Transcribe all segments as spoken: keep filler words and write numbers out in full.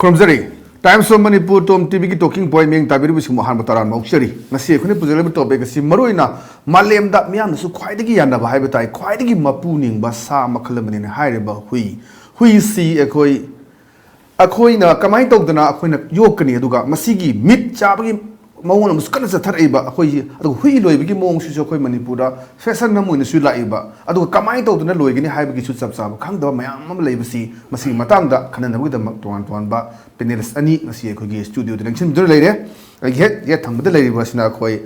ꯈꯨꯔꯨꯝꯖꯔꯤ꯫ Times of Manipur Tom ꯇꯤꯚꯤꯒꯤ talking point ꯃꯤꯠꯌꯦꯡ ꯇꯥꯕꯤꯔꯤꯕꯁꯤꯡꯕꯨ ꯑꯍꯥꯟꯕ ꯇꯔꯥꯝꯅ ꯑꯣꯛꯆꯔꯤ꯫ ꯉꯁꯤ ꯑꯩꯈꯣꯏꯅ ꯄꯨꯖꯔꯤꯕ topic ꯑꯁꯤ ꯃꯔꯨꯑꯣꯏꯅ ꯃꯥꯂꯦꯝꯗ ꯃꯤꯌꯥꯝꯅꯁꯨ ꯈ꯭ꯋꯥꯏꯗꯒꯤ ꯌꯥꯅꯕ ꯍꯥꯏꯕ ꯇꯥꯏ, ꯈ꯭ꯋꯥꯏꯗꯒꯤ ꯃꯄꯨ ꯅꯤꯡꯕ ꯁꯥ ꯃꯈꯜ ꯑꯃꯅꯤꯅ ꯍꯥꯏꯔꯤꯕ ꯍꯨꯏ꯫ ꯍꯨꯏꯁꯤ ꯑꯩꯈꯣꯏ, ꯑꯩꯈꯣꯏꯅ ꯀꯃꯥꯏꯅ ꯇꯧꯗꯅ ꯑꯩꯈꯣꯏꯅ ꯌꯣꯛꯀꯅꯤ, ꯑꯗꯨꯒ ꯃꯁꯤꯒꯤ ꯃꯤꯠ ꯆꯥꯕꯒꯤ ꯃꯑꯣꯡ ꯑꯃꯁꯨ ꯀꯟꯅ ꯆꯠꯊꯔꯛꯏꯕ ꯑꯩꯈꯣꯏꯁꯤ, ꯑꯗꯨꯒ ꯍꯨꯏ ꯂꯣꯏꯕꯒꯤ ꯃꯑꯣꯡꯁꯤꯁꯨ ꯑꯩꯈꯣꯏ ꯃꯅꯤꯄꯨꯔꯗ fashion ꯑꯃ ꯑꯣꯏꯅꯁꯨ ꯂꯥꯛꯏꯕ, ꯑꯗꯨꯒ ꯀꯃꯥꯏꯅ ꯇꯧꯗꯅ ꯂꯣꯏꯒꯅꯤ ꯍꯥꯏꯕꯒꯤꯁꯨ ꯆꯞ ꯆꯥꯕ ꯈꯪꯗꯕ ꯃꯌꯥꯝ ꯑꯃ ꯂꯩꯕꯁꯤ, ꯃꯁꯤꯒꯤ ꯃꯇꯥꯡꯗ ꯈꯟꯅꯅꯕꯒꯤꯗꯃꯛ ꯇꯣꯉꯥꯟ ꯇꯣꯉꯥꯟꯕ panelist ꯑꯅꯤ ꯉꯁꯤ ꯑꯩꯈꯣꯏꯒꯤ studioꯗ ꯂꯦꯡꯁꯤꯟꯗꯨꯅ ꯂꯩꯔꯦ꯫ ꯑꯩꯒꯤ ꯍꯦꯛ ꯌꯦꯠ ꯊꯪꯕꯗ ꯂꯩꯔꯤꯕ ꯑꯁꯤꯅ ꯑꯩꯈꯣꯏ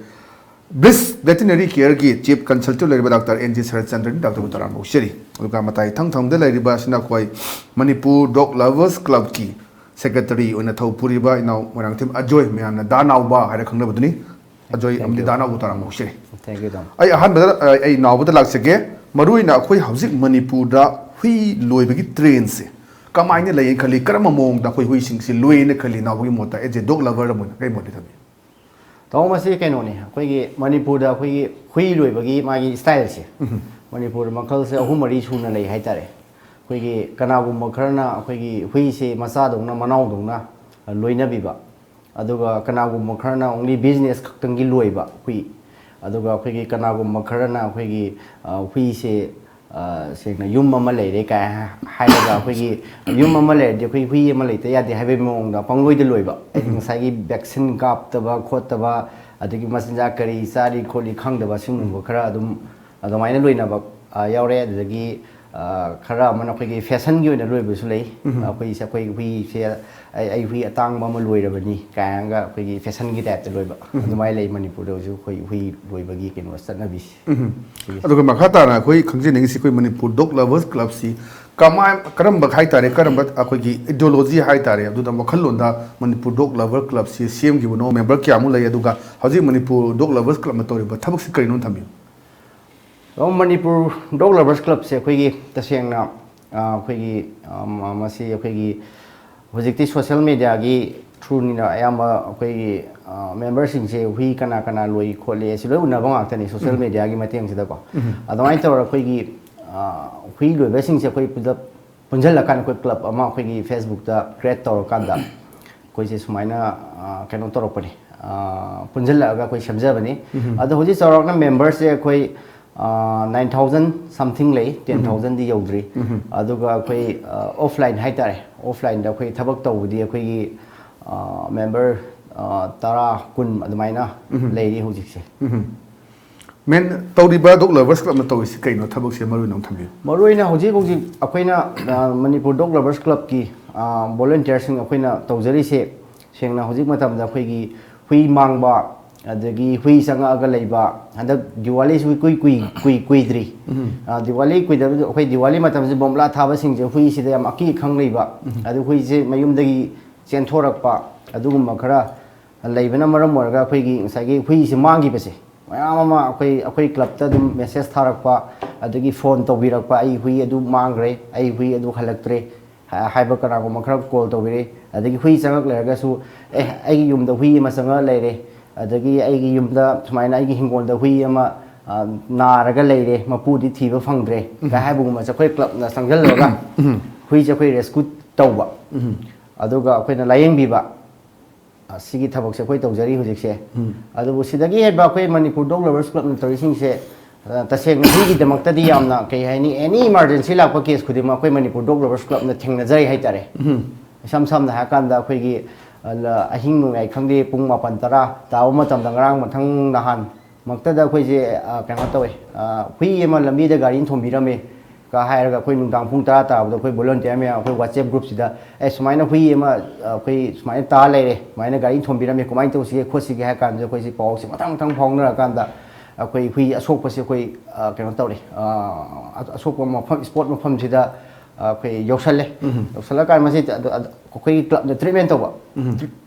Bliss Veterinary Careꯒꯤ Chief Consultant ꯂꯩꯔꯤꯕ Doctor N G ꯁꯔꯠꯆꯟꯗ꯭ꯔꯅꯤ꯫ Doctorꯕꯨ ꯇꯔꯥꯝꯅ ꯑꯣꯛꯆꯔꯤ꯫ ꯑꯗꯨꯒ ꯃꯇꯥꯏ ꯏꯊꯪ ꯊꯪꯕꯗ ꯂꯩꯔꯤꯕ ꯑꯁꯤꯅ ꯑꯩꯈꯣꯏ ꯃꯅꯤꯄꯨꯔ Dog Lovers Clubꯀꯤ secretary ꯑꯣꯏꯅ ꯊꯧ ꯄꯨꯔꯤꯕ ꯏꯅꯥꯎ ꯃꯣꯏꯔꯥꯡꯊꯦꯝ ꯑꯖꯣꯏ, ꯃꯌꯥꯝꯅ ꯗꯥ ꯅꯥꯎꯕ ꯍꯥꯏꯔ ꯈꯪꯅꯕꯗꯨꯅꯤ꯫ ꯑꯖꯣꯏ Thank ꯑꯃꯗꯤ you. ꯗꯥ ꯅꯥꯎꯕ ꯇꯔꯥꯝꯅ ꯑꯣꯛꯆꯔꯤ꯫ Thank you, ꯇꯥꯃꯣ꯫ ꯑꯩ ꯑꯍꯥꯟꯕꯗ, ꯑ, ꯑꯩ ꯅꯥꯎꯕꯗ ꯂꯥꯛꯆꯒꯦ꯫ ꯃꯔꯨꯑꯣꯏꯅ ꯑꯩꯈꯣꯏ ꯍꯧꯖꯤꯛ ꯃꯅꯤꯄꯨꯔꯗ ꯍꯨꯏ ꯂꯣꯏꯕꯒꯤ trendꯁꯦ ꯀꯃꯥꯏꯅ ꯂꯩꯌꯦꯅ ꯈꯜꯂꯤ? ꯀꯔꯝꯕ ꯃꯑꯣꯡꯗ ꯑꯩꯈꯣꯏ ꯍꯨꯏꯁꯤꯡꯁꯤ ꯂꯣꯏꯌꯦꯅ ꯈꯜꯂꯤ? ꯅꯥꯎꯕꯒꯤ ꯃꯣꯠꯇ, as a dog lover ꯑꯃ ꯑꯣꯏꯅ ꯀꯔꯤ ꯃꯣꯠꯇꯤ ꯊꯝꯕꯤ? ꯇꯥꯃꯣ, ꯃꯁꯤ ꯀꯩꯅꯣꯅꯤ, ꯑꯩꯈꯣꯏꯒꯤ ꯃꯅꯤꯄꯨꯔꯗ ꯑꯩꯈꯣꯏꯒꯤ ꯍꯨꯏ ꯂꯣꯏꯕꯒꯤ ꯃꯥꯒꯤ styleꯁꯦ, ꯎꯝ꯫ ꯃꯅꯤꯄꯨꯔꯗ ꯃꯈꯜꯁꯦ ꯑꯍꯨꯝ ꯃꯔꯤ ꯁꯨꯅ ꯂꯩ ꯍꯥꯏꯇꯥꯔꯦ꯫ ꯑꯩꯈꯣꯏꯒꯤ ꯀꯅꯥꯒꯨꯝꯕ ꯈꯔꯅ ꯑꯩꯈꯣꯏꯒꯤ ꯍꯨꯏꯁꯦ ꯃꯆꯥꯗꯧꯅ, ꯃꯅꯥꯎꯗꯧꯅ ꯂꯣꯏꯅꯕꯤꯕ, ꯑꯗꯨꯒ ꯀꯅꯥꯒꯨꯝꯕ ꯈꯔꯅ only business ꯈꯛꯇꯪꯒꯤ ꯂꯣꯏꯕ ꯍꯨꯏ, ꯑꯗꯨꯒ ꯑꯩꯈꯣꯏꯒꯤ ꯀꯅꯥꯒꯨꯝꯕ ꯈꯔꯅ ꯑꯩꯈꯣꯏꯒꯤ, ꯑ, ꯍꯨꯏꯁꯦ, ꯑ, ꯁꯦꯡꯅ ꯌꯨꯝ ꯑꯃ ꯂꯩꯔꯦ ꯀꯥꯏ ꯍꯥꯏꯔꯒ, ꯑꯩꯈꯣꯏꯒꯤ ꯌꯨꯝ ꯑꯃ ꯂꯩꯔꯗꯤ ꯑꯩꯈꯣꯏ ꯍꯨꯏ ꯑꯃ ꯂꯩꯇ ꯌꯥꯗꯦ ꯍꯥꯏꯕꯒꯤ ꯃꯑꯣꯡꯗ ꯄꯪꯂꯣꯏꯗ ꯂꯣꯏꯕ, ꯍꯥꯏꯗꯤ ꯎꯝ꯫ ꯉꯁꯥꯏꯒꯤ vaccine ꯀꯥꯞꯇꯕ ꯈꯣꯠꯇꯕ, ꯑꯗꯒꯤ ꯃꯆꯤꯟꯖꯥꯛ ꯀꯔꯤ ꯆꯥꯔꯤ ꯈꯣꯠꯂꯤ ꯈꯪꯗꯕ, ꯁꯤꯒꯨꯝꯕ ꯎꯝ꯫ ꯈꯔ ꯑꯗꯨꯝ ꯑꯗꯨꯃꯥꯏꯅ ꯂꯣꯏꯅꯕ, ꯑ, ꯌꯥꯎꯔꯦ꯫ ꯑꯗꯨꯗꯒꯤ, ꯑ, ꯈꯔ ꯑꯃꯅ ꯑꯩꯈꯣꯏꯒꯤ fashionꯒꯤ ꯑꯣꯏꯅ ꯂꯣꯏꯕꯁꯨ ꯂꯩ꯫ ꯎꯝ꯫ ꯑꯩꯈꯣꯏꯁꯦ, ꯑꯩꯈꯣꯏ ꯍꯨꯏꯁꯦ, "ꯑꯩ, ꯑꯩ ꯍꯨꯏ ꯑꯇꯥꯡꯕ ꯑꯃ ꯂꯣꯏꯔꯕꯅꯤ" ꯀꯥꯏꯅꯒ ꯑꯩꯈꯣꯏꯒꯤ fashionꯒꯤ typeꯇ ꯂꯣꯏꯕ, ꯎꯝ꯫ ꯑꯗꯨꯃꯥꯏꯅ ꯂꯩ꯫ ꯃꯅꯤꯄꯨꯔꯗ ꯍꯧꯖꯤꯛ ꯑꯩꯈꯣꯏ ꯍꯨꯏ ꯂꯣꯏꯕꯒꯤ ꯀꯩꯅꯣ ꯆꯠꯅꯕꯤꯁꯦ꯫ ꯎꯝ꯫ ꯁꯤꯒꯤ ꯑꯗꯨꯒ ꯃꯈꯥ ꯇꯥꯅ ꯑꯩꯈꯣꯏ ꯈꯪꯖꯅꯤꯡꯉꯤꯁꯤ, ꯑꯩꯈꯣꯏ ꯃꯅꯤꯄꯨꯔ Dog Lovers Clubꯁꯤ ꯀꯃꯥꯏ-, ꯀꯔꯝꯕ ꯍꯥꯏꯇꯥꯔꯦ, ꯀꯔꯝꯕ ꯑꯩꯈꯣꯏꯒꯤ ideology ꯍꯥꯏꯇꯥꯔꯦ, ꯑꯗꯨꯗ ꯋꯥꯈꯜꯂꯣꯟꯗ ꯃꯅꯤꯄꯨꯔ Dog Lover Clubꯁꯤ ꯁꯦꯝꯈꯤꯕꯅꯣ, member ꯀꯌꯥꯃꯨꯛ ꯂꯩ, ꯑꯗꯨꯒ ꯍꯧꯖꯤꯛ ꯃꯅꯤꯄꯨꯔ Dog Lovers Clubꯅ ꯇꯧꯔꯤꯕ ꯊꯕꯛꯁꯤ ꯀꯔꯤꯅꯣ ꯊꯝꯕꯤꯌꯨ꯫ ꯑꯗꯨꯝ ꯃꯅꯤꯄꯨꯔ Dog Lovers Clubꯁꯦ ꯑꯩꯈꯣꯏꯒꯤ ꯇꯁꯦꯡꯅ, ꯑ, ꯑꯩꯈꯣꯏꯒꯤ, ꯑ, ꯃ-, ꯃꯁꯤ ꯑꯩꯈꯣꯏꯒꯤ ꯍꯧꯖꯤꯛꯇꯤ social mediaꯒꯤ throughꯅꯤꯅ ꯑꯌꯥꯝꯕ ꯑꯩꯈꯣꯏꯒꯤ, ꯑ, memberꯁꯤꯡꯁꯦ ꯍꯨꯏ ꯀꯅꯥ ꯀꯅꯥ ꯂꯣꯏ ꯈꯣꯠꯂꯤ ꯑꯁꯤ ꯂꯣꯏ ꯎꯅꯕ ꯉꯥꯛꯇꯅꯤ social ꯎꯝ꯫ Mediaꯒꯤ ꯃꯇꯦꯡꯁꯤꯗꯀꯣ꯫ ꯎꯝ꯫ ꯑꯗꯨꯃꯥꯏꯅ ꯇꯧꯔꯒ ꯑꯩꯈꯣꯏꯒꯤ, ꯑ, ꯍꯨꯏ ꯂꯣꯏꯕꯁꯤꯡꯁꯦ ꯑꯩꯈꯣꯏ ꯄꯨꯂꯞ ꯄꯨꯟꯁꯤꯜꯂꯀꯥꯟꯗ ꯑꯩꯈꯣꯏ ꯀ꯭ꯂꯕ ꯑꯃ ꯑꯩꯈꯣꯏꯒꯤ ꯐꯦꯁꯕꯨꯛꯇ ꯀ꯭ꯔꯤꯌꯦꯠ ꯇꯧꯔꯀꯥꯟꯗ ꯑꯩꯈꯣꯏꯁꯦ ꯁꯨꯃꯥꯏꯅ ꯑ, ꯀꯩꯅꯣ ꯇꯧꯔꯛꯄꯅꯤ꯫ ꯑ, ꯄꯨꯟꯁꯤꯜꯂꯛꯑꯒ ꯑꯩꯈꯣꯏ ꯁꯦꯝꯖꯕꯅꯤ꯫ ꯑꯗꯣ ꯍꯧꯖꯤꯛ ꯆꯥꯎꯔꯥꯛꯅ ꯃꯦꯝꯕꯔꯁꯦ ꯑꯩꯈꯣꯏ ꯅꯥꯏꯟ ꯊꯥꯎꯖꯟ ꯁꯝꯊꯤꯡ ꯂꯩ, ꯇꯦꯟ ꯊꯥꯎꯖꯟꯗꯤ ꯌꯧꯗ꯭ꯔꯤ꯫ ꯑꯗꯨꯒ ꯑꯩꯈꯣꯏ ꯑꯣꯐꯂꯥꯏꯟ ꯍꯥꯏꯇꯥꯔꯦ, ꯑꯣꯐꯂꯥꯏꯟꯗ ꯑꯩꯈꯣꯏ ꯊꯕꯛ ꯇꯧꯕꯗꯤ ꯑꯩꯈꯣꯏꯒꯤ ꯃꯦꯝꯕꯔ ꯇꯔꯥ, ꯀꯨꯟ ꯑꯗꯨꯃꯥꯏꯅ ꯂꯩꯔꯤ ꯍꯧꯖꯤꯛꯁꯦ꯫ ꯃꯦꯟ, ꯇꯧꯔꯤꯕ ꯗꯣꯛ ꯂꯚꯔꯁ ꯀ꯭ꯂꯕꯅ ꯇꯧꯔꯤꯁꯤ ꯀꯩꯅꯣ? ꯊꯕꯛꯁꯦ ꯃꯔꯨ ꯑꯣꯏꯅ ꯑꯃꯨꯛ ꯊꯝꯕꯤꯌꯨ꯫ ꯃꯔꯨꯑꯣꯏꯅ ꯍꯧꯖꯤꯛ ꯍꯧꯖꯤꯛ ꯑꯩꯈꯣꯏꯅ ꯑ, ꯃꯅꯤꯄꯨꯔ ꯗꯣꯛ ꯂꯚꯔꯁ ꯀ꯭ꯂꯕꯀꯤ ꯚꯣꯂꯨꯟꯇꯤꯌꯔꯁꯤꯡ ꯑꯩꯈꯣꯏꯅ ꯇꯧꯖꯔꯤꯁꯦ, ꯁꯦꯡꯅ ꯍꯧꯖꯤꯛ ꯃꯇꯝꯗ ꯑꯩꯈꯣꯏꯒꯤ ꯍꯨꯏ ꯃꯥꯡꯕ, ꯑꯗꯒꯤ ꯍꯨꯏ ꯆꯪꯉꯛꯑꯒ ꯂꯩꯕ, ꯍꯟꯗꯛ ꯗꯤꯋꯥꯂꯤꯁꯨ ꯀꯨꯏ ꯀꯨꯏ ꯀꯨꯏ ꯀꯨꯏꯗ꯭ꯔꯤ꯫ ꯑ, ꯗꯤꯋꯥꯂꯤ ꯀꯨꯏꯗꯕꯗ ꯑꯩꯈꯣꯏ ꯗꯤꯋꯥꯂꯤ ꯃꯇꯝꯁꯤ ꯕꯣꯝꯕ꯭ꯂꯥ ꯊꯥꯕꯁꯤꯡꯁꯦ ꯍꯨꯏꯁꯤꯗ ꯌꯥꯝ ꯑꯀꯤ ꯑꯈꯪ ꯂꯩꯕ, ꯑꯗꯨ ꯍꯨꯏꯁꯦ ꯃꯌꯨꯝꯗꯒꯤ ꯆꯦꯟꯊꯣꯔꯛꯄ, ꯑꯗꯨꯒꯨꯝꯕ ꯈꯔ ꯂꯩꯕꯅ ꯃꯔꯝ ꯑꯣꯏꯔꯒ ꯑꯩꯈꯣꯏꯒꯤ ꯉꯁꯥꯏꯒꯤ ꯍꯨꯏꯁꯦ ꯃꯥꯡꯈꯤꯕꯁꯦ ꯃꯌꯥꯝ ꯑꯃ ꯑꯩꯈꯣꯏ ꯑꯩꯈꯣꯏ ꯀ꯭ꯂꯕꯇ ꯑꯗꯨꯝ ꯃꯦꯁꯦꯖ ꯊꯥꯔꯛꯄ, ꯑꯗꯒꯤ ꯐꯣꯟ ꯇꯧꯕꯤꯔꯛꯄ, "ꯑꯩ ꯍꯨꯏ ꯑꯗꯨ ꯃꯥꯡꯈ꯭ꯔꯦ, ꯑꯩ ꯍꯨꯏ ꯑꯗꯨ ꯍꯜꯂꯛꯇ꯭ꯔꯦ" ꯍꯥꯏꯕ ꯀꯅꯥꯒꯨꯝꯕ ꯈꯔ ꯀꯣꯜ ꯇꯧꯕꯤꯔꯛꯏ꯫ ꯑꯗꯒꯤ ꯍꯨꯏ ꯆꯪꯉꯛ ꯂꯩꯔꯒꯁꯨ, "ꯑꯦ, ꯑꯩꯒꯤ ꯌꯨꯝꯗ ꯍꯨꯏ ꯑꯃ ꯆꯪꯉꯛ ꯂꯩꯔꯦ, ꯑꯗꯒꯤ ꯑꯩꯒꯤ ꯌꯨꯝꯗ ꯁꯨꯃꯥꯏꯅ ꯑꯩꯒꯤ ꯍꯤꯡꯒꯣꯜꯗ ꯍꯨꯏ ꯑꯃ ꯑ, ꯅꯥꯔꯒ ꯂꯩꯔꯦ, ꯃꯄꯨꯗꯤ ꯊꯤꯕ ꯐꯪꯗ꯭ꯔꯦ" ꯀꯥꯏ ꯍꯥꯏꯕꯒꯨꯝꯕꯁꯦ ꯑꯩꯈꯣꯏ ꯀ꯭ꯂꯕꯅ ꯆꯪꯁꯤꯜꯂꯒ ꯍꯨꯏꯁꯦ ꯑꯩꯈꯣꯏ ꯔꯦꯁꯀ꯭ꯌꯨ ꯇꯧꯕ, ꯑꯗꯨꯒ ꯑꯩꯈꯣꯏꯅ ꯂꯥꯏꯌꯦꯡꯕꯤꯕ, ꯑ, ꯁꯤꯒꯤ ꯊꯕꯛꯁꯦ ꯑꯩꯈꯣꯏ ꯇꯧꯖꯔꯤ ꯍꯧꯖꯤꯛꯁꯦ꯫ ꯑꯗꯨꯕꯨ ꯁꯤꯗꯒꯤ ꯍꯦꯟꯕ ꯑꯩꯈꯣꯏ ꯃꯅꯤꯄꯨꯔ ꯗꯣꯛ ꯂꯚꯔꯁ ꯀ꯭ꯂꯕꯅ ꯇꯧꯔꯤꯁꯤꯡꯁꯦ, ꯑ, ꯇꯁꯦꯡꯅ ꯍꯨꯏꯒꯤꯗꯃꯛꯇꯗꯤ ꯌꯥꯝꯅ, ꯀꯩ ꯍꯥꯏꯅꯤ, ꯑꯦꯅꯤ ꯏꯃꯥꯔꯖꯦꯟꯁꯤ ꯂꯥꯛꯄ ꯀꯦꯁ ꯈꯨꯗꯤꯡꯃꯛ ꯑꯩꯈꯣꯏ ꯃꯅꯤꯄꯨꯔ ꯗꯣꯛ ꯂꯚꯔꯁ ꯀ꯭ꯂꯕꯅ ꯊꯦꯡꯅꯖꯔꯤ ꯍꯥꯏꯇꯥꯔꯦ꯫ ꯏꯁꯝ ꯁꯝꯅ ꯍꯥꯏꯔꯀꯥꯟꯗ ꯑꯩꯈꯣꯏꯒꯤ, ꯑ, ꯂ-, ꯑꯍꯤꯡ ꯅꯣꯡꯌꯥꯏ ꯈꯪꯗꯦ, ꯄꯨꯡ ꯃꯥꯄꯟ ꯇꯔꯥ ꯇꯥꯕ ꯃꯇꯝꯗ, ꯉꯔꯥꯡ ꯃꯊꯪ ꯅꯍꯥꯟ ꯃꯛꯇꯗ ꯑꯩꯈꯣꯏꯁꯦ, ꯑ, ꯀꯩꯅꯣ ꯇꯧꯋꯦ, ꯑ, ꯍꯨꯏ ꯑꯃ ꯂꯝꯕꯤꯗ ꯒꯥꯔꯤꯅ ꯊꯣꯝꯕꯤꯔꯝꯃꯦ ꯀ ꯍꯥꯏꯔꯒ ꯑꯩꯈꯣꯏ ꯅꯨꯡꯗꯥꯡ ꯄꯨꯡ ꯇꯔꯥ ꯇꯥꯕꯗ ꯑꯩꯈꯣꯏ ꯚꯣꯂꯨꯟꯇꯤꯌꯔ ꯃꯌꯥꯝ ꯑꯩꯈꯣꯏ WhatsApp ꯒ꯭ꯔꯨꯞꯁꯤꯗ, "ꯑꯦ, ꯁꯨꯃꯥꯏꯅ ꯍꯨꯏ ꯑꯃ, ꯑ, ꯑꯩꯈꯣꯏ ꯁꯨꯃꯥꯏꯅ ꯇꯥ ꯂꯩꯔꯦ, ꯁꯨꯃꯥꯏꯅ ꯒꯥꯔꯤꯅ ꯊꯣꯝꯕꯤꯔꯝꯃꯦ, ꯀꯃꯥꯏꯅ ꯇꯧꯁꯤꯒꯦ ꯈꯣꯠꯁꯤꯒꯦ?" ꯍꯥꯏ ꯀꯥꯟꯗ ꯑꯩꯈꯣꯏꯁꯦ ꯄꯥꯎꯁꯦ ꯃꯊꯪ ꯃꯊꯪ ꯐꯥꯎꯅꯔꯀꯥꯟꯗ ꯑꯩꯈꯣꯏ ꯍꯨꯏ ꯑꯁꯣꯛꯄꯁꯦ ꯑꯩꯈꯣꯏ, ꯑ, ꯀꯩꯅꯣ ꯇꯧꯔꯦ, ꯑ, ꯑꯁꯣꯛꯄ ꯃꯐꯝ, ꯏꯁꯄꯣꯠ ꯃꯐꯝꯁꯤꯗ ꯑꯩꯈꯣꯏ ꯌꯧꯁꯜꯂꯦ꯫ ꯌꯧꯁꯜꯂꯀꯥꯟꯗ ꯃꯁꯤ ꯑꯗꯨ-, ꯑꯗꯨ-, ꯑꯩꯈꯣꯏꯒꯤ ꯀ꯭ꯂꯕꯅ ꯇ꯭ꯔꯤꯠꯃꯦꯟ ꯇꯧꯕ꯫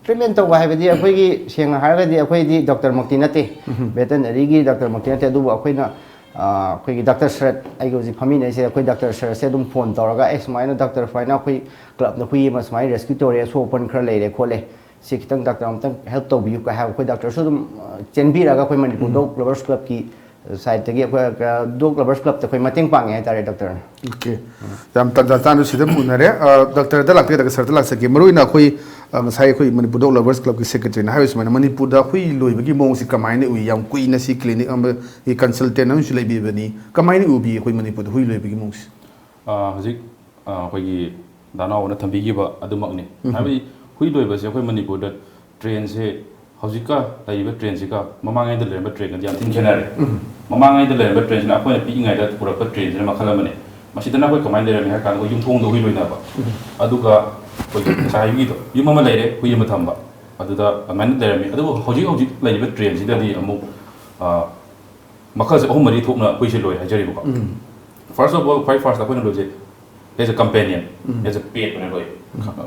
ꯇ꯭ꯔꯤꯠꯃꯦꯟ ꯇꯧꯕ ꯍꯥꯏꯕꯗꯤ ꯑꯩꯈꯣꯏꯒꯤ, ꯁꯦꯡꯅ ꯍꯥꯏꯔꯒꯗꯤ, ꯑꯩꯈꯣꯏꯗꯤ ꯗꯣꯛꯇꯔꯃꯛꯇꯤ ꯅꯠꯇꯦ, ꯚꯦꯇꯅꯔꯤꯒꯤ ꯗꯣꯛꯇꯔꯃꯛꯇꯤ ꯅꯠꯇꯦ, ꯑꯗꯨꯕꯨ ꯑꯩꯈꯣꯏꯅ, ꯑ, ꯑꯩꯈꯣꯏꯒꯤ ꯗꯥꯛꯇꯔ ꯁꯔꯠ, ꯑꯩꯒ ꯍꯧꯖꯤꯛ ꯐꯝꯃꯤꯟꯅꯔꯤꯁꯦ, ꯑꯩꯈꯣꯏ ꯗꯥꯛꯇꯔ ꯁꯔꯠꯁꯦ ꯑꯗꯨꯝ ꯐꯣꯟ ꯇꯧꯔꯒ, "ꯑꯦ, ꯁꯨꯃꯥꯏꯅ ꯗꯥꯛꯇꯔ, ꯁꯨꯃꯥꯏꯅ ꯑꯩꯈꯣꯏ ꯀ꯭ꯂꯕꯅ ꯍꯨꯏ ꯑꯃ ꯁꯨꯃꯥꯏꯅ ꯔꯦꯁꯀ꯭ꯌꯨ ꯇꯧꯔꯦ, ꯑꯁꯣꯛ ꯑꯄꯟ ꯈꯔ ꯂꯩꯔꯦ ꯈꯣꯠꯂꯦ, ꯁꯤ ꯈꯤꯇꯪ ꯗꯥꯛꯇꯔ ꯑꯃꯇꯪ ꯍꯦꯜꯞ ꯇꯧꯕꯤꯌꯨ" ꯀꯥꯏ ꯍꯥꯏꯕ ꯑꯩꯈꯣꯏ ꯗꯥꯛꯇꯔꯁꯨ ꯑꯗꯨꯝ, ꯑ, ꯆꯦꯟꯕꯤꯔꯒ ꯑꯩꯈꯣꯏ ꯃꯅꯤꯄꯨꯔ ꯗꯣꯛ ꯂꯚꯔꯁ ꯀ꯭ꯂꯕꯀꯤ ꯁꯥꯏꯠꯇꯒꯤ ꯑꯩꯈꯣꯏ ꯗꯣꯛ ꯂꯚꯔꯁ ꯀ꯭ꯂꯕꯇ ꯑꯩꯈꯣꯏ ꯃꯇꯦꯡ ꯄꯥꯡꯉꯦ ꯍꯥꯏꯇꯥꯔꯦ, ꯗꯣꯛꯇꯔꯅ꯫ ꯑꯣꯀꯦ, ꯌꯥꯝ ꯇꯟꯖꯥ ꯆꯥꯅ ꯁꯤꯗ ꯑꯃꯨꯛ ꯎꯅꯔꯦ꯫ ꯑ, ꯗꯣꯛꯇꯔꯗ ꯂꯥꯛꯆꯒꯦ, ꯗꯣꯛꯇꯔ ꯁꯔꯗ ꯂꯥꯛꯆꯒꯦ꯫ ꯃꯔꯨꯑꯣꯏꯅ ꯑꯩꯈꯣꯏ, ꯑ, ꯉꯁꯥꯏ ꯑꯩꯈꯣꯏ ꯃꯅꯤꯄꯨꯔ ꯗꯣꯛ ꯂꯚꯔꯁ ꯀ꯭ꯂꯕꯀꯤ ꯁꯦꯀ꯭ꯔꯦꯇꯔꯤꯅ ꯍꯥꯏꯔꯤꯕ ꯁꯨꯃꯥꯏꯅ ꯃꯅꯤꯄꯨꯔꯗ ꯍꯨꯏ ꯂꯣꯏꯕꯒꯤ ꯃꯑꯣꯡꯁꯤ ꯀꯃꯥꯏꯅ ꯎꯏ? ꯌꯥꯝ ꯀꯨꯏꯅ ꯁꯤ ꯀ꯭ꯂꯤꯅꯤꯛ ꯑꯃꯒꯤ ꯀꯟꯁꯜꯇꯦꯟ ꯑꯃꯁꯨ ꯂꯩꯕꯤꯕꯅꯤ꯫ ꯀꯃꯥꯏꯅ ꯎꯕꯤ ꯑꯩꯈꯣꯏ ꯃꯅꯤꯄꯨꯔꯗ ꯍꯨꯏ ꯂꯣꯏꯕꯒꯤ ꯃꯑꯣꯡꯁꯤ? ꯑ, ꯍꯧꯖꯤꯛ, ꯑ, ꯑꯩꯈꯣꯏꯒꯤ ꯗꯥꯅꯥꯎꯅ ꯊꯝꯕꯤꯈꯤꯕ ꯑꯗꯨꯃꯛꯅꯤ꯫ ꯍꯥꯏꯕꯗꯤ ꯍꯨꯏ ꯂꯣꯏꯕꯁꯦ ꯑꯩꯈꯣꯏ ꯃꯅꯤꯄꯨꯔꯗ ꯇ꯭ꯔꯦꯟꯁꯦ ꯍꯧꯖꯤꯛꯀ ꯂꯩꯔꯤꯕ ꯇ꯭ꯔꯦꯟꯁꯤꯒ ꯃꯃꯥꯡꯉꯩꯗ ꯂꯩꯔꯝꯕ ꯇ꯭ꯔꯦꯟꯒꯗꯤ ꯌꯥꯝ ꯊꯤꯅ ꯈꯦꯠꯅꯔꯦ꯫ ꯃꯃꯥꯡꯉꯩꯗ ꯂꯩꯔꯝꯕ ꯇ꯭ꯔꯦꯟꯁꯤꯅ ꯑꯩꯈꯣꯏꯅ ꯄꯤꯛꯏꯉꯩꯗ ꯄꯨꯔꯛꯄ ꯇ꯭ꯔꯦꯟꯁꯤꯅ ꯃꯈꯜ ꯑꯃꯅꯤ꯫ ꯃꯁꯤꯗꯅ ꯑꯩꯈꯣꯏ ꯀꯃꯥꯏꯅ ꯂꯩꯔꯝꯃꯤ ꯍꯥꯏ ꯀꯥꯟꯗ ꯑꯩꯈꯣꯏ ꯌꯨꯝꯊꯣꯡꯗ ꯍꯨꯏ ꯂꯣꯏꯅꯕ꯫ ꯑꯗꯨꯒ ꯑꯩꯈꯣꯏꯒꯤ ꯉꯁꯥꯏꯒꯤꯗꯣ, ꯌꯨꯝ ꯑꯃ ꯂꯩꯔꯦ, ꯍꯨꯏ ꯑꯃ ꯊꯝꯕ꯫ ꯑꯗꯨꯗ ꯑꯗꯨꯃꯥꯏꯅ ꯂꯩꯔꯝꯃꯤ꯫ ꯑꯗꯨꯕꯨ ꯍꯧꯖꯤꯛ ꯍꯧꯖꯤꯛ ꯂꯩꯔꯤꯕ ꯇ꯭ꯔꯦꯟꯁꯤꯗꯗꯤ ꯑꯃꯨꯛ, ꯑ, ꯃꯈꯜꯁꯦ ꯑꯍꯨꯝ ꯃꯔꯤ ꯊꯣꯛꯅ ꯍꯨꯏꯁꯦ ꯂꯣꯏ ꯍꯥꯏꯖꯔꯤꯕꯀꯣ꯫ First of all, ꯈ꯭ꯋꯥꯏ ꯐꯥꯔꯁꯇ ꯑꯩꯈꯣꯏꯅ ꯂꯣꯏꯁꯦ as a companion, as a pet ꯑꯣꯏꯅ ꯂꯣꯏ꯫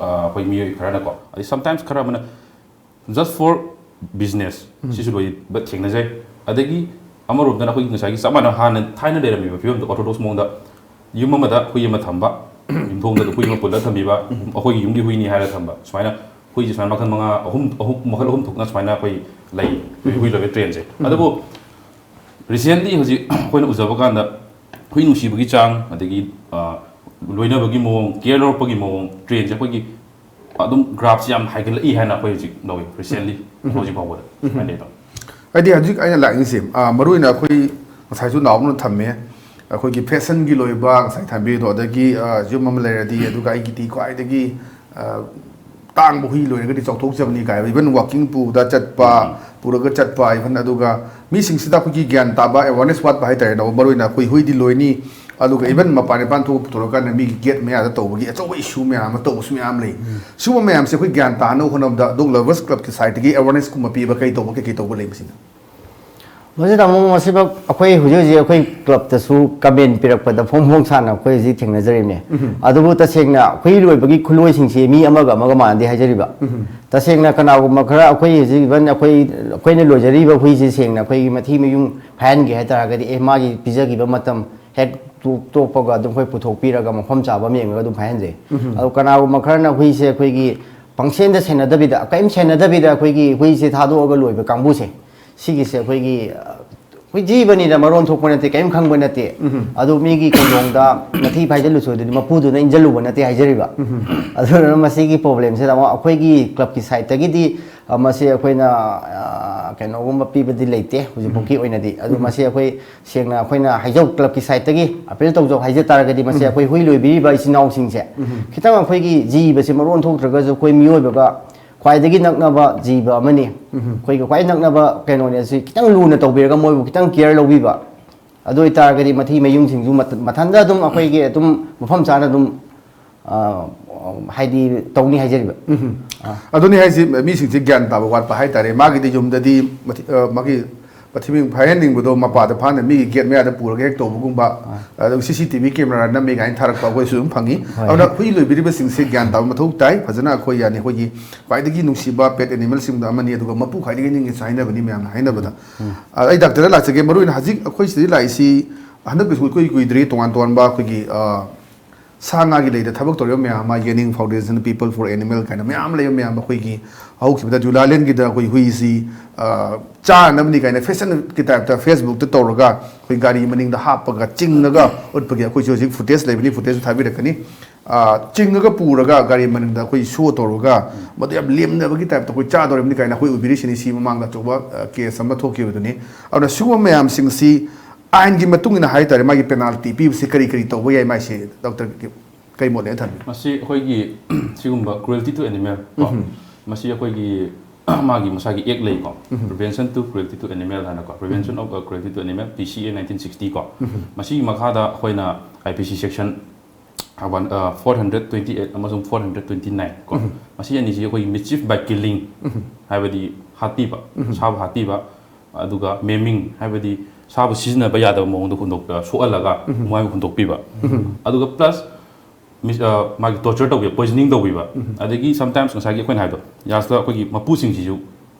ꯑ, ꯑꯩꯈꯣꯏ ꯃꯤꯑꯣꯏ ꯈꯔꯅꯀꯣ꯫ ꯑꯗꯩ sometimes ꯈꯔ ꯑꯃꯅ just for business ꯁꯤꯁꯨ ꯂꯣꯏꯕ ꯊꯦꯡꯅꯖꯩ꯫ ꯑꯗꯒꯤ ꯑꯃꯔꯣꯝꯗꯅ ꯑꯩꯈꯣꯏꯒꯤ ꯉꯁꯥꯏꯒꯤ ꯆꯞ ꯃꯥꯟꯅ ꯍꯥꯟꯅ ꯊꯥꯏꯅ ꯂꯩꯔꯝꯃꯤꯕ ꯐꯤꯕꯝꯗꯣ orthodox ꯃꯑꯣꯡꯗ ꯌꯨꯝ ꯑꯃꯗ ꯍꯨꯏ ꯑꯃ ꯊꯝꯕ, ꯌꯨꯝꯊꯣꯡꯗ ꯍꯨꯏ ꯑꯃ ꯄꯨꯜꯂ ꯊꯝꯕꯤꯕ, ꯑꯩꯈꯣꯏꯒꯤ ꯌꯨꯝꯒꯤ ꯍꯨꯏꯅꯤ ꯍꯥꯏꯔ ꯊꯝꯕ, ꯁꯨꯃꯥꯏꯅ ꯍꯨꯏꯁꯦ ꯁꯨꯃꯥꯏꯅ ꯃꯈꯜ ꯃꯉꯥ, ꯑꯍꯨꯝ, ꯑꯍꯨꯝ, ꯃꯈꯜ ꯑꯍꯨꯝ ꯊꯣꯛꯅ ꯁꯨꯃꯥꯏꯅ ꯑꯩꯈꯣꯏ ꯂꯩ, ꯍꯨꯏ ꯂꯣꯏꯕ ꯇ꯭ꯔꯦꯟꯁꯦ꯫ ꯑꯗꯨꯕꯨ recently ꯍꯧꯖꯤꯛ ꯑꯩꯈꯣꯏꯅ ꯎꯖꯕ ꯀꯥꯟꯗ ꯍꯨꯏ ꯅꯨꯡꯁꯤꯕꯒꯤ ꯆꯥꯡ, ꯑꯗꯒꯤ, ꯑ, ꯂꯣꯏꯅꯕꯒꯤ ꯃꯑꯣꯡ, ꯀꯦꯌꯔ ꯂꯧꯔꯛꯄꯒꯤ ꯃꯑꯣꯡ, ꯇ꯭ꯔꯦꯟꯁꯦ ꯑꯩꯈꯣꯏꯒꯤ ꯑꯗꯨꯝ ꯒ꯭ꯔꯥꯐꯁꯦ ꯌꯥꯝ ꯍꯥꯏꯒꯠꯂꯛꯏ ꯍꯥꯏꯅ ꯑꯩꯈꯣꯏ ꯍꯧꯖꯤꯛ ꯂꯧꯏ, recently ꯍꯧꯖꯤꯛ ꯐꯥꯎꯕꯗ꯫ ꯁꯨꯃꯥꯏꯅ ꯂꯩ, ꯗꯣ꯫ ꯍꯥꯏꯗꯤ ꯍꯧꯖꯤꯛ ꯑꯩꯅ ꯂꯥꯛꯅꯤꯡꯉꯤꯁꯦ, ꯑ, ꯃꯔꯨꯑꯣꯏꯅ ꯑꯩꯈꯣꯏ ꯉꯁꯥꯏꯁꯨ ꯅꯥꯎꯕꯅ ꯊꯝꯃꯦ, ꯑꯩꯈꯣꯏꯒꯤ ꯐꯦꯁꯟꯒꯤ ꯂꯣꯏꯕ ꯉꯁꯥꯏ ꯊꯝꯕꯤꯗꯣ, ꯑꯗꯒꯤ, ꯑ, ꯌꯨꯝ ꯑꯃ ꯂꯩꯔꯗꯤ, ꯑꯗꯨꯒ ꯑꯩꯒꯤꯗꯤ ꯈ꯭ꯋꯥꯏꯗꯒꯤ, ꯑ, ꯇꯥꯡꯕ ꯍꯨꯏ ꯂꯣꯏꯔꯒꯗꯤ ꯆꯥꯎꯊꯣꯛꯆꯕꯅꯤ ꯀꯥꯏꯕ, even walking ꯄꯨꯕꯗ ꯆꯠꯄ, ꯄꯨꯔꯒ ꯆꯠꯄ, even ꯑꯗꯨꯒ ꯃꯤꯁꯤꯡꯁꯤꯗ ꯑꯩꯈꯣꯏꯒꯤ ꯒ꯭ꯌꯥꯟ ꯇꯥꯕ, awareness ꯋꯥꯠꯄ ꯍꯥꯏꯇꯥꯔꯦꯅꯦ, ꯃꯔꯨꯑꯣꯏꯅ ꯑꯩꯈꯣꯏ ꯍꯨꯏꯗꯤ ꯂꯣꯏꯅꯤ, ꯑꯗꯨꯒ even ꯃꯄꯥꯟ ꯏꯄꯥꯟ ꯊꯣꯛꯑ ꯄꯨꯊꯣꯔꯛꯀꯥꯟꯗ ꯃꯤꯒꯤ ꯒꯦꯠ ꯃꯌꯥꯗ ꯇꯧꯕꯒꯤ ꯑꯆꯧꯕ issue ꯃꯌꯥꯝ ꯑꯃ ꯇꯧꯕꯁꯨ ꯃꯌꯥꯝ ꯂꯩ꯫ ꯁꯤꯒꯨꯝꯕ ꯃꯌꯥꯝꯁꯦ ꯑꯩꯈꯣꯏ ꯒ꯭ꯌꯥꯟ ꯇꯥꯅꯕ ꯍꯣꯠꯅꯕꯗ ꯗꯣꯛ ꯂꯚꯔꯁ ꯀ꯭ꯂꯕꯀꯤ ꯁꯥꯏꯠꯇꯒꯤ awareness ꯀꯨꯝꯕ ꯄꯤꯕ ꯀꯩ ꯇꯧꯕ, ꯀꯩ ꯀꯩ ꯇꯧꯕ ꯂꯩ ꯃꯁꯤꯗ? ꯃꯁꯤ ꯇꯥꯃꯣ, ꯃꯁꯤꯃꯛ ꯑꯩꯈꯣꯏ ꯍꯧꯖꯤꯛ ꯍꯧꯖꯤꯛ ꯑꯩꯈꯣꯏ ꯀ꯭ꯂꯕꯇꯁꯨ ꯀꯃꯦꯟ ꯄꯤꯔꯛꯄꯗ ꯐꯣꯡ ꯐꯣꯡ ꯁꯥꯅ ꯑꯩꯈꯣꯏ ꯍꯧꯖꯤꯛ ꯊꯦꯡꯅꯖꯔꯤꯕꯅꯦ꯫ ꯑꯗꯨꯕꯨ ꯇꯁꯦꯡꯅ ꯍꯨꯏ ꯂꯣꯏꯕꯒꯤ ꯈꯨꯂꯣꯏꯁꯤꯡꯁꯤ ꯃꯤ ꯑꯃꯒ ꯑꯃꯒ ꯃꯥꯟꯅꯗꯦ ꯍꯥꯏꯖꯔꯤꯕ꯫ ꯇꯁꯦꯡꯅ ꯀꯅꯥꯒꯨꯝꯕ ꯈꯔ ꯑꯩꯈꯣꯏ ꯍꯧꯖꯤꯛ even ꯑꯩꯈꯣꯏ, ꯑꯩꯈꯣꯏꯅ ꯂꯣꯏꯖꯔꯤꯕ ꯍꯨꯏꯁꯤ ꯁꯦꯡꯅ ꯑꯩꯈꯣꯏꯒꯤ ꯃꯊꯤ ꯃꯌꯨꯡ ꯐꯥꯏꯍꯟꯒꯦ ꯍꯥꯏꯇꯥꯔꯒꯗꯤ, ꯑꯦ, ꯃꯥꯒꯤ ꯄꯤꯖꯈꯤꯕ ꯃꯇꯝ ꯍꯦꯛ ꯇꯣꯛ-, ꯇꯣꯛꯄꯒ ꯑꯗꯨꯝ ꯑꯩꯈꯣꯏ ꯄꯨꯊꯣꯛꯄꯤꯔꯒ ꯃꯐꯝ ꯆꯥꯕ ꯑꯃ ꯌꯦꯡꯉꯒ ꯑꯗꯨꯝ ꯐꯥꯏꯍꯟꯖꯩ꯫ ꯑꯗꯣ ꯀꯅꯥꯒꯨꯝꯕ ꯈꯔꯅ ꯍꯨꯏꯁꯦ ꯑꯩꯈꯣꯏꯒꯤ ꯄꯪꯁꯦꯟꯗ ꯁꯦꯟꯅꯗꯕꯤꯗ, ꯀꯔꯤꯝ ꯁꯦꯟꯅꯗꯕꯤꯗ ꯑꯩꯈꯣꯏꯒꯤ ꯍꯨꯏꯁꯦ ꯊꯥꯗꯣꯛꯑꯒ ꯂꯣꯏꯕ ꯀꯥꯡꯕꯨꯁꯦ, ꯁꯤꯒꯤꯁꯦ ꯑꯩꯈꯣꯏꯒꯤ, ꯑ, ꯑꯩꯈꯣꯏ ꯖꯤꯕꯅꯤꯗ, ꯃꯔꯣꯟ ꯊꯣꯛꯄ ꯅꯠꯇꯦ, ꯀꯔꯤꯝ ꯈꯪꯕ ꯅꯠꯇꯦ꯫ ꯑꯗꯨ ꯃꯤꯒꯤ ꯀꯣꯟꯗꯣꯡꯗ ꯃꯊꯤ ꯐꯥꯏꯖꯜꯂꯨꯁꯨ ꯑꯗꯨꯗꯤ ꯃꯄꯨꯗꯨꯅ ꯏꯟꯖꯜꯂꯨꯕ ꯅꯠꯇꯦ ꯍꯥꯏꯖꯔꯤꯕ꯫ ꯑꯗꯨꯅ ꯃꯁꯤꯒꯤ ꯄ꯭ꯔꯣꯕ꯭ꯂꯦꯝꯁꯤꯗ ꯑꯃꯨꯛ ꯑꯩꯈꯣꯏꯒꯤ ꯀ꯭ꯂꯕꯀꯤ ꯁꯥꯏꯠꯇꯒꯤꯗꯤ, ꯑ, ꯃꯁꯤ ꯑꯩꯈꯣꯏꯅ, ꯑ, ꯀꯩꯅꯣꯒꯨꯝꯕ ꯄꯤꯕꯗꯤ ꯂꯩꯇꯦ ꯍꯧꯖꯤꯛꯐꯥꯎꯒꯤ ꯑꯣꯏꯅꯗꯤ꯫ ꯑꯗꯨ ꯃꯁꯤ ꯑꯩꯈꯣꯏ ꯁꯦꯡꯅ ꯑꯩꯈꯣꯏꯅ ꯍꯥꯏꯖꯧ, ꯀ꯭ꯂꯕꯀꯤ ꯁꯥꯏꯠꯇꯒꯤ ꯑꯄꯤꯜ ꯇꯧꯖꯧ ꯍꯥꯏꯖ ꯇꯥꯔꯒꯗꯤ, ꯃꯁꯤ ꯑꯩꯈꯣꯏ ꯍꯨꯏ ꯂꯣꯏꯕꯤꯔꯤꯕ ꯏꯆꯤꯟ ꯏꯅꯥꯎꯁꯤꯡꯁꯦ ꯈꯤꯇꯪ ꯑꯩꯈꯣꯏꯒꯤ ꯖꯤꯕꯁꯦ ꯃꯔꯣꯟ ꯊꯣꯛꯇ꯭ꯔꯒꯁꯨ ꯑꯩꯈꯣꯏ ꯃꯤꯑꯣꯏꯕꯒ ꯈ꯭ꯋꯥꯏꯗꯒꯤ ꯅꯛꯅꯕ ꯖꯤꯕ ꯑꯃꯅꯤ꯫ ꯑꯩꯈꯣꯏꯒ ꯈ꯭ꯋꯥꯏ ꯅꯛꯅꯕ ꯀꯩꯅꯣꯅꯦ꯫ ꯑꯁꯤ ꯈꯤꯇꯪ ꯂꯨꯅ ꯇꯧꯕꯤꯔꯒ ꯃꯣꯏꯕꯨ ꯈꯤꯇꯪ ꯀꯤꯌꯔ ꯂꯧꯕꯤꯕ, ꯑꯗꯨ ꯑꯣꯏꯇꯥꯔꯒꯗꯤ ꯃꯊꯤ ꯃꯌꯨꯡꯁꯤꯡꯁꯨ ꯃꯊ-, ꯃꯊꯟꯇ ꯑꯗꯨꯝ ꯑꯩꯈꯣꯏꯒꯤ ꯑꯗꯨꯝ ꯃꯐꯝ ꯆꯥꯅ ꯑꯗꯨꯝ, ꯑ, ꯍꯥꯏꯗꯤ ꯇꯧꯅꯤ ꯍꯥꯏꯖꯔꯤꯕ꯫ ꯑꯗꯨꯅꯤ ꯍꯥꯏꯁꯤ, ꯃꯤꯁꯤꯡꯁꯦ ꯒ꯭ꯌꯥꯟ ꯇꯥꯕ ꯋꯥꯠꯄ ꯍꯥꯏꯇꯥꯔꯦ꯫ ꯃꯥꯒꯤꯗꯤ ꯌꯨꯝꯗꯗꯤ ꯃꯊꯤ-, ꯑ, ꯃꯥꯒꯤ ꯃꯊꯤ ꯃꯌꯨꯡ ꯐꯥꯏꯍꯟꯅꯤꯡꯕꯗꯣ ꯃꯄꯥꯗ ꯐꯥꯅ ꯃꯤꯒꯤ ꯒꯦꯠ ꯃꯌꯥꯗ ꯄꯨꯔꯒ ꯍꯦꯛ ꯇꯧꯕꯒꯨꯝꯕ, ꯑꯗꯨꯒ ꯁꯤ ꯁꯤ ꯇꯤ ꯚꯤ ꯀꯦꯃꯦꯔꯥ ꯅꯝꯃꯤ ꯀꯥꯏꯅ ꯊꯥꯔꯛꯄ ꯑꯩꯈꯣꯏꯁꯨ ꯑꯗꯨꯝ ꯐꯪꯉꯤ꯫ ꯑꯗꯨꯅ ꯍꯨꯏ ꯂꯣꯏꯕꯤꯔꯤꯕꯁꯤꯡꯁꯦ ꯒ꯭ꯌꯥꯟ ꯇꯥꯕ ꯃꯊꯧ ꯇꯥꯏ꯫ ꯐꯖꯅ ꯑꯩꯈꯣꯏ, ꯌꯥꯅꯤ, ꯑꯩꯈꯣꯏꯒꯤ ꯈ꯭ꯋꯥꯏꯗꯒꯤ ꯅꯨꯡꯁꯤꯕ ꯄꯦꯠ ꯑꯦꯅꯤꯃꯦꯜꯁꯤꯡꯗ ꯑꯃꯅꯤ, ꯑꯗꯨꯒ ꯃꯄꯨ ꯈ꯭ꯋꯥꯏꯗꯒꯤ ꯅꯤꯡꯉꯤꯁꯨ ꯍꯥꯏꯅꯕꯅꯤ ꯃꯌꯥꯝꯅ ꯍꯥꯏꯅꯕꯗ꯫ ꯑ, ꯑꯩ ꯗꯥꯛꯇꯔꯗ ꯂꯥꯛꯆꯒꯦ꯫ ꯃꯔꯨꯑꯣꯏꯅ ꯍꯧꯖꯤꯛ ꯑꯩꯈꯣꯏ ꯁꯤꯗ ꯂꯥꯛꯏꯁꯤ ꯍꯟꯗꯛꯀꯤꯁꯨ ꯏꯀꯨꯏ ꯀꯨꯏꯗ꯭ꯔꯤ, ꯇꯣꯉꯥꯟ ꯇꯣꯉꯥꯟꯕ ꯑꯩꯈꯣꯏꯒꯤ, ꯑ, ꯁꯥ ꯉꯥꯒꯤ ꯂꯩꯗ ꯊꯕꯛ ꯇꯧꯔꯤꯕ ꯃꯌꯥꯝ ꯑꯃ, ꯌꯦꯅꯤꯡ ꯐꯥꯎꯟꯗꯦꯁꯟ, ꯄꯤꯄꯜ ꯐꯣꯔ ꯑꯦꯅꯤꯃꯦꯜ ꯀꯥꯏꯅ ꯃꯌꯥꯝ ꯂꯩꯕ ꯃꯌꯥꯝ, ꯑꯩꯈꯣꯏꯒꯤ ꯍꯧꯈꯤꯕꯗ ꯖꯨꯂꯥꯂꯦꯟꯒꯤꯗ ꯑꯩꯈꯣꯏ ꯍꯨꯏꯁꯤ, ꯑ, ꯆꯥꯅꯕꯅꯤ ꯀꯥꯏꯅ ꯐꯦꯁꯟꯒꯤ ꯇꯥꯏꯞꯇ ꯐꯦꯁꯕꯨꯛꯇ ꯇꯧꯔꯒ ꯑꯩꯈꯣꯏ ꯒꯥꯔꯤ ꯃꯅꯤꯡꯗ ꯍꯥꯞꯄꯒ ꯆꯤꯡꯉꯒ ꯎꯠꯄꯒꯤ ꯑꯩꯈꯣꯏꯁꯨ ꯍꯧꯖꯤꯛ ꯐꯨꯇꯦꯖ ꯂꯩꯕꯅꯤ, ꯐꯨꯇꯦꯖꯁꯨ ꯊꯥꯕꯤꯔꯛꯀꯅꯤ꯫ ꯑ, ꯆꯤꯡꯉꯒ ꯄꯨꯔꯒ ꯒꯥꯔꯤ ꯃꯅꯤꯡꯗ ꯑꯩꯈꯣꯏ ꯁꯣ ꯇꯧꯔꯒ ꯃꯗꯨ ꯌꯥꯝ ꯂꯦꯝꯅꯕꯒꯤ ꯇꯥꯏꯞꯇ ꯑꯩꯈꯣꯏ ꯆꯥꯗꯧꯔꯤꯕꯅꯤ ꯀꯥꯏꯅ ꯑꯩꯈꯣꯏ ꯎꯕꯤꯔꯤꯁꯤꯅꯤ꯫ ꯁꯤ ꯃꯃꯥꯡꯗ ꯑꯆꯧꯕ, ꯑ, ꯀꯦꯁ ꯑꯃ ꯊꯣꯛꯈꯤꯕꯗꯨꯅꯤ꯫ ꯑꯗꯨꯅ ꯁꯤꯒꯨꯝꯕ ꯃꯌꯥꯝꯁꯤꯡꯁꯤ ꯑꯥꯏꯟꯒꯤ ꯃꯇꯨꯡ ꯏꯟꯅ ꯍꯥꯏꯇꯥꯔꯦ, ꯃꯥꯒꯤ ꯄꯦꯅꯥꯜꯇꯤ ꯄꯤꯕꯁꯤ ꯀꯔꯤ ꯀꯔꯤ ꯇꯧꯕ ꯌꯥꯏ? ꯃꯥꯏꯁꯦ ꯗꯣꯛꯇꯔ ꯀꯩ ꯃꯣꯠ ꯂꯩ ꯊꯝꯕꯤꯌꯨ꯫ ꯃꯁꯤ ꯑꯩꯈꯣꯏꯒꯤ ꯁꯤꯒꯨꯝꯕ cruelty to animal ꯀꯣ, ꯃꯁꯤ ꯑꯩꯈꯣꯏꯒꯤ ꯃꯥꯒꯤ ꯃꯁꯥꯒꯤ ꯑꯦꯛ ꯂꯩꯀꯣ, Prevention to Cruelty to Animal ꯍꯥꯏꯅꯀꯣ, Prevention of, uh, Cruelty to Animal, P C A nineteen sixty ꯀꯣ, ꯃꯁꯤꯒꯤ ꯃꯈꯥꯗ ꯑꯩꯈꯣꯏꯅ I P C section one, uh, four hundred twenty eight ꯑꯃꯁꯨꯡ four hundred twenty nine ꯀꯣ, ꯃꯁꯤ ꯑꯅꯤꯁꯤ ꯑꯩꯈꯣꯏꯒꯤ mischief by killing, ꯍꯥꯏꯕꯗꯤ ꯍꯥꯠꯄꯤꯕ, ꯁꯥꯕ ꯍꯥꯠꯄꯤꯕ, ꯑꯗꯨꯒ maiming, ꯍꯥꯏꯕꯗꯤ ꯁꯥꯕ ꯁꯤꯖꯤꯟꯅꯕ ꯌꯥꯗꯕ ꯃꯑꯣꯡꯗ ꯍꯨꯟꯗꯣꯛ-, ꯑ, ꯁꯣꯛꯍꯜꯂꯒ ꯃꯥꯏ ꯍꯨꯟꯗꯣꯛꯄꯤꯕ, ꯑꯗꯨꯒ plus ꯃꯤꯁ-, ꯑ, ꯃꯥꯒꯤ torture ꯇꯧꯕꯤꯕ, poisoning ꯇꯧꯕꯤꯕ, ꯑꯗꯒꯤ sometimes ꯉꯁꯥꯏꯒꯤ ꯑꯩꯈꯣꯏꯅ ꯍꯥꯏꯕꯗꯣ, ꯂꯥꯁꯇ ꯑꯩꯈꯣꯏꯒꯤ ꯃꯄꯨꯁꯤꯡꯁꯤꯁꯨ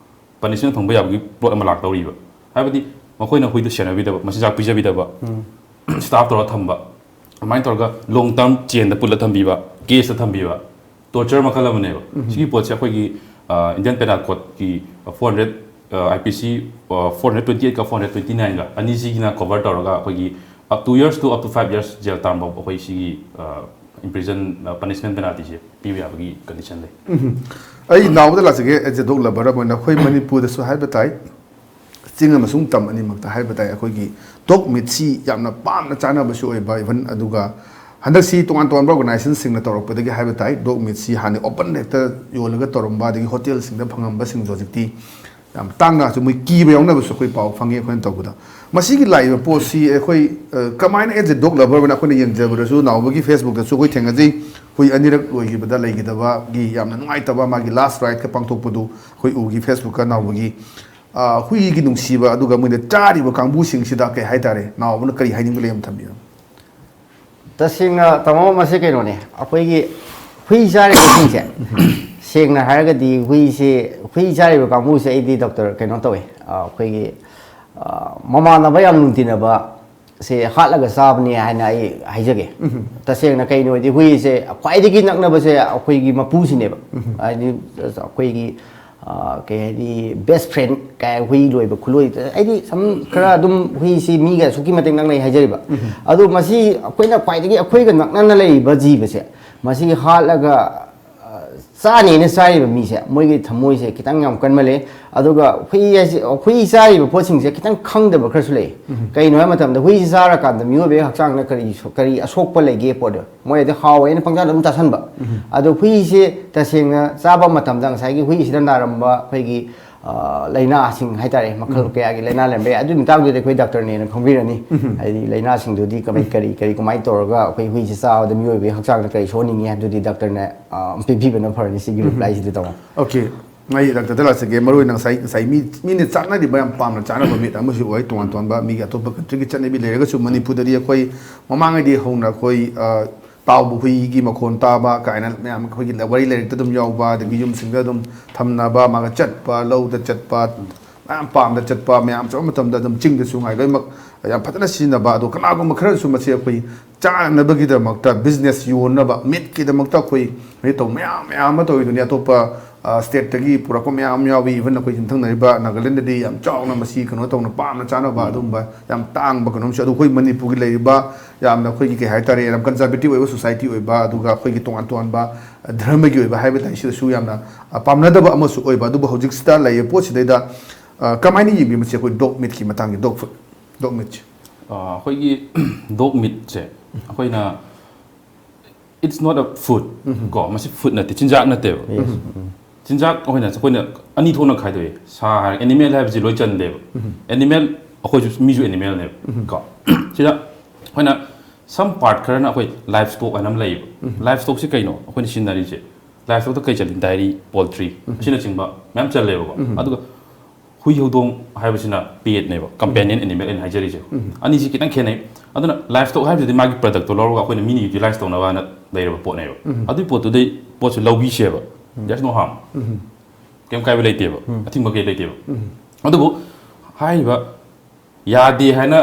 punishment ꯐꯪꯕ ꯌꯥꯕꯒꯤ ꯄꯣꯠ ꯑꯃ ꯂꯥꯛꯇꯧꯔꯤꯕ꯫ ꯍꯥꯏꯕꯗꯤ ꯃꯈꯣꯏꯅ ꯍꯨꯏꯗꯣ ꯁꯦꯟꯅꯕꯤꯗꯕ, ꯃꯆꯤꯟꯖꯥꯛ ꯄꯤꯖꯕꯤꯗꯕ, staff ꯇꯧꯔ ꯊꯝꯕ, ꯑꯗꯨꯃꯥꯏꯅ ꯇꯧꯔꯒ long term chain ꯗ ꯄꯨꯜꯂ ꯊꯝꯕꯤꯕ, cage ꯇ ꯊꯝꯕꯤꯕ, torture ꯃꯈꯜ ꯑꯃꯅꯦꯕ꯫ ꯁꯤꯒꯤ ꯄꯣꯠꯁꯦ ꯑꯩꯈꯣꯏꯒꯤ, ꯑ, Indian Penal Code ꯀꯤ four hundred I P C four hundred twenty ꯑꯩꯠꯀ ꯐꯣꯔ ꯍꯟꯗ꯭ꯔꯦꯠ ꯇ꯭ꯋꯦꯟꯇꯤ ꯅꯥꯏꯟꯒ ꯑꯅꯤꯁꯤꯒꯤꯅ ꯀꯣꯚꯔ ꯇꯧꯔꯒ ꯑꯩꯈꯣꯏꯒꯤ up to years to up to five years jail ꯇꯥꯔꯝꯐꯥꯎ ꯑꯩꯈꯣꯏ ꯁꯤꯒꯤ imprisonment penaltyꯁꯦ ꯄꯤꯕ ꯌꯥꯕꯒꯤ condition ꯂꯩ꯫ ꯑꯩ ꯅꯥꯎꯕꯗ ꯂꯥꯛꯆꯒꯦ꯫ As a dog lover ꯑꯃ ꯑꯣꯏꯅ ꯑꯩꯈꯣꯏ ꯃꯅꯤꯄꯨꯔꯗꯁꯨ ꯍꯥꯏꯕ ꯇꯥꯏ, ꯆꯤꯡ ꯑꯃꯁꯨꯡ ꯇꯝ ꯑꯅꯤꯃꯛꯇ ꯍꯥꯏꯕ ꯇꯥꯏ, ꯑꯩꯈꯣꯏꯒꯤ dog meatꯁꯤ ꯌꯥꯝꯅ ꯄꯥꯝꯅ ꯆꯥꯅꯕꯁꯨ ꯑꯣꯏꯕ꯫ Even ꯑꯗꯨꯒ ꯍꯟꯗꯛꯁꯤ ꯇꯣꯉꯥꯟ ꯇꯣꯉꯥꯟꯕ organizationꯁꯤꯡꯅ ꯇꯧꯔꯛꯄꯗꯒꯤ ꯍꯥꯏꯕ ꯇꯥꯏ, dog meatꯁꯤ ꯍꯥꯟꯅ open ꯍꯦꯛꯇ ꯌꯣꯜꯂꯒ ꯇꯧꯔꯝꯕ, ꯑꯗꯒꯤ hotelꯁꯤꯡꯗ ꯐꯪꯉꯝꯕꯁꯤꯡꯗꯣ ꯍꯧꯖꯤꯛꯇꯤ ꯌꯥꯝ ꯇꯥꯡꯅꯁꯨ ꯃꯣꯏ ꯀꯤꯕ ꯌꯥꯎꯅꯕꯁꯨ ꯑꯩꯈꯣꯏ ꯄꯥꯎ ꯐꯪꯉꯤ꯫ ꯑꯩꯈꯣꯏꯅ ꯇꯧꯕꯗ ꯃꯁꯤꯒꯤ ꯂꯥꯛꯏꯕ ꯄꯣꯠꯁꯤ ꯑꯩꯈꯣꯏ ꯀꯃꯥꯏꯅ, as a dog lover ꯑꯣꯏꯅ ꯑꯩꯈꯣꯏꯅ ꯌꯦꯡꯖꯕꯗꯁꯨ, ꯅꯥꯎꯕꯒꯤ Facebookꯇꯁꯨ ꯑꯩꯈꯣꯏ ꯊꯦꯡꯅꯖꯩ꯫ ꯍꯨꯏ ꯑꯅꯤꯔꯛ ꯂꯣꯏꯈꯤꯕꯗ ꯂꯩꯈꯤꯗꯕꯒꯤ ꯌꯥꯝꯅ ꯅꯨꯡꯉꯥꯏꯇꯕ, ꯃꯥꯒꯤ last rideꯀ ꯄꯥꯡꯊꯣꯛꯄꯗꯨ ꯑꯩꯈꯣꯏ ꯎꯈꯤ Facebookꯀ꯫ ꯅꯥꯎꯕꯒꯤ ꯍꯨꯏꯒꯤ ꯅꯨꯡꯁꯤꯕ, ꯑꯗꯨꯒ ꯃꯣꯏꯅ ꯆꯥꯔꯤꯕ ꯀꯥꯡꯕꯨꯁꯤꯡꯁꯤꯗ ꯀꯩ ꯍꯥꯏꯇꯥꯔꯦ, ꯅꯥꯎꯕꯅ ꯀꯔꯤ ꯍꯥꯏꯅꯤꯡꯕ ꯂꯩ ꯑꯃ ꯊꯝꯕꯤꯌꯨ꯫ ꯇꯁꯦꯡꯅ ꯇꯥꯃꯣ, ꯃꯁꯤ ꯀꯩꯅꯣꯅꯦ, ꯑꯩꯈꯣꯏꯒꯤ ꯍꯨꯏ ꯆꯥꯔꯤꯕꯁꯤꯡꯁꯦ, ꯁꯦꯡꯅ ꯍꯥꯏꯔꯒꯗꯤ ꯍꯨꯏꯁꯦ, ꯍꯨꯏ ꯆꯥꯔꯤꯕ ꯀꯥꯡꯕꯨꯁꯦ ꯑꯩꯗꯤ ꯗꯣꯛꯇꯔ ꯀꯩꯅꯣ ꯇꯧꯋꯦ, ꯑꯩꯈꯣꯏꯒꯤ ꯃꯃꯥꯟꯅꯕ ꯌꯥꯝ ꯅꯨꯡꯇꯤꯟꯅꯕ ꯁꯦ ꯍꯥꯠꯂꯒ ꯆꯥꯕꯅꯤ ꯍꯥꯏꯅ ꯑꯩ ꯍꯥꯏꯖꯒꯦ꯫ ꯇꯁꯦꯡꯅ ꯀꯩꯅꯣ ꯍꯥꯏꯗꯤ ꯍꯨꯏꯁꯦ ꯈ꯭ꯋꯥꯏꯗꯒꯤ ꯅꯛꯅꯕꯁꯦ ꯑꯩꯈꯣꯏꯒꯤ ꯃꯄꯨꯁꯤꯅꯦꯕ꯫ ꯍꯥꯏꯗꯤ ꯑꯩꯈꯣꯏꯒꯤ ꯀꯩ ꯍꯥꯏꯅꯤ, best friend ꯀꯥꯏ, ꯍꯨꯏ ꯂꯣꯏꯕ ꯈꯨꯂꯣꯏ ꯍꯥꯏꯗꯤ ꯁꯝ ꯈꯔ ꯑꯗꯨꯝ ꯍꯨꯏꯁꯤ ꯃꯤꯒ ꯑꯁꯨꯛꯀꯤ ꯃꯇꯤꯛ ꯅꯛꯅꯩ ꯍꯥꯏꯖꯔꯤꯕ꯫ ꯑꯗꯣ ꯃꯁꯤ ꯑꯩꯈꯣꯏꯅ ꯈ꯭ꯋꯥꯏꯗꯒꯤ ꯑꯩꯈꯣꯏꯒ ꯅꯛꯅꯅ ꯂꯩꯔꯤꯕ ꯖꯤꯕꯁꯦ ꯃꯁꯤ ꯍꯥꯠꯂꯒ ꯆꯥꯅꯦꯅ ꯆꯥꯔꯤꯕ ꯃꯤꯁꯦ ꯃꯣꯏꯒꯤ ꯊꯃꯣꯏꯁꯦ ꯈꯤꯇꯪ ꯌꯥꯝ ꯀꯟꯃꯜꯂꯦ꯫ ꯑꯗꯨꯒ ꯍꯨꯏ ꯍꯥꯏꯁꯦ, ꯍꯨꯏ ꯆꯥꯔꯤꯕ ꯄꯣꯠꯁꯤꯡꯁꯦ ꯈꯤꯇꯪ ꯈꯪꯗꯕ ꯈꯔꯁꯨ ꯂꯩ꯫ ꯀꯩꯅꯣ ꯍꯥꯏꯕ ꯃꯇꯝꯗ ꯍꯨꯏꯁꯤ ꯆꯥꯔꯀꯥꯟꯗ ꯃꯤꯑꯣꯏꯕꯒꯤ ꯍꯛꯆꯥꯡꯗ ꯀꯔꯤ ꯀꯔꯤ ꯑꯁꯣꯛꯄ ꯂꯩꯒꯦ ꯄꯣꯠꯇꯣ ꯃꯣꯏ ꯑꯗꯨ ꯍꯥꯎꯋꯦꯅ ꯄꯪꯆꯥꯗ ꯑꯗꯨꯝ ꯆꯥꯁꯟꯕ꯫ ꯑꯗꯣ ꯍꯨꯏꯁꯦ ꯇꯁꯦꯡꯅ ꯆꯥꯕ ꯃꯇꯝꯗ ꯉꯁꯥꯏꯒꯤ ꯍꯨꯏꯁꯤꯗ ꯅꯥꯔꯝꯕ ꯑꯩꯈꯣꯏꯒꯤ ꯂꯥꯏꯅꯥꯁꯤꯡ ꯍꯥꯏꯇꯥꯔꯦ, ꯃꯈꯜ ꯀꯌꯥꯒꯤ ꯂꯥꯏꯅꯥ ꯂꯩꯔꯝꯕ ꯌꯥꯏ꯫ ꯑꯗꯨꯒꯤ ꯃꯇꯥꯡꯗꯨꯗꯤ ꯑꯩꯈꯣꯏ ꯗꯥꯛꯇꯔꯅ ꯍꯦꯟꯅ ꯈꯪꯕꯤꯔꯅꯤ꯫ ꯍꯥꯏꯗꯤ ꯂꯥꯏꯅꯥꯁꯤꯡꯗꯨꯗꯤ ꯀꯃꯥꯏ ꯀꯔꯤ ꯀꯔꯤ ꯀꯃꯥꯏꯅ ꯇꯧꯔꯒ ꯑꯩꯈꯣꯏ ꯍꯨꯏꯁꯦ ꯆꯥꯕꯗ ꯃꯤꯑꯣꯏꯕꯒꯤ ꯍꯛꯆꯥꯡꯗ ꯀꯔꯤ ꯁꯣꯛꯍꯟꯅꯤꯡꯉꯤ ꯍꯥꯏꯕꯗꯨꯗꯤ ꯗꯥꯛꯇꯔꯅ ꯄꯤꯕꯤꯕꯅ ꯐꯔꯅꯤ ꯁꯤꯒꯤ replyꯁꯤꯗꯤ, ꯇꯥꯃꯣ꯫ Okay, ꯑꯩ ꯗꯥꯛꯇꯔꯗ ꯂꯥꯛꯆꯒꯦ꯫ ꯃꯔꯨꯑꯣꯏꯅ ꯉꯁꯥꯏ ꯉꯁꯥꯏ ꯃꯤ ꯃꯤꯅ ꯆꯥꯅꯔꯤꯕ ꯌꯥꯝ ꯄꯥꯝꯅ ꯆꯥꯅꯕ meat ꯑꯃꯁꯨ ꯑꯣꯏ꯫ ꯇꯣꯉꯥꯟ ꯇꯣꯉꯥꯟꯕ ꯃꯤꯒꯤ ꯑꯇꯣꯞꯄ countryꯒꯤ ꯆꯠꯅꯕꯤ ꯂꯩꯔꯒꯁꯨ ꯃꯅꯤꯄꯨꯔꯗꯗꯤ ꯑꯩꯈꯣꯏ ꯃꯃꯥꯡꯉꯩꯗꯤ ꯍꯧꯅ ꯑꯩꯈꯣꯏ ꯇꯥꯎꯕ ꯍꯨꯏꯒꯤ ꯃꯈꯣꯟ ꯇꯥꯕ ꯀꯥꯏꯅ ꯃꯌꯥꯝ ꯑꯩꯈꯣꯏꯒꯤ ꯋꯥꯔꯤ ꯂꯥꯏꯔꯤꯛꯇ ꯑꯗꯨꯝ ꯌꯥꯎꯕ, ꯑꯗꯒꯤ ꯌꯨꯝꯁꯤꯡꯗ ꯑꯗꯨꯝ ꯊꯝꯅꯕ, ꯃꯥꯒ ꯆꯠꯄ, ꯂꯧꯗ ꯆꯠꯄ, ꯃꯌꯥꯝ ꯄꯥꯝꯗ ꯆꯠꯄ, ꯃꯌꯥꯝ ꯆꯠꯄ ꯃꯇꯝꯗ ꯑꯗꯨꯝ ꯆꯤꯡꯗꯁꯨ ꯉꯥꯏ ꯂꯣꯏꯅꯃꯛ ꯌꯥꯝ ꯐꯖꯅ ꯁꯤꯖꯤꯟꯅꯕ꯫ ꯑꯗꯣ ꯀꯅꯥꯒꯨꯝꯕ ꯈꯔꯁꯨ ꯃꯁꯤ ꯑꯩꯈꯣꯏ ꯆꯥꯅꯕꯒꯤꯗꯃꯛꯇ, business ꯌꯣꯟꯅꯕ, meatꯀꯤꯗꯃꯛꯇ ꯑꯩꯈꯣꯏ ꯃꯤ ꯇꯧ ꯃꯌꯥꯝ ꯃꯌꯥꯝ ꯑꯃ ꯇꯧꯔꯤꯗꯨꯅꯤ꯫ ꯑꯇꯣꯞꯄ ꯁ꯭ꯇꯦꯠꯇꯒꯤ ꯄꯨꯔꯛꯄ ꯃꯌꯥꯝ ꯌꯥꯎꯏ꯫ ꯏꯚꯟ ꯑꯩꯈꯣꯏ ꯌꯨꯝꯊꯪꯅꯔꯤꯕ ꯅꯥꯒꯥꯂꯦꯟꯗꯗꯤ ꯌꯥꯝ ꯆꯥꯎꯅ ꯃꯁꯤ ꯀꯩꯅꯣ ꯇꯧꯅ ꯄꯥꯝꯅ ꯆꯥꯅꯕ ꯑꯗꯨꯒꯨꯝꯕ ꯌꯥꯝ ꯇꯥꯡꯕ ꯀꯩꯅꯣꯝꯁꯨ꯫ ꯑꯗꯨ ꯑꯩꯈꯣꯏ ꯃꯅꯤꯄꯨꯔꯒꯤ ꯂꯩꯔꯤꯕ ꯌꯥꯝꯅ ꯑꯩꯈꯣꯏꯒꯤ ꯀꯩ ꯍꯥꯏꯇꯥꯔꯦ, ꯌꯥꯝ ꯀꯟꯖꯔꯕꯦꯇꯤꯚ ꯑꯣꯏꯕ ꯁꯣꯁꯥꯏꯇꯤ ꯑꯣꯏꯕ, ꯑꯗꯨꯒ ꯑꯩꯈꯣꯏꯒꯤ ꯇꯣꯉꯥꯟ ꯇꯣꯉꯥꯟꯕ ꯙꯔꯃꯒꯤ ꯑꯣꯏꯕ ꯍꯥꯏꯕ ꯇꯥꯏ, ꯁꯤꯗꯁꯨ ꯌꯥꯝꯅ ꯑ, ꯄꯥꯝꯅꯗꯕ ꯑꯃꯁꯨ ꯑꯣꯏꯕ꯫ ꯑꯗꯨꯕꯨ ꯍꯧꯖꯤꯛꯁꯤꯗ ꯂꯩꯔꯤꯕ ꯄꯣꯠꯁꯤꯗꯩꯗ ꯑ, ꯀꯃꯥꯏꯅ ꯌꯦꯡꯕꯤ ꯃꯁꯤ ꯑꯩꯈꯣꯏ ꯗꯣꯒ ꯃꯤꯠꯀꯤ ꯃꯇꯥꯡꯒꯤ, ꯗꯣꯒ ꯐꯨꯗ, ꯗꯣꯒ ꯃꯤꯠꯁꯦ? ꯑ, ꯑꯩꯈꯣꯏꯒꯤ ꯗꯣꯒ ꯃꯤꯠꯁꯦ ꯑꯩꯈꯣꯏꯅ, it's not a food, ꯀꯣ, ꯃꯁꯤ ꯐꯨꯗ ꯅꯠꯇꯦ, ꯆꯤꯟꯖꯥꯛ ꯅꯠꯇꯦꯕ꯫ ꯆꯤꯟꯖꯥꯛ ꯑꯩꯈꯣꯏꯅ, ꯑꯩꯈꯣꯏꯅ ꯑꯅꯤ ꯊꯣꯛꯅ ꯈꯥꯏꯗꯣꯛꯏ꯫ ꯁꯥ ꯍꯥꯏꯔꯒ ꯑꯦꯅꯤꯃꯦꯜ ꯍꯥꯏꯕꯁꯤ ꯂꯣꯏ ꯆꯟꯗꯦꯕ꯫ ꯑꯦꯅꯤꯃꯦꯜ, ꯑꯩꯈꯣꯏꯁꯨ, ꯃꯤꯁꯨ ꯑꯦꯅꯤꯃꯦꯜꯅꯦꯕ꯫ ꯀꯣ, ꯁꯤꯗ ꯑꯩꯈꯣꯏꯅ ꯁꯝ ꯄꯥꯔꯠ ꯈꯔꯅ ꯑꯩꯈꯣꯏ ꯂꯥꯏꯐ ꯁ꯭ꯇꯣꯛ ꯍꯥꯏꯅ ꯑꯃ ꯂꯩꯌꯦꯕ꯫ ꯂꯥꯏꯐ ꯁ꯭ꯇꯣꯛꯁꯤ ꯀꯩꯅꯣ ꯑꯩꯈꯣꯏꯅ ꯁꯤꯖꯤꯟꯅꯔꯤꯁꯦ? ꯂꯥꯏꯐ ꯁ꯭ꯇꯣꯛꯇ ꯀꯩ ꯆꯜꯂꯤ? ꯗꯥꯏꯔꯤ, ꯄꯣꯜꯇ꯭ꯔꯤ, ꯑꯁꯤꯅꯆꯤꯡꯕ ꯃꯌꯥꯝ ꯆꯜꯂꯦꯕꯀꯣ꯫ ꯑꯗꯨꯒ ꯍꯨꯏ ꯍꯧꯗꯣꯡ ꯍꯥꯏꯕꯁꯤꯅ ꯄꯦꯠꯅꯦꯕ, ꯀꯝꯄꯦꯅꯤꯌꯟ ꯑꯦꯅꯤꯃꯦꯜ ꯑꯩꯅ ꯍꯥꯏꯖꯔꯤꯁꯦ꯫ ꯑꯅꯤꯁꯤ ꯈꯤꯇꯪ ꯈꯦꯠꯅꯩ꯫ ꯑꯗꯨꯅ ꯂꯥꯏꯐ ꯁ꯭ꯇꯣꯛ ꯍꯥꯏꯕꯁꯤꯗꯤ ꯃꯥꯒꯤ ꯄ꯭ꯔꯗꯛꯇꯣ ꯂꯧꯔꯒ ꯑꯩꯈꯣꯏꯅ ꯃꯤꯅ ꯌꯨꯇꯤꯂꯥꯏꯁ ꯇꯧꯅꯕ ꯍꯥꯏꯅ ꯂꯩꯔꯕ ꯄꯣꯠꯅꯦꯕ꯫ ꯑꯗꯨꯒꯤ ꯄꯣꯠꯇꯨꯗꯩ ꯄꯣꯠꯁꯦ ꯂꯧꯕꯤꯁꯦꯕ꯫ There's no harm. ꯀꯩꯝ ꯀꯥꯏꯕ ꯂꯩꯇꯦꯕ, ꯑꯊꯤꯡꯕ ꯀꯩ ꯂꯩꯇꯦꯕ꯫ ꯑꯗꯨꯕꯨ ꯍꯥꯏꯔꯤꯕ ꯌꯥꯗꯦ ꯍꯥꯏꯅ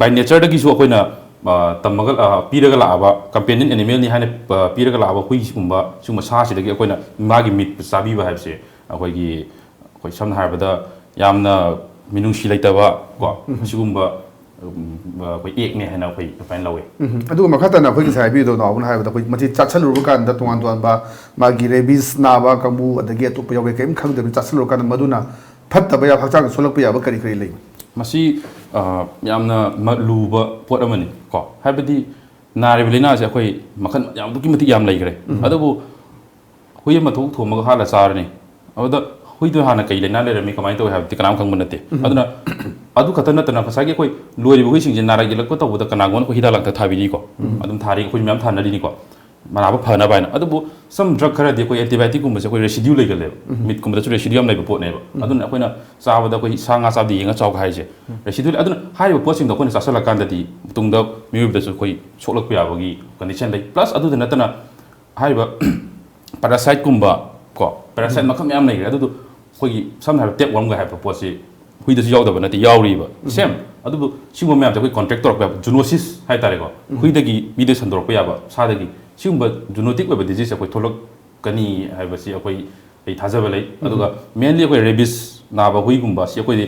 ꯕꯥꯏ ꯅꯦꯆꯔꯗꯒꯤꯁꯨ ꯑꯩꯈꯣꯏꯅ ꯑ, ꯇꯝꯃꯒ, ꯑ, ꯄꯤꯔꯒ ꯂꯥꯛꯑꯕ, ꯀꯝꯄꯦꯅꯤꯌꯟ ꯑꯦꯅꯤꯃꯦꯜꯅꯤ ꯍꯥꯏꯅ ꯑ, ꯄꯤꯔꯒ ꯂꯥꯛꯑꯕ ꯍꯨꯏꯒꯨꯝꯕ ꯁꯤꯒꯨꯝꯕ ꯁꯥꯁꯤꯗꯒꯤ ꯑꯩꯈꯣꯏꯅ ꯃꯥꯒꯤ ꯃꯤꯠ ꯆꯥꯕꯤꯕ ꯍꯥꯏꯕꯁꯦ ꯑꯩꯈꯣꯏꯒꯤ, ꯑꯩꯈꯣꯏ ꯁꯝꯅ ꯍꯥꯏꯔꯕꯗ ꯌꯥꯝꯅ ꯃꯤꯅꯨꯡꯁꯤ ꯂꯩꯇꯕ ꯀꯣ, ꯁꯤꯒꯨꯝꯕ, ꯎꯝ, ꯑꯩꯈꯣꯏ ꯑꯦꯛꯅꯦ ꯍꯥꯏꯅ ꯑꯩꯈꯣꯏ ꯑꯗꯨꯃꯥꯏꯅ ꯂꯧꯋꯤ꯫ ꯎꯝ꯫ ꯑꯗꯨꯒ ꯃꯈꯥ ꯇꯥꯅ ꯑꯩꯈꯣꯏ ꯉꯁꯥꯏ ꯍꯥꯏꯕꯤꯗꯣ, ꯅꯥꯎꯕꯅ ꯍꯥꯏꯕꯗ ꯑꯩꯈꯣꯏ ꯃꯁꯤ ꯆꯥꯁꯜꯂꯨꯔꯕ ꯀꯥꯟꯗ ꯇꯣꯉꯥꯟ ꯇꯣꯉꯥꯟꯕ ꯃꯥꯒꯤ ꯔꯦꯕꯤꯁ ꯅꯥꯕ ꯀꯥꯡꯕꯨ, ꯑꯗꯒꯤ ꯑꯇꯣꯞꯄ ꯌꯥꯎꯒꯦ ꯀꯔꯤꯝ ꯈꯪꯗꯕꯅꯤ, ꯆꯥꯁꯜꯂꯨꯔꯀꯥꯟꯗ ꯃꯗꯨꯅ ꯐꯠꯇꯕ ꯌꯥꯝ ꯍꯛꯆꯥꯡꯗ ꯁꯣꯛꯂꯛꯄ ꯌꯥꯕ ꯀꯔꯤ ꯀꯔꯤ ꯂꯩ? ꯃꯁꯤ, ꯑ, ꯌꯥꯝꯅ ꯃ-, ꯂꯨꯕ ꯄꯣꯠ ꯑꯃꯅꯤ ꯀꯣ, ꯍꯥꯏꯕꯗꯤ ꯅꯥꯔꯤꯕ ꯂꯥꯏꯅꯥꯁꯦ ꯑꯩꯈꯣꯏ ꯃꯈꯜ ꯌꯥꯝ ꯑꯗꯨꯛꯀꯤ ꯃꯇꯤꯛ ꯌꯥꯝ ꯂꯩꯈ꯭ꯔꯦ꯫ ꯎꯝ꯫ ꯑꯗꯨꯕꯨ ꯍꯨꯏ ꯑꯃ ꯊꯣꯛ ꯊꯣꯡꯕꯒ ꯍꯥꯠꯂ ꯆꯥꯔꯅꯤ꯫ ꯑꯗꯨꯗ ꯍꯨꯏꯗꯣ ꯍꯥꯟꯅ ꯀꯩ ꯂꯥꯏꯅꯥ ꯂꯩꯔꯝꯃꯤ, ꯀꯃꯥꯏꯅ ꯇꯧꯏ ꯍꯥꯏꯕꯗꯤ ꯀꯅꯥꯝ ꯈꯪꯕ ꯅꯠꯇꯦ꯫ ꯎꯝ꯫ ꯑꯗꯨꯅ ꯑꯗꯨ ꯈꯛꯇ ꯅꯠꯇꯅ ꯉꯁꯥꯏꯒꯤ ꯑꯩꯈꯣꯏ ꯂꯣꯏꯔꯤꯕ ꯍꯨꯏꯁꯤꯡꯁꯦ ꯅꯥꯔꯛ ꯌꯦꯛꯂꯛꯄ ꯇꯧꯕꯗ ꯀꯅꯥꯒꯨꯝꯕꯅ ꯑꯩꯈꯣꯏ ꯍꯤꯗꯥꯛ ꯂꯥꯡꯊꯛ ꯊꯥꯕꯤꯔꯤꯀꯣ꯫ ꯎꯝ꯫ ꯑꯗꯨꯝ ꯊꯥꯔꯤ, ꯑꯩꯈꯣꯏ ꯃꯌꯥꯝ ꯊꯥꯅꯔꯤꯅꯤꯀꯣ꯫ ꯃꯅꯥꯕ ꯐꯅꯕ ꯍꯥꯏꯅ꯫ ꯑꯗꯨꯕꯨ some drug ꯈꯔꯗꯤ ꯑꯩꯈꯣꯏ antibiotic ꯀꯨꯝꯕꯁꯦ ꯑꯩꯈꯣꯏ residue ꯂꯩꯒꯜꯂꯦꯕ꯫ ꯎꯝ꯫ ꯃꯤꯠꯀꯨꯝꯕꯗꯁꯨ residue ꯌꯥꯝ ꯂꯩꯕ ꯄꯣꯠꯅꯦꯕ꯫ ꯎꯝ꯫ ꯑꯗꯨꯅ ꯑꯩꯈꯣꯏꯅ ꯆꯥꯕꯗ ꯑꯩꯈꯣꯏ ꯁꯥ ꯉꯥ ꯆꯥꯕꯗ ꯌꯦꯡꯉ ꯆꯥꯎ ꯍꯥꯏꯁꯦ꯫ ꯎꯝ꯫ Residue ꯂꯩ-, ꯑꯗꯨꯅ ꯍꯥꯏꯔꯤꯕ ꯄꯣꯠꯁꯤꯡꯗꯣ ꯑꯩꯈꯣꯏꯅ ꯆꯥꯁꯤꯜꯂꯀꯥꯟꯗꯗꯤ ꯇꯨꯡꯗ ꯃꯤꯑꯣꯏꯕꯗꯁꯨ ꯑꯩꯈꯣꯏ ꯁꯣꯛꯂꯛꯄ ꯌꯥꯕꯒꯤ condition ꯂꯩ꯫ Plus ꯑꯗꯨꯗ ꯅꯠꯇꯅ ꯍꯥꯏꯔꯤꯕ parasite ꯀꯨꯝꯕ ꯀꯣ, parasite ꯎꯝ꯫ ꯃꯈꯜ ꯃꯌꯥꯝ ꯂꯩꯈ꯭ꯔꯦ꯫ ꯑꯗꯨꯗꯣ ꯑꯩꯈꯣꯏꯒꯤ ꯁꯝꯅ ꯍꯥꯏꯔꯕꯗ tapewormꯒ ꯍꯥꯏꯕ ꯄꯣꯠꯁꯤ ꯍꯨꯏꯗꯁꯨ ꯌꯥꯎꯗꯕ ꯅꯠꯇꯦ, ꯌꯥꯎꯔꯤꯕ꯫ ꯎꯝ꯫ Same꯫ ꯑꯗꯨꯕꯨ ꯁꯤꯒꯨꯝꯕ ꯃꯌꯥꯝꯁꯦ ꯑꯩꯈꯣꯏ contact ꯇꯧꯔꯛꯄ ꯌꯥꯕ, zoonosis ꯍꯥꯏꯇꯥꯔꯦꯀꯣ꯫ ꯎꯝ꯫ ꯍꯨꯏꯗꯒꯤ ꯃꯤꯗ ꯁꯟꯗꯣꯔꯛꯄ ꯌꯥꯕ, ꯁꯥꯗꯒꯤ꯫ ꯁꯤꯒꯨꯝꯕ ꯖꯨꯅꯣꯇꯤꯛ ꯑꯣꯏꯕ ꯗꯤꯖꯤꯖꯁꯦ ꯑꯩꯈꯣꯏ ꯊꯣꯛꯂꯛꯀꯅꯤ ꯍꯥꯏꯕꯁꯤ ꯑꯩꯈꯣꯏ, ꯑꯩ ꯊꯥꯖꯕ ꯂꯩ꯫ ꯑꯗꯨꯒ ꯃꯦꯟꯂꯤ ꯑꯩꯈꯣꯏ ꯔꯦꯕꯤꯁ ꯅꯥꯕ ꯍꯨꯏꯒꯨꯝꯕꯁꯤ ꯑꯩꯈꯣꯏꯗꯤ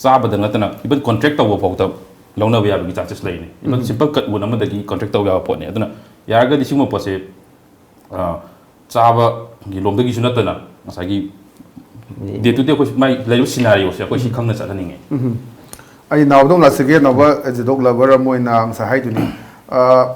ꯆꯥꯕꯗ ꯅꯠꯇꯅ ꯏꯚꯟ ꯀꯟꯇ꯭ꯔꯦꯛ ꯇꯧꯕ ꯐꯥꯎꯗ ꯂꯧꯅꯕ ꯌꯥꯕꯒꯤ ꯆꯥꯟꯁꯦꯁ ꯂꯩꯅꯤ꯫ ꯏꯚꯟ ꯁꯤꯝꯄꯜ ꯀꯠ ꯋꯨꯟ ꯑꯃꯗꯒꯤ ꯀꯟꯇ꯭ꯔꯦꯛ ꯇꯧꯕ ꯌꯥꯕ ꯄꯣꯠꯅꯤ꯫ ꯑꯗꯨꯅ ꯌꯥꯔꯒꯗꯤ ꯁꯤꯒꯨꯝꯕ ꯄꯣꯠꯁꯦ, ꯑ, ꯆꯥꯕꯒꯤ ꯂꯣꯝꯗꯒꯤꯁꯨ ꯅꯠꯇꯅ ꯉꯁꯥꯏꯒꯤ ꯗꯦ ꯇꯨ ꯗꯦ ꯑꯩꯈꯣꯏ ꯃꯥꯏ ꯂꯩꯔꯤꯕ ꯁꯤꯅꯥꯔꯤꯑꯣꯁꯦ ꯑꯩꯈꯣꯏ ꯁꯤ ꯈꯪꯅ ꯆꯠꯍꯟꯅꯤꯡꯉꯦ꯫ ꯑꯩ ꯅꯥꯎꯕꯗꯧ ꯂꯥꯛꯆꯒꯦ꯫ ꯅꯥꯎꯕ, as a dog lover ꯑꯃ ꯑꯣꯏꯅ ꯉꯁꯥꯏ ꯍꯥꯏꯗꯨꯅꯤ, ꯑ,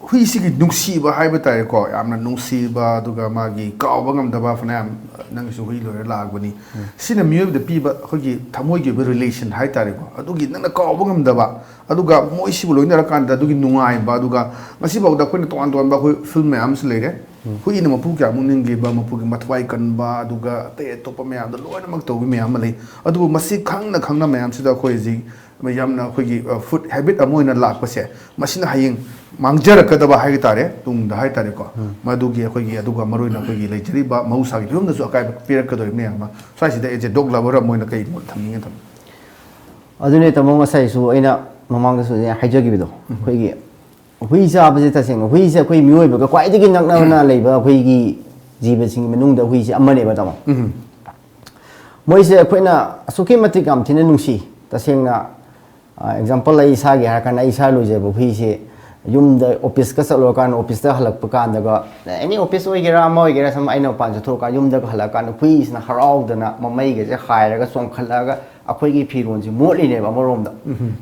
ꯍꯨꯏꯁꯤꯒꯤ ꯅꯨꯡꯁꯤꯕ ꯍꯥꯏꯕ ꯇꯥꯔꯦꯀꯣ, ꯌꯥꯝꯅ ꯅꯨꯡꯁꯤꯕ, ꯑꯗꯨꯒ ꯃꯥꯒꯤ ꯀꯥꯎꯕ ꯉꯝꯗꯕ, ꯐꯅꯌꯥꯝ ꯅꯪꯒꯤꯁꯨ ꯍꯨꯏ ꯂꯣꯏꯔ ꯂꯥꯛꯑꯕꯅꯤ꯫ ꯁꯤꯅ ꯃꯤꯑꯣꯏꯕꯗ ꯄꯤꯕ ꯑꯩꯈꯣꯏꯒꯤ ꯊꯃꯣꯏꯒꯤ ꯑꯣꯏꯕ ꯔꯤꯂꯦꯁꯟ ꯍꯥꯏ ꯇꯥꯔꯦꯀꯣ, ꯑꯗꯨꯒꯤ ꯅꯪꯅ ꯀꯥꯎꯕ ꯉꯝꯗꯕ, ꯑꯗꯨꯒ ꯃꯣꯏꯁꯤꯕꯨ ꯂꯣꯏꯅꯔꯀꯥꯟꯗ ꯑꯗꯨꯒꯤ ꯅꯨꯡꯉꯥꯏꯕ, ꯑꯗꯨꯒ ꯉꯁꯤꯐꯥꯎꯗ ꯑꯩꯈꯣꯏꯅ ꯇꯣꯉꯥꯟ ꯇꯣꯉꯥꯟꯕ ꯑꯩꯈꯣꯏ ꯐꯤꯜꯝ ꯃꯌꯥꯝ ꯑꯃꯁꯨ ꯂꯩꯔꯦ꯫ ꯍꯨꯏꯅ ꯃꯄꯨ ꯀꯌꯥꯃꯨꯛ ꯅꯤꯡꯂꯤꯕ, ꯃꯄꯨꯒꯤ ꯃꯊ꯭ꯋꯥꯏ ꯀꯟꯕ, ꯑꯗꯨꯒ ꯑꯇꯩ ꯑꯇꯣꯞꯄ ꯃꯌꯥꯝꯗ ꯂꯣꯏꯅꯃꯛ ꯇꯧꯕ ꯃꯌꯥꯝ ꯑꯃ ꯂꯩ꯫ ꯑꯗꯨꯕꯨ ꯃꯁꯤ ꯈꯪꯅ ꯈꯪꯅ ꯃꯌꯥꯝꯁꯤꯗ ꯑꯩꯈꯣꯏ ꯍꯧꯖꯤꯛ ꯌꯥꯝꯅ ꯑꯩꯈꯣꯏꯒꯤ, ꯑ, ꯐꯨꯗ ꯍꯦꯕꯤꯠ ꯑꯃ ꯑꯣꯏꯅ ꯂꯥꯛꯄꯁꯦ, ꯃꯁꯤꯅ ꯍꯌꯦꯡ ꯃꯥꯡꯖꯔꯛꯀꯗꯕ ꯍꯥꯏꯕ ꯇꯥꯔꯦ, ꯇꯨꯡꯗ ꯍꯥꯏ ꯇꯥꯔꯦꯀꯣ꯫ ꯃꯗꯨꯒꯤ ꯑꯩꯈꯣꯏꯒꯤ, ꯑꯗꯨꯒ ꯃꯔꯨꯑꯣꯏꯅ ꯑꯩꯈꯣꯏꯒꯤ ꯂꯩꯖꯔꯤꯕ ꯃꯍꯧꯁꯥꯒꯤ ꯐꯤꯕꯝꯗꯁꯨ ꯑꯀꯥꯏꯕ ꯄꯤꯔꯛꯀꯗꯧꯔꯤꯕ ꯃꯌꯥꯝ ꯑꯃ꯫ ꯁ꯭ꯋꯥꯏꯁꯤꯗ as a dog lover ꯑꯃ ꯑꯣꯏꯅ ꯀꯩ ꯃꯣꯠ ꯊꯝꯅꯤꯡꯉꯦ ꯊꯝ- ꯑꯗꯨꯅꯦ ꯇꯥꯃꯣ, ꯉꯁꯥꯏꯁꯨ ꯑꯩꯅ ꯃꯃꯥꯡꯗꯁꯨ ꯑꯩꯅ ꯍꯥꯏꯖꯈꯤꯕꯗꯣ, ꯑꯩꯈꯣꯏꯒꯤ ꯍꯨꯏ ꯆꯥꯕꯁꯦ, ꯇꯁꯦꯡꯅ ꯍꯨꯏꯁꯦ ꯑꯩꯈꯣꯏ ꯃꯤꯑꯣꯏꯕꯒ ꯈ꯭ꯋꯥꯏꯗꯒꯤ ꯅꯛꯅꯅ ꯂꯩꯕ ꯑꯩꯈꯣꯏꯒꯤ ꯖꯤꯕꯁꯤꯡꯒꯤ ꯃꯅꯨꯡꯗ ꯍꯨꯏꯁꯦ ꯑꯃꯅꯦꯕ ꯇꯥꯃꯣ꯫ ꯃꯣꯏꯁꯦ ꯑꯩꯈꯣꯏꯅ ꯑꯁꯨꯛꯀꯤ ꯃꯇꯤꯛ ꯌꯥꯝ ꯊꯤꯅ ꯅꯨꯡꯁꯤ꯫ ꯇꯁꯦꯡꯅ, ꯑꯦꯛꯖꯥꯝꯄꯜ ꯑꯩ ꯏꯁꯥꯒꯤ ꯍꯥꯏꯔꯀꯥꯟꯗ, ꯑꯩ ꯏꯁꯥ ꯂꯣꯏꯖꯕ ꯍꯨꯏꯁꯦ ꯌꯨꯝꯗ ꯑꯣꯐꯤꯁꯀ ꯆꯠꯂꯨꯔꯀꯥꯟꯗ, ꯑꯣꯐꯤꯁꯇ ꯍꯜꯂꯛꯄ ꯀꯥꯟꯗꯒ, ꯑꯦꯅꯤ ꯑꯣꯐꯤꯁ ꯑꯣꯏꯒꯦꯔꯥ ꯑꯃ ꯑꯣꯏꯒꯦꯔꯥ, ꯁꯨꯝ ꯑꯩꯅ ꯃꯄꯥꯟ ꯆꯠꯊꯣꯛꯑꯀꯥꯟꯗ ꯌꯨꯝꯗꯒ ꯍꯜꯂꯛꯑꯀꯥꯟꯗ ꯍꯨꯏꯁꯤꯅ ꯍꯔꯥꯎꯗꯅ ꯃꯃꯩꯒꯁꯦ ꯍꯥꯏꯔꯒ ꯆꯣꯡꯈꯠꯂꯛꯑꯒ ꯑꯩꯈꯣꯏꯒꯤ ꯐꯤꯔꯣꯜꯁꯦ ꯃꯣꯠꯂꯤꯅꯦꯕ ꯑꯃꯔꯣꯝꯗ꯫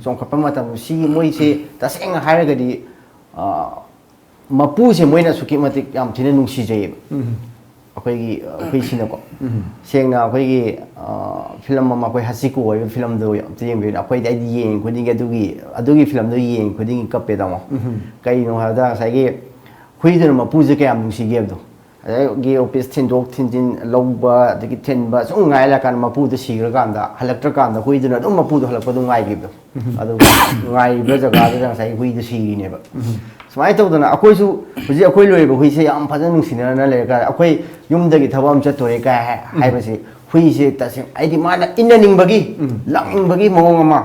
ꯆꯣꯡꯈꯠꯄ ꯃꯇꯝꯗ ꯁꯤꯒꯤ ꯃꯣꯏꯁꯦ ꯇꯁꯦꯡꯅ ꯍꯥꯏꯔꯒꯗꯤ, ꯑ, ꯃꯄꯨꯁꯦ ꯃꯣꯏꯅ ꯑꯁꯨꯛꯀꯤ ꯃꯇꯤꯛ ꯌꯥꯝ ꯊꯤꯅ ꯅꯨꯡꯁꯤꯖꯩꯌꯦꯕ꯫ ꯑꯩꯈꯣꯏꯒꯤ, ꯑ, ꯍꯨꯏꯁꯤꯅꯀꯣ꯫ ꯁꯦꯡꯅ ꯑꯩꯈꯣꯏꯒꯤ, ꯑ, ꯐꯤꯂꯝ ꯑꯃ, ꯑꯩꯈꯣꯏ ꯍꯁꯤꯀꯣ ꯍꯥꯏꯕ ꯐꯤꯂꯝꯗꯣ ꯑꯝꯇ ꯌꯦꯡꯕꯤꯌꯨꯅꯦ꯫ ꯑꯩꯈꯣꯏꯗꯤ, ꯑꯩꯗꯤ ꯌꯦꯡꯉꯤ ꯈꯨꯗꯤꯡꯒꯤ ꯑꯗꯨꯒꯤ, ꯑꯗꯨꯒꯤ ꯐꯤꯂꯝꯗꯣ ꯌꯦꯡꯉꯤ ꯈꯨꯗꯤꯡꯒꯤ ꯀꯞꯄꯦ ꯇꯥꯃꯣ꯫ ꯀꯩꯒꯤꯅꯣ ꯍꯥꯏꯕꯗ ꯉꯁꯥꯏꯒꯤ ꯍꯨꯏꯗꯨꯅ ꯃꯄꯨꯁꯦ ꯀꯌꯥꯝ ꯅꯨꯡꯁꯤꯒꯦ ꯍꯥꯏꯕꯗꯣ꯫ ꯑꯗꯒꯤ ꯑꯣꯐꯤꯁ ꯊꯤꯟꯗꯣꯛ ꯊꯤꯟꯖꯤꯟ ꯂꯧꯕ, ꯑꯗꯒꯤ ꯊꯤꯟꯕ, ꯁꯨꯝ ꯉꯥꯏ ꯂꯩꯔꯀꯥꯟꯗ ꯃꯄꯨꯗꯣ ꯁꯤꯈ꯭ꯔꯀꯥꯟꯗ, ꯍꯜꯂꯛꯇ꯭ꯔꯀꯥꯟꯗ ꯍꯨꯏꯗꯨꯅ ꯑꯗꯨꯝ ꯃꯄꯨꯗꯣ ꯍꯜꯂꯛꯄ ꯑꯗꯨꯝ ꯉꯥꯏꯈꯤꯕꯗꯣ꯫ ꯑꯗꯨ ꯉꯥꯏꯔꯤꯕ ꯖꯒꯥꯗꯨꯗ ꯉꯁꯥꯏ ꯍꯨꯏꯗꯣ ꯁꯤꯔꯤꯅꯦꯕ꯫ ꯁꯨꯃꯥꯏꯅ ꯇꯧꯗꯅ ꯑꯩꯈꯣꯏꯁꯨ ꯍꯧꯖꯤꯛ ꯑꯩꯈꯣꯏ ꯂꯣꯏꯔꯤꯕ ꯍꯨꯏꯁꯦ ꯌꯥꯝ ꯐꯖꯅ ꯅꯨꯡꯁꯤꯅꯅ ꯂꯩꯔꯀꯥꯟꯗ, ꯑꯩꯈꯣꯏ ꯌꯨꯝꯗꯒꯤ ꯊꯕꯛ ꯑꯃ ꯆꯠꯇꯣꯔꯦ ꯀꯥꯏ ꯍꯥꯏ-, ꯍꯥꯏꯕꯁꯤ ꯍꯨꯏꯁꯦ ꯇꯁꯦꯡꯅ ꯍꯥꯏꯗꯤ ꯃꯥꯅ ꯏꯟꯅꯅꯤꯡꯕꯒꯤ, ꯂꯥꯛꯅꯤꯡꯕꯒꯤ ꯃꯑꯣꯡ ꯑꯃ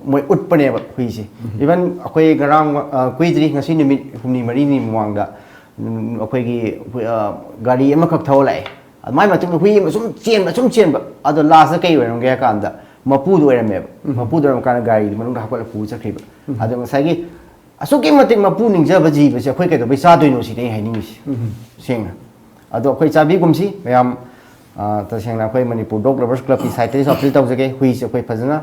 ꯃꯣꯏ ꯎꯠꯄꯅꯦꯕ ꯍꯨꯏꯁꯦ꯫ ꯏꯚꯟ ꯑꯩꯈꯣꯏ ꯉꯔꯥꯡ, ꯑ, ꯀꯨꯏꯗ꯭ꯔꯤ, ꯉꯁꯤ ꯅꯨꯃꯤꯠ ꯍꯨꯝꯅꯤ ꯃꯔꯤꯅꯤ ꯃꯃꯥꯡꯗ ꯎꯝ, ꯑꯩꯈꯣꯏꯒꯤ, ꯑ, ꯒꯥꯔꯤ ꯑꯃꯈꯛ ꯊꯧꯔ ꯂꯥꯛꯑꯦ꯫ ꯃꯥꯏ ꯃꯇꯨꯡꯗ ꯍꯨꯏ ꯑꯃ ꯁꯨꯝ ꯆꯦꯟꯕ, ꯁꯨꯝ ꯆꯦꯟꯕ꯫ ꯑꯗꯣ ꯂꯥꯁꯇ ꯀꯩ ꯑꯣꯏꯔꯝꯒꯦ ꯍꯥꯏ ꯀꯥꯟꯗ, ꯃꯄꯨꯗꯣ ꯑꯣꯏꯔꯝꯃꯦꯕ꯫ ꯎꯝ꯫ ꯃꯄꯨꯗꯣ ꯑꯣꯏꯔꯝ ꯀꯥꯟꯗ ꯒꯥꯔꯤꯗꯨ ꯃꯅꯨꯡꯗ ꯍꯥꯞꯀꯠꯂ ꯄꯨ ꯆꯠꯈ꯭ꯔꯤꯕ꯫ ꯎꯝ꯫ ꯑꯗꯣ ꯉꯁꯥꯏꯒꯤ ꯑꯁꯨꯛꯀꯤ ꯃꯇꯤꯛ ꯃꯄꯨ ꯅꯤꯡꯖꯕ ꯖꯤꯕꯁꯦ ꯑꯩꯈꯣꯏ ꯀꯩꯗꯧꯕꯩ ꯆꯥꯗꯣꯏꯅꯣ ꯁꯤꯅꯦ ꯑꯩ ꯍꯥꯏꯅꯤꯡꯉꯤꯁꯦ꯫ ꯎꯝ꯫ ꯁꯦꯡꯅ꯫ ꯑꯗꯣ ꯑꯩꯈꯣꯏ ꯆꯥꯕꯤꯒꯨꯝꯁꯤ ꯃꯌꯥꯝ, ꯑ, ꯇꯁꯦꯡꯅ ꯑꯩꯈꯣꯏ ꯃꯅꯤꯄꯨꯔ ꯗꯣꯒ ꯂꯚꯔꯁ ꯀ꯭ꯂꯕꯀꯤ ꯁꯥꯏꯠꯇꯒꯤꯁꯨ ꯑꯄꯤꯜ ꯇꯧꯖꯒꯦ꯫ ꯍꯨꯏꯁꯦ ꯑꯩꯈꯣꯏ ꯐꯖꯅ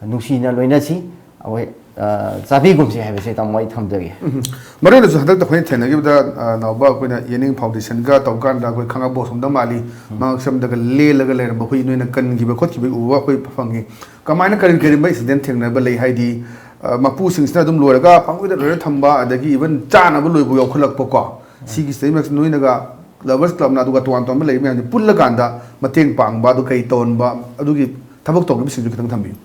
ꯅꯨꯡꯁꯤꯅ ꯂꯣꯏꯅꯁꯤ꯫ ꯑꯩꯈꯣꯏ, ꯑ, ꯆꯥꯕꯤꯒꯨꯝꯁꯤ ꯍꯥꯏꯕꯁꯦ ꯇꯥꯃꯣ ꯑꯩ ꯊꯝꯖꯒꯦ꯫ ꯎꯝ꯫ ꯃꯔꯨ ꯑꯣꯏꯅꯁꯨ ꯍꯟꯗꯛꯇ ꯑꯩꯈꯣꯏꯅ ꯊꯦꯡꯅꯈꯤꯕꯗ, ꯑ, ꯅꯥꯎꯕ ꯑꯩꯈꯣꯏꯅ ꯌꯦꯅꯤꯡ ꯐꯥꯎꯟꯗꯦꯁꯟꯒ ꯇꯧꯕ ꯀꯥꯟꯗ ꯑꯩꯈꯣꯏ ꯈꯥꯉꯕꯣꯛ ꯑꯁꯣꯝꯗ ꯃꯥꯜꯂꯤ, ꯎꯝ꯫ ꯃꯉꯛꯁꯝꯗꯒ ꯂꯦꯜꯂꯒ ꯂꯩꯔꯝꯕ ꯍꯨꯏ ꯅꯣꯏꯅ ꯀꯟꯈꯤꯕ ꯈꯣꯠꯈꯤꯕ ꯎꯕ ꯑꯩꯈꯣꯏ ꯐꯪꯉꯤ꯫ ꯀꯃꯥꯏꯅ ꯀꯔꯤ ꯀꯔꯤꯒꯨꯝꯕ ꯏꯟꯁꯤꯗꯦꯟ ꯊꯦꯡꯅꯕ ꯂꯩ? ꯍꯥꯏꯗꯤ, ꯑ, ꯃꯄꯨꯁꯤꯡꯁꯤꯅ ꯑꯗꯨꯝ ꯂꯣꯏꯔꯒ ꯄꯪꯂꯣꯏꯗ ꯂꯣꯏꯔ ꯊꯝꯕ, ꯑꯗꯒꯤ ꯏꯚꯟ ꯆꯥꯅꯕ ꯂꯣꯏꯕ ꯌꯥꯎꯈꯠꯂꯛꯄꯀꯣ꯫ ꯎꯝ꯫ ꯁꯤꯒꯤꯁꯤꯗꯩ ꯃꯔꯛꯇ ꯅꯣꯏꯅꯒ ꯂꯚꯔꯁ ꯀ꯭ꯂꯕꯅ ꯑꯗꯨꯒ ꯇꯣꯉꯥꯟ ꯇꯣꯉꯥꯟꯕ ꯂꯩꯔꯤꯕ ꯃꯌꯥꯝꯁꯦ ꯄꯨꯜꯂꯀꯥꯟꯗ ꯃꯇꯦꯡ ꯄꯥꯡꯕ, ꯑꯗꯨ ꯀꯔꯤ ꯇꯧꯍꯟꯕ, ꯑꯗꯨꯒꯤ ꯊꯕꯛ ꯇꯧꯈꯤꯕꯁꯤꯡꯁꯨ ꯈꯤꯇꯪ ꯊꯝꯕꯤꯌꯨ꯫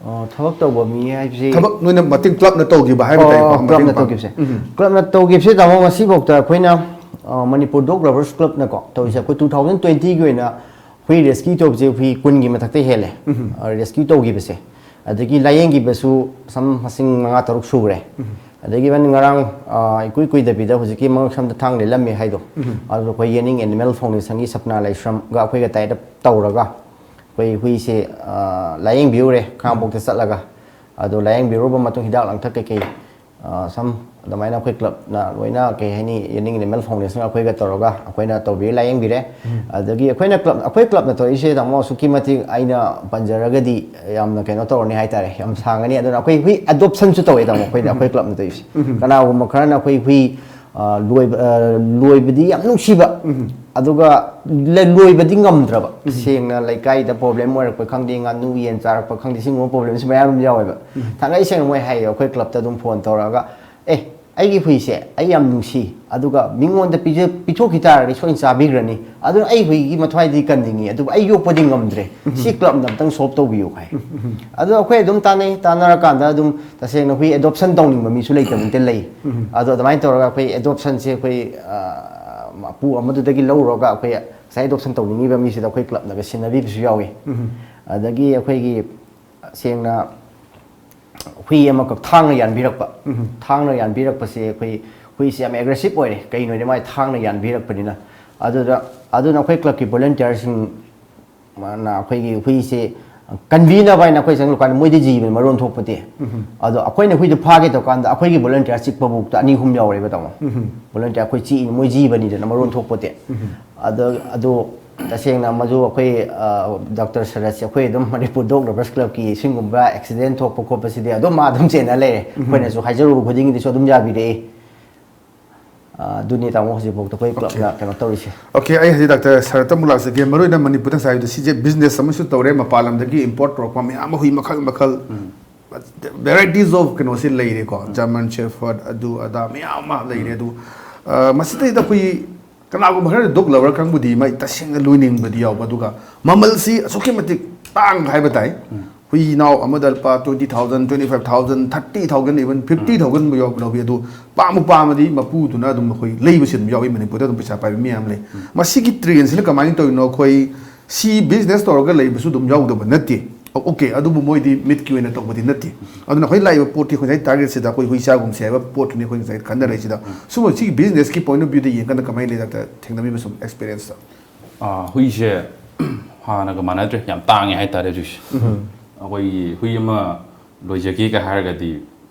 ꯑꯣ, ꯊꯕꯛ ꯇꯧꯕ ꯃꯤ ꯍꯥꯏꯕꯁꯤ ꯊꯕꯛ ꯅꯣꯏꯅ ꯃꯇꯦꯡ, ꯀ꯭ꯂꯕꯅ ꯇꯧꯈꯤꯕ ꯍꯥꯏꯕ ꯇꯥꯏꯀꯣ, ꯑꯣ, ꯃꯇꯦꯡ ꯀ꯭ꯂꯕꯅ ꯄꯥꯡ-, ꯇꯧꯈꯤꯕꯁꯦ꯫ ꯎꯝ꯫ ꯀ꯭ꯂꯕꯅ ꯇꯧꯈꯤꯕꯁꯦ, ꯇꯥꯃꯣ, ꯉꯁꯤꯐꯥꯎꯗ ꯑꯩꯈꯣꯏꯅ, ꯑ, ꯃꯅꯤꯄꯨꯔ ꯗꯣꯒ ꯂꯚꯔꯁ ꯀ꯭ꯂꯕꯅꯀꯣ ꯇꯧꯔꯤꯁꯦ, ꯎꯝ꯫ ꯑꯩꯈꯣꯏ ꯇꯨ ꯊꯥꯎꯖꯟ ꯇ꯭ꯋꯦꯟꯇꯤꯒꯤ ꯑꯣꯏꯅ ꯍꯨꯏ ꯔꯦꯁꯀ꯭ꯌꯨ ꯇꯧꯕꯁꯦ ꯍꯨꯏ ꯀꯨꯟꯒꯤ ꯃꯊꯛꯇ ꯍꯦꯜꯂꯦ꯫ ꯎꯝ꯫ ꯑ, ꯔꯦꯁꯀ꯭ꯌꯨ ꯇꯧꯈꯤꯕꯁꯦ꯫ ꯑꯗꯒꯤ ꯂꯥꯏꯌꯦꯡꯈꯤꯕꯁꯨ ꯁꯝ ꯃꯁꯤꯡ ꯃꯉꯥ ꯇꯔꯨꯛ ꯁꯨꯈ꯭ꯔꯦ꯫ ꯎꯝ꯫ ꯑꯗꯒꯤ ꯏꯚꯟ ꯉꯔꯥꯡ, ꯑ, ꯏꯀꯨꯏ ꯀꯨꯏꯗꯕꯤꯗ ꯍꯧꯖꯤꯛꯀꯤ ꯃꯉꯛꯁꯝꯗ ꯊꯥꯡ ꯂꯦꯜꯂꯝꯃꯦ ꯍꯥꯏꯗꯣ, ꯎꯝ꯫ ꯑꯗꯨ ꯑꯩꯈꯣꯏ ꯌꯦꯅꯤꯡ ꯑꯦꯅꯤꯃꯦꯜ ꯐꯥꯎꯟꯗꯦꯁꯟꯒꯤ ꯁꯞꯅꯥ ꯂꯥꯏꯁ꯭ꯔꯝꯒ ꯑꯩꯈꯣꯏꯒ ꯇꯥꯏꯠ ꯑꯞ ꯇꯧꯔꯒ ꯑꯩꯈꯣꯏ ꯍꯨꯏꯁꯦ, ꯑ, ꯂꯥꯏꯌꯦꯡꯕꯤꯔꯨꯔꯦ, ꯈꯥꯉꯕꯣꯛꯇ ꯆꯠꯂꯒ꯫ ꯑꯗꯣ ꯂꯥꯏꯌꯦꯡꯕꯤꯔꯨꯔꯕ ꯃꯇꯨꯡ ꯍꯤꯗꯥꯛ ꯂꯥꯡꯊꯛ ꯀꯩꯀꯩ, ꯑ, ꯁꯝ ꯑꯗꯨꯃꯥꯏꯅ ꯑꯩꯈꯣꯏ ꯀ꯭ꯂꯕꯅ ꯂꯣꯏꯅ, ꯀꯩ ꯍꯥꯏꯅꯤ, ꯌꯦꯅꯤꯡ ꯑꯦꯅꯤꯃꯦꯜ ꯐꯥꯎꯟꯗꯦꯁꯟ ꯑꯩꯈꯣꯏꯒ ꯇꯧꯔꯒ ꯑꯩꯈꯣꯏꯅ ꯇꯧꯕꯤꯔꯦ, ꯂꯥꯏꯌꯦꯡꯕꯤꯔꯦ꯫ ꯎꯝ꯫ ꯑꯗꯒꯤ ꯑꯩꯈꯣꯏꯅ ꯀ꯭ꯂꯕ, ꯑꯩꯈꯣꯏ ꯀ꯭ꯂꯕꯅ ꯇꯧꯔꯤꯁꯦ, ꯇꯥꯃꯣ, ꯑꯁꯨꯛꯀꯤ ꯃꯇꯤꯛ ꯑꯩꯅ ꯄꯟꯖꯔꯒꯗꯤ ꯌꯥꯝꯅ ꯀꯩꯅꯣ ꯇꯧꯔꯅꯤ ꯍꯥꯏꯇꯥꯔꯦ, ꯌꯥꯝ ꯁꯥꯡꯉꯅꯤ꯫ ꯑꯗꯨꯅ ꯑꯩꯈꯣꯏ ꯍꯨꯏ ꯑꯦꯗꯣꯞꯁꯟꯁꯨ ꯇꯧꯋꯦ, ꯇꯥꯃꯣ, ꯑꯩꯈꯣꯏꯅ, ꯎꯝ꯫ ꯑꯩꯈꯣꯏ ꯀ꯭ꯂꯕꯅ ꯇꯧꯔꯤꯁꯦ꯫ ꯎꯝ꯫ ꯀꯅꯥꯒꯨꯝꯕ ꯈꯔꯅ ꯑꯩꯈꯣꯏ ꯍꯨꯏ ꯑ, ꯂꯣꯏꯕ, ꯑ, ꯂꯣꯏꯕꯗꯤ ꯌꯥꯝ ꯅꯨꯡꯁꯤꯕ, ꯎꯝ꯫ ꯑꯗꯨꯒ ꯂ-, ꯂꯣꯏꯕꯗꯤ ꯉꯝꯗ꯭ꯔꯕ꯫ ꯎꯝ꯫ ꯁꯦꯡꯅ ꯂꯩꯀꯥꯏꯗ ꯄ꯭ꯔꯣꯕ꯭ꯂꯦꯝ ꯑꯣꯏꯔꯛꯄ ꯈꯪꯗꯦ, ꯉꯥꯅꯨ ꯌꯦꯟ ꯆꯥꯔꯛꯄ ꯈꯪꯗꯦ, ꯁꯤꯒꯨꯝꯕ ꯄ꯭ꯔꯣꯕ꯭ꯂꯦꯝꯁꯤ ꯃꯌꯥꯝ ꯑꯃ ꯌꯥꯎꯋꯦꯕ꯫ ꯎꯝ꯫ ꯊꯥꯡꯉꯩ ꯁꯦꯡꯅ ꯃꯣꯏ ꯍꯥꯏꯌꯦ, ꯑꯩꯈꯣꯏ ꯀ꯭ꯂꯕꯇ ꯑꯗꯨꯝ ꯐꯣꯟ ꯇꯧꯔꯛꯑꯒ, "ꯑꯦ, ꯑꯩꯒꯤ ꯍꯨꯏꯁꯦ ꯑꯩ ꯌꯥꯝ ꯅꯨꯡꯁꯤ, ꯑꯗꯨꯒ ꯃꯤꯉꯣꯟꯗ ꯄꯤꯖ-, ꯄꯤꯊꯣꯛꯈꯤ ꯇꯥꯔꯗꯤ ꯁꯣꯏꯅ ꯆꯥꯕꯤꯈ꯭ꯔꯅꯤ, ꯑꯗꯨꯅ ꯑꯩ ꯍꯨꯏꯒꯤ ꯃꯊ꯭ꯋꯥꯏꯗꯤ ꯀꯟꯅꯤꯡꯉꯤ, ꯑꯗꯨꯕꯨ ꯑꯩ ꯌꯣꯛꯄꯗꯤ ꯉꯝꯗ꯭ꯔꯦ, ꯎꯝ꯫ ꯁꯤ ꯀ꯭ꯂꯕꯅ ꯑꯝꯇꯪ ꯁꯣꯜꯕ ꯇꯧꯕꯤꯌꯨ" ꯍꯥꯏ꯫ ꯎꯝ, ꯎꯝ, ꯎꯝ꯫ ꯑꯗꯣ ꯑꯩꯈꯣꯏ ꯑꯗꯨꯝ ꯇꯥꯟꯅꯩ, ꯇꯥꯟꯅꯔꯀꯥꯟꯗ ꯑꯗꯨꯝ ꯇꯁꯦꯡꯅ ꯍꯨꯏ ꯑꯦꯗꯣꯞꯁꯟ ꯇꯧꯅꯤꯡꯕ ꯃꯤꯁꯨ ꯂꯩꯇꯕ ꯅꯠꯇꯦ, ꯂꯩ꯫ ꯎꯝ꯫ ꯑꯗꯣ ꯑꯗꯨꯃꯥꯏꯅ ꯇꯧꯔꯒ ꯑꯩꯈꯣꯏ ꯑꯦꯗꯣꯞꯁꯟꯁꯦ ꯑꯩꯈꯣꯏ, ꯑ, ꯃꯄꯨ ꯑꯃꯗꯨꯗꯒꯤ ꯂꯧꯔꯨꯔꯒ ꯑꯩꯈꯣꯏ ꯉꯁꯥꯏ ꯑꯦꯗꯣꯞꯁꯟ ꯇꯧꯅꯤꯡꯉꯤꯕ ꯃꯤꯁꯤꯗ ꯑꯩꯈꯣꯏ ꯀ꯭ꯂꯕꯅꯒ ꯁꯤꯟꯅꯕꯤꯕꯁꯨ ꯌꯥꯎꯏ꯫ ꯎꯝ꯫ ꯑꯗꯒꯤ ꯑꯩꯈꯣꯏꯒꯤ ꯁꯦꯡꯅ ꯍꯨꯏ ꯑꯃꯈꯛ ꯊꯥꯡꯅ ꯌꯥꯟꯕꯤꯔꯛꯄ꯫ ꯎꯝ꯫ ꯊꯥꯡꯅ ꯌꯥꯟꯕꯤꯔꯛꯄꯁꯦ ꯑꯩꯈꯣꯏ ꯍꯨꯏꯁꯦ ꯌꯥꯝ ꯑꯦꯒ꯭ꯔꯦꯁꯤꯞ ꯑꯣꯏꯔꯦ꯫ ꯀꯩꯅꯣꯗꯤ ꯃꯥꯏ ꯊꯥꯡꯅ ꯌꯥꯟꯕꯤꯔꯛꯄꯅꯤꯅ꯫ ꯑꯗꯨꯗ ꯑꯗꯨꯅ ꯑꯩꯈꯣꯏ ꯀ꯭ꯂꯕꯀꯤ ꯚꯣꯂꯟꯇꯤꯌꯔꯁꯤꯡ ꯃꯥꯅ ꯑꯩꯈꯣꯏꯒꯤ ꯍꯨꯏꯁꯦ ꯀꯟꯕꯤꯅꯕ ꯍꯥꯏꯅ ꯑꯩꯈꯣꯏ ꯆꯪꯂꯛꯄꯀꯥꯟꯗ ꯃꯣꯏꯗꯤ ꯖꯤꯕꯅꯤ, ꯃꯔꯣꯟ ꯊꯣꯛꯄꯣꯠꯇꯦ꯫ ꯑꯗꯣ ꯑꯩꯈꯣꯏꯅ ꯍꯨꯏꯗꯣ ꯐꯥꯒꯦ ꯇꯧꯀꯥꯟꯗ ꯑꯩꯈꯣꯏꯒꯤ ꯚꯣꯂꯟꯇꯤꯌꯔ ꯆꯤꯛꯄꯐꯥꯎꯗ ꯑꯅꯤ ꯑꯍꯨꯝ ꯌꯥꯎꯔꯦꯕ, ꯇꯥꯃꯣ꯫ ꯚꯣꯂꯟꯇꯤꯌꯔ ꯑꯩꯈꯣꯏ ꯆꯤꯛꯏꯅꯤ, ꯃꯣꯏ ꯖꯤꯕꯅꯤꯗꯅ, ꯃꯔꯣꯟ ꯊꯣꯛꯄꯣꯠꯇꯦ꯫ ꯑꯗꯣ ꯑꯗꯣ ꯇꯁꯦꯡꯅ ꯃꯗꯨ ꯑꯩꯈꯣꯏ, ꯑ, ꯗꯣꯛꯇꯔ ꯁꯔꯠꯁꯦ ꯑꯩꯈꯣꯏ ꯑꯗꯨꯝ ꯃꯅꯤꯄꯨꯔ ꯗꯣꯛ ꯂꯚꯔꯁ ꯀ꯭ꯂꯕꯀꯤ ꯁꯤꯒꯨꯝꯕ ꯑꯦꯛꯁꯤꯗꯦꯟ ꯊꯣꯛꯄ ꯈꯣꯠꯄꯁꯤꯗꯤ ꯑꯗꯨꯝ ꯃꯥ ꯑꯗꯨꯝ ꯆꯦꯟꯅ ꯂꯩꯔꯦ꯫ ꯑꯩꯈꯣꯏꯅꯁꯨ ꯍꯥꯏꯖꯔꯨꯕ ꯈꯨꯗꯤꯡꯒꯤꯗꯤꯁꯨ ꯑꯗꯨꯝ ꯌꯥꯕꯤꯔꯛꯏ꯫ ꯑ, ꯑꯗꯨꯅꯤ ꯇꯥꯃꯣ ꯍꯧꯖꯤꯛꯐꯥꯎꯗ ꯑꯩꯈꯣꯏ ꯀ꯭ꯂꯕꯅ ꯀꯩꯅꯣ ꯇꯧꯔꯤꯁꯦ꯫ ꯑꯣꯀꯦ, ꯑꯩ ꯍꯧꯖꯤꯛ ꯗꯥꯛꯇꯔ ꯁꯔꯠꯇ ꯑꯃꯨꯛ ꯂꯥꯛꯆꯒꯦ꯫ ꯃꯔꯨꯑꯣꯏꯅ ꯃꯅꯤꯄꯨꯔꯗ ꯉꯁꯥꯏ ꯍꯥꯏꯕꯗꯣ, ꯁꯤꯁꯦ ꯕꯤꯖꯤꯅꯦꯁ ꯑꯃꯁꯨ ꯇꯧꯔꯦ, ꯃꯄꯥꯟ ꯂꯝꯗꯒꯤ ꯏꯝꯄꯣꯔꯠ ꯇꯧꯔꯛꯄ ꯃꯌꯥꯝ ꯑꯃ, ꯍꯨꯏ ꯃꯈꯜ ꯃꯈꯜ, ꯎꯝ꯫ Varieties of ꯀꯩꯅꯣꯁꯦ ꯂꯩꯔꯦꯀꯣ, ꯎꯝ꯫ German Shepherd, ꯑꯗꯨ ꯑꯗꯥ ꯃꯌꯥꯝ ꯑꯃ ꯂꯩꯔꯦ꯫ ꯎꯝ꯫ ꯑꯗꯨ, ꯑ, ꯃꯁꯤꯗꯩꯗ ꯑꯩꯈꯣꯏ ꯀꯅꯥꯒꯨꯝꯕ ꯈꯔꯗꯤ ꯗꯣꯛ ꯂꯚꯔ ꯀꯥꯡꯕꯨꯗꯤ ꯃꯥꯏ ꯇꯁꯦꯡꯅ ꯂꯣꯏꯅꯤꯡꯕꯗꯤ ꯌꯥꯎꯕ, ꯑꯗꯨꯒ ꯃꯃꯜꯁꯤ ꯑꯁꯨꯛꯀꯤ ꯃꯇꯤꯛ ꯇꯥꯡꯕ ꯍꯥꯏꯕ ꯇꯥꯏ꯫ ꯎꯝ꯫ ꯍꯨꯏ ꯏꯅꯥꯎ ꯑꯃꯗ ꯂꯨꯄꯥ twenty thousand, twenty five thousand, thirty thousand, even fifty thousand ꯎꯝ꯫ ꯌꯧ-, ꯂꯧꯕꯤ꯫ ꯑꯗꯨ ꯄꯥꯝꯕꯨ ꯄꯥꯝꯃꯗꯤ ꯃꯄꯨꯗꯨꯅ ꯑꯗꯨꯝ ꯑꯩꯈꯣꯏ ꯂꯩꯕꯁꯨ ꯑꯗꯨꯝ ꯌꯥꯎꯏ꯫ ꯃꯅꯤꯄꯨꯔꯗ ꯑꯗꯨꯝ ꯄꯩꯁꯥ ꯄꯥꯏꯕ ꯃꯤ ꯌꯥꯝ ꯂꯩ꯫ ꯎꯝ꯫ ꯃꯁꯤꯒꯤ ꯇ꯭ꯔꯦꯟꯁꯤꯅ ꯀꯃꯥꯏꯅ ꯇꯧꯔꯤꯅꯣ? ꯑꯩꯈꯣꯏ ꯁꯤ ꯕꯤꯖꯤꯅꯦꯁ ꯇꯧꯔꯒ ꯂꯩꯕꯁꯨ ꯑꯗꯨꯝ ꯌꯥꯎꯗꯕ ꯅꯠꯇꯦ꯫ ꯑꯣꯀꯦ, ꯑꯗꯨꯕꯨ ꯃꯣꯏꯗꯤ ꯃꯤꯠꯀꯤ ꯑꯣꯏꯅ ꯇꯧꯕꯗꯤ ꯅꯠꯇꯦ꯫ ꯑꯗꯨꯅ ꯑꯩꯈꯣꯏ ꯂꯥꯛꯏꯕ ꯄꯣꯠꯀꯤ ꯑꯩꯈꯣꯏ ꯉꯁꯥꯏ ꯇꯥꯔꯒꯦꯠꯁꯤꯗ ꯑꯩꯈꯣꯏ ꯍꯨꯏ ꯆꯥꯒꯨꯝꯁꯦ ꯍꯥꯏꯕ ꯄꯣꯠꯇꯨꯅꯤ ꯑꯩꯈꯣꯏ ꯉꯁꯥꯏ ꯈꯟꯅꯔꯛꯏꯁꯤꯗ꯫ ꯎꯝ꯫ ꯁꯨꯝꯕ ꯁꯤꯒꯤ ꯕꯤꯖꯤꯅꯦꯁꯀꯤ ꯄꯣꯏꯟ ꯑꯣꯐ ꯚ꯭ꯌꯨꯗ ꯌꯦꯡꯀꯥꯟꯗ ꯀꯃꯥꯏꯅ ꯂꯩ, ꯗꯥꯛꯇꯔ, ꯊꯦꯡꯅꯕꯤꯕ ꯁꯨꯝ ꯑꯦꯛꯁꯄꯤꯔꯤꯌꯦꯟꯁꯇ? ꯑꯥ, ꯍꯨꯏꯁꯦ ꯍꯥꯟꯅꯒ ꯃꯥꯟꯅꯗ꯭ꯔꯦ, ꯌꯥꯝ ꯇꯥꯡꯉꯦ ꯍꯥꯏꯇꯥꯔꯦ ꯍꯧꯖꯤꯛꯁꯦ꯫ ꯎꯝ꯫ ꯑꯩꯈꯣꯏꯒꯤ ꯍꯨꯏ ꯑꯃ ꯂꯣꯏꯖꯒꯦꯒ ꯍꯥꯏꯔꯒꯗꯤ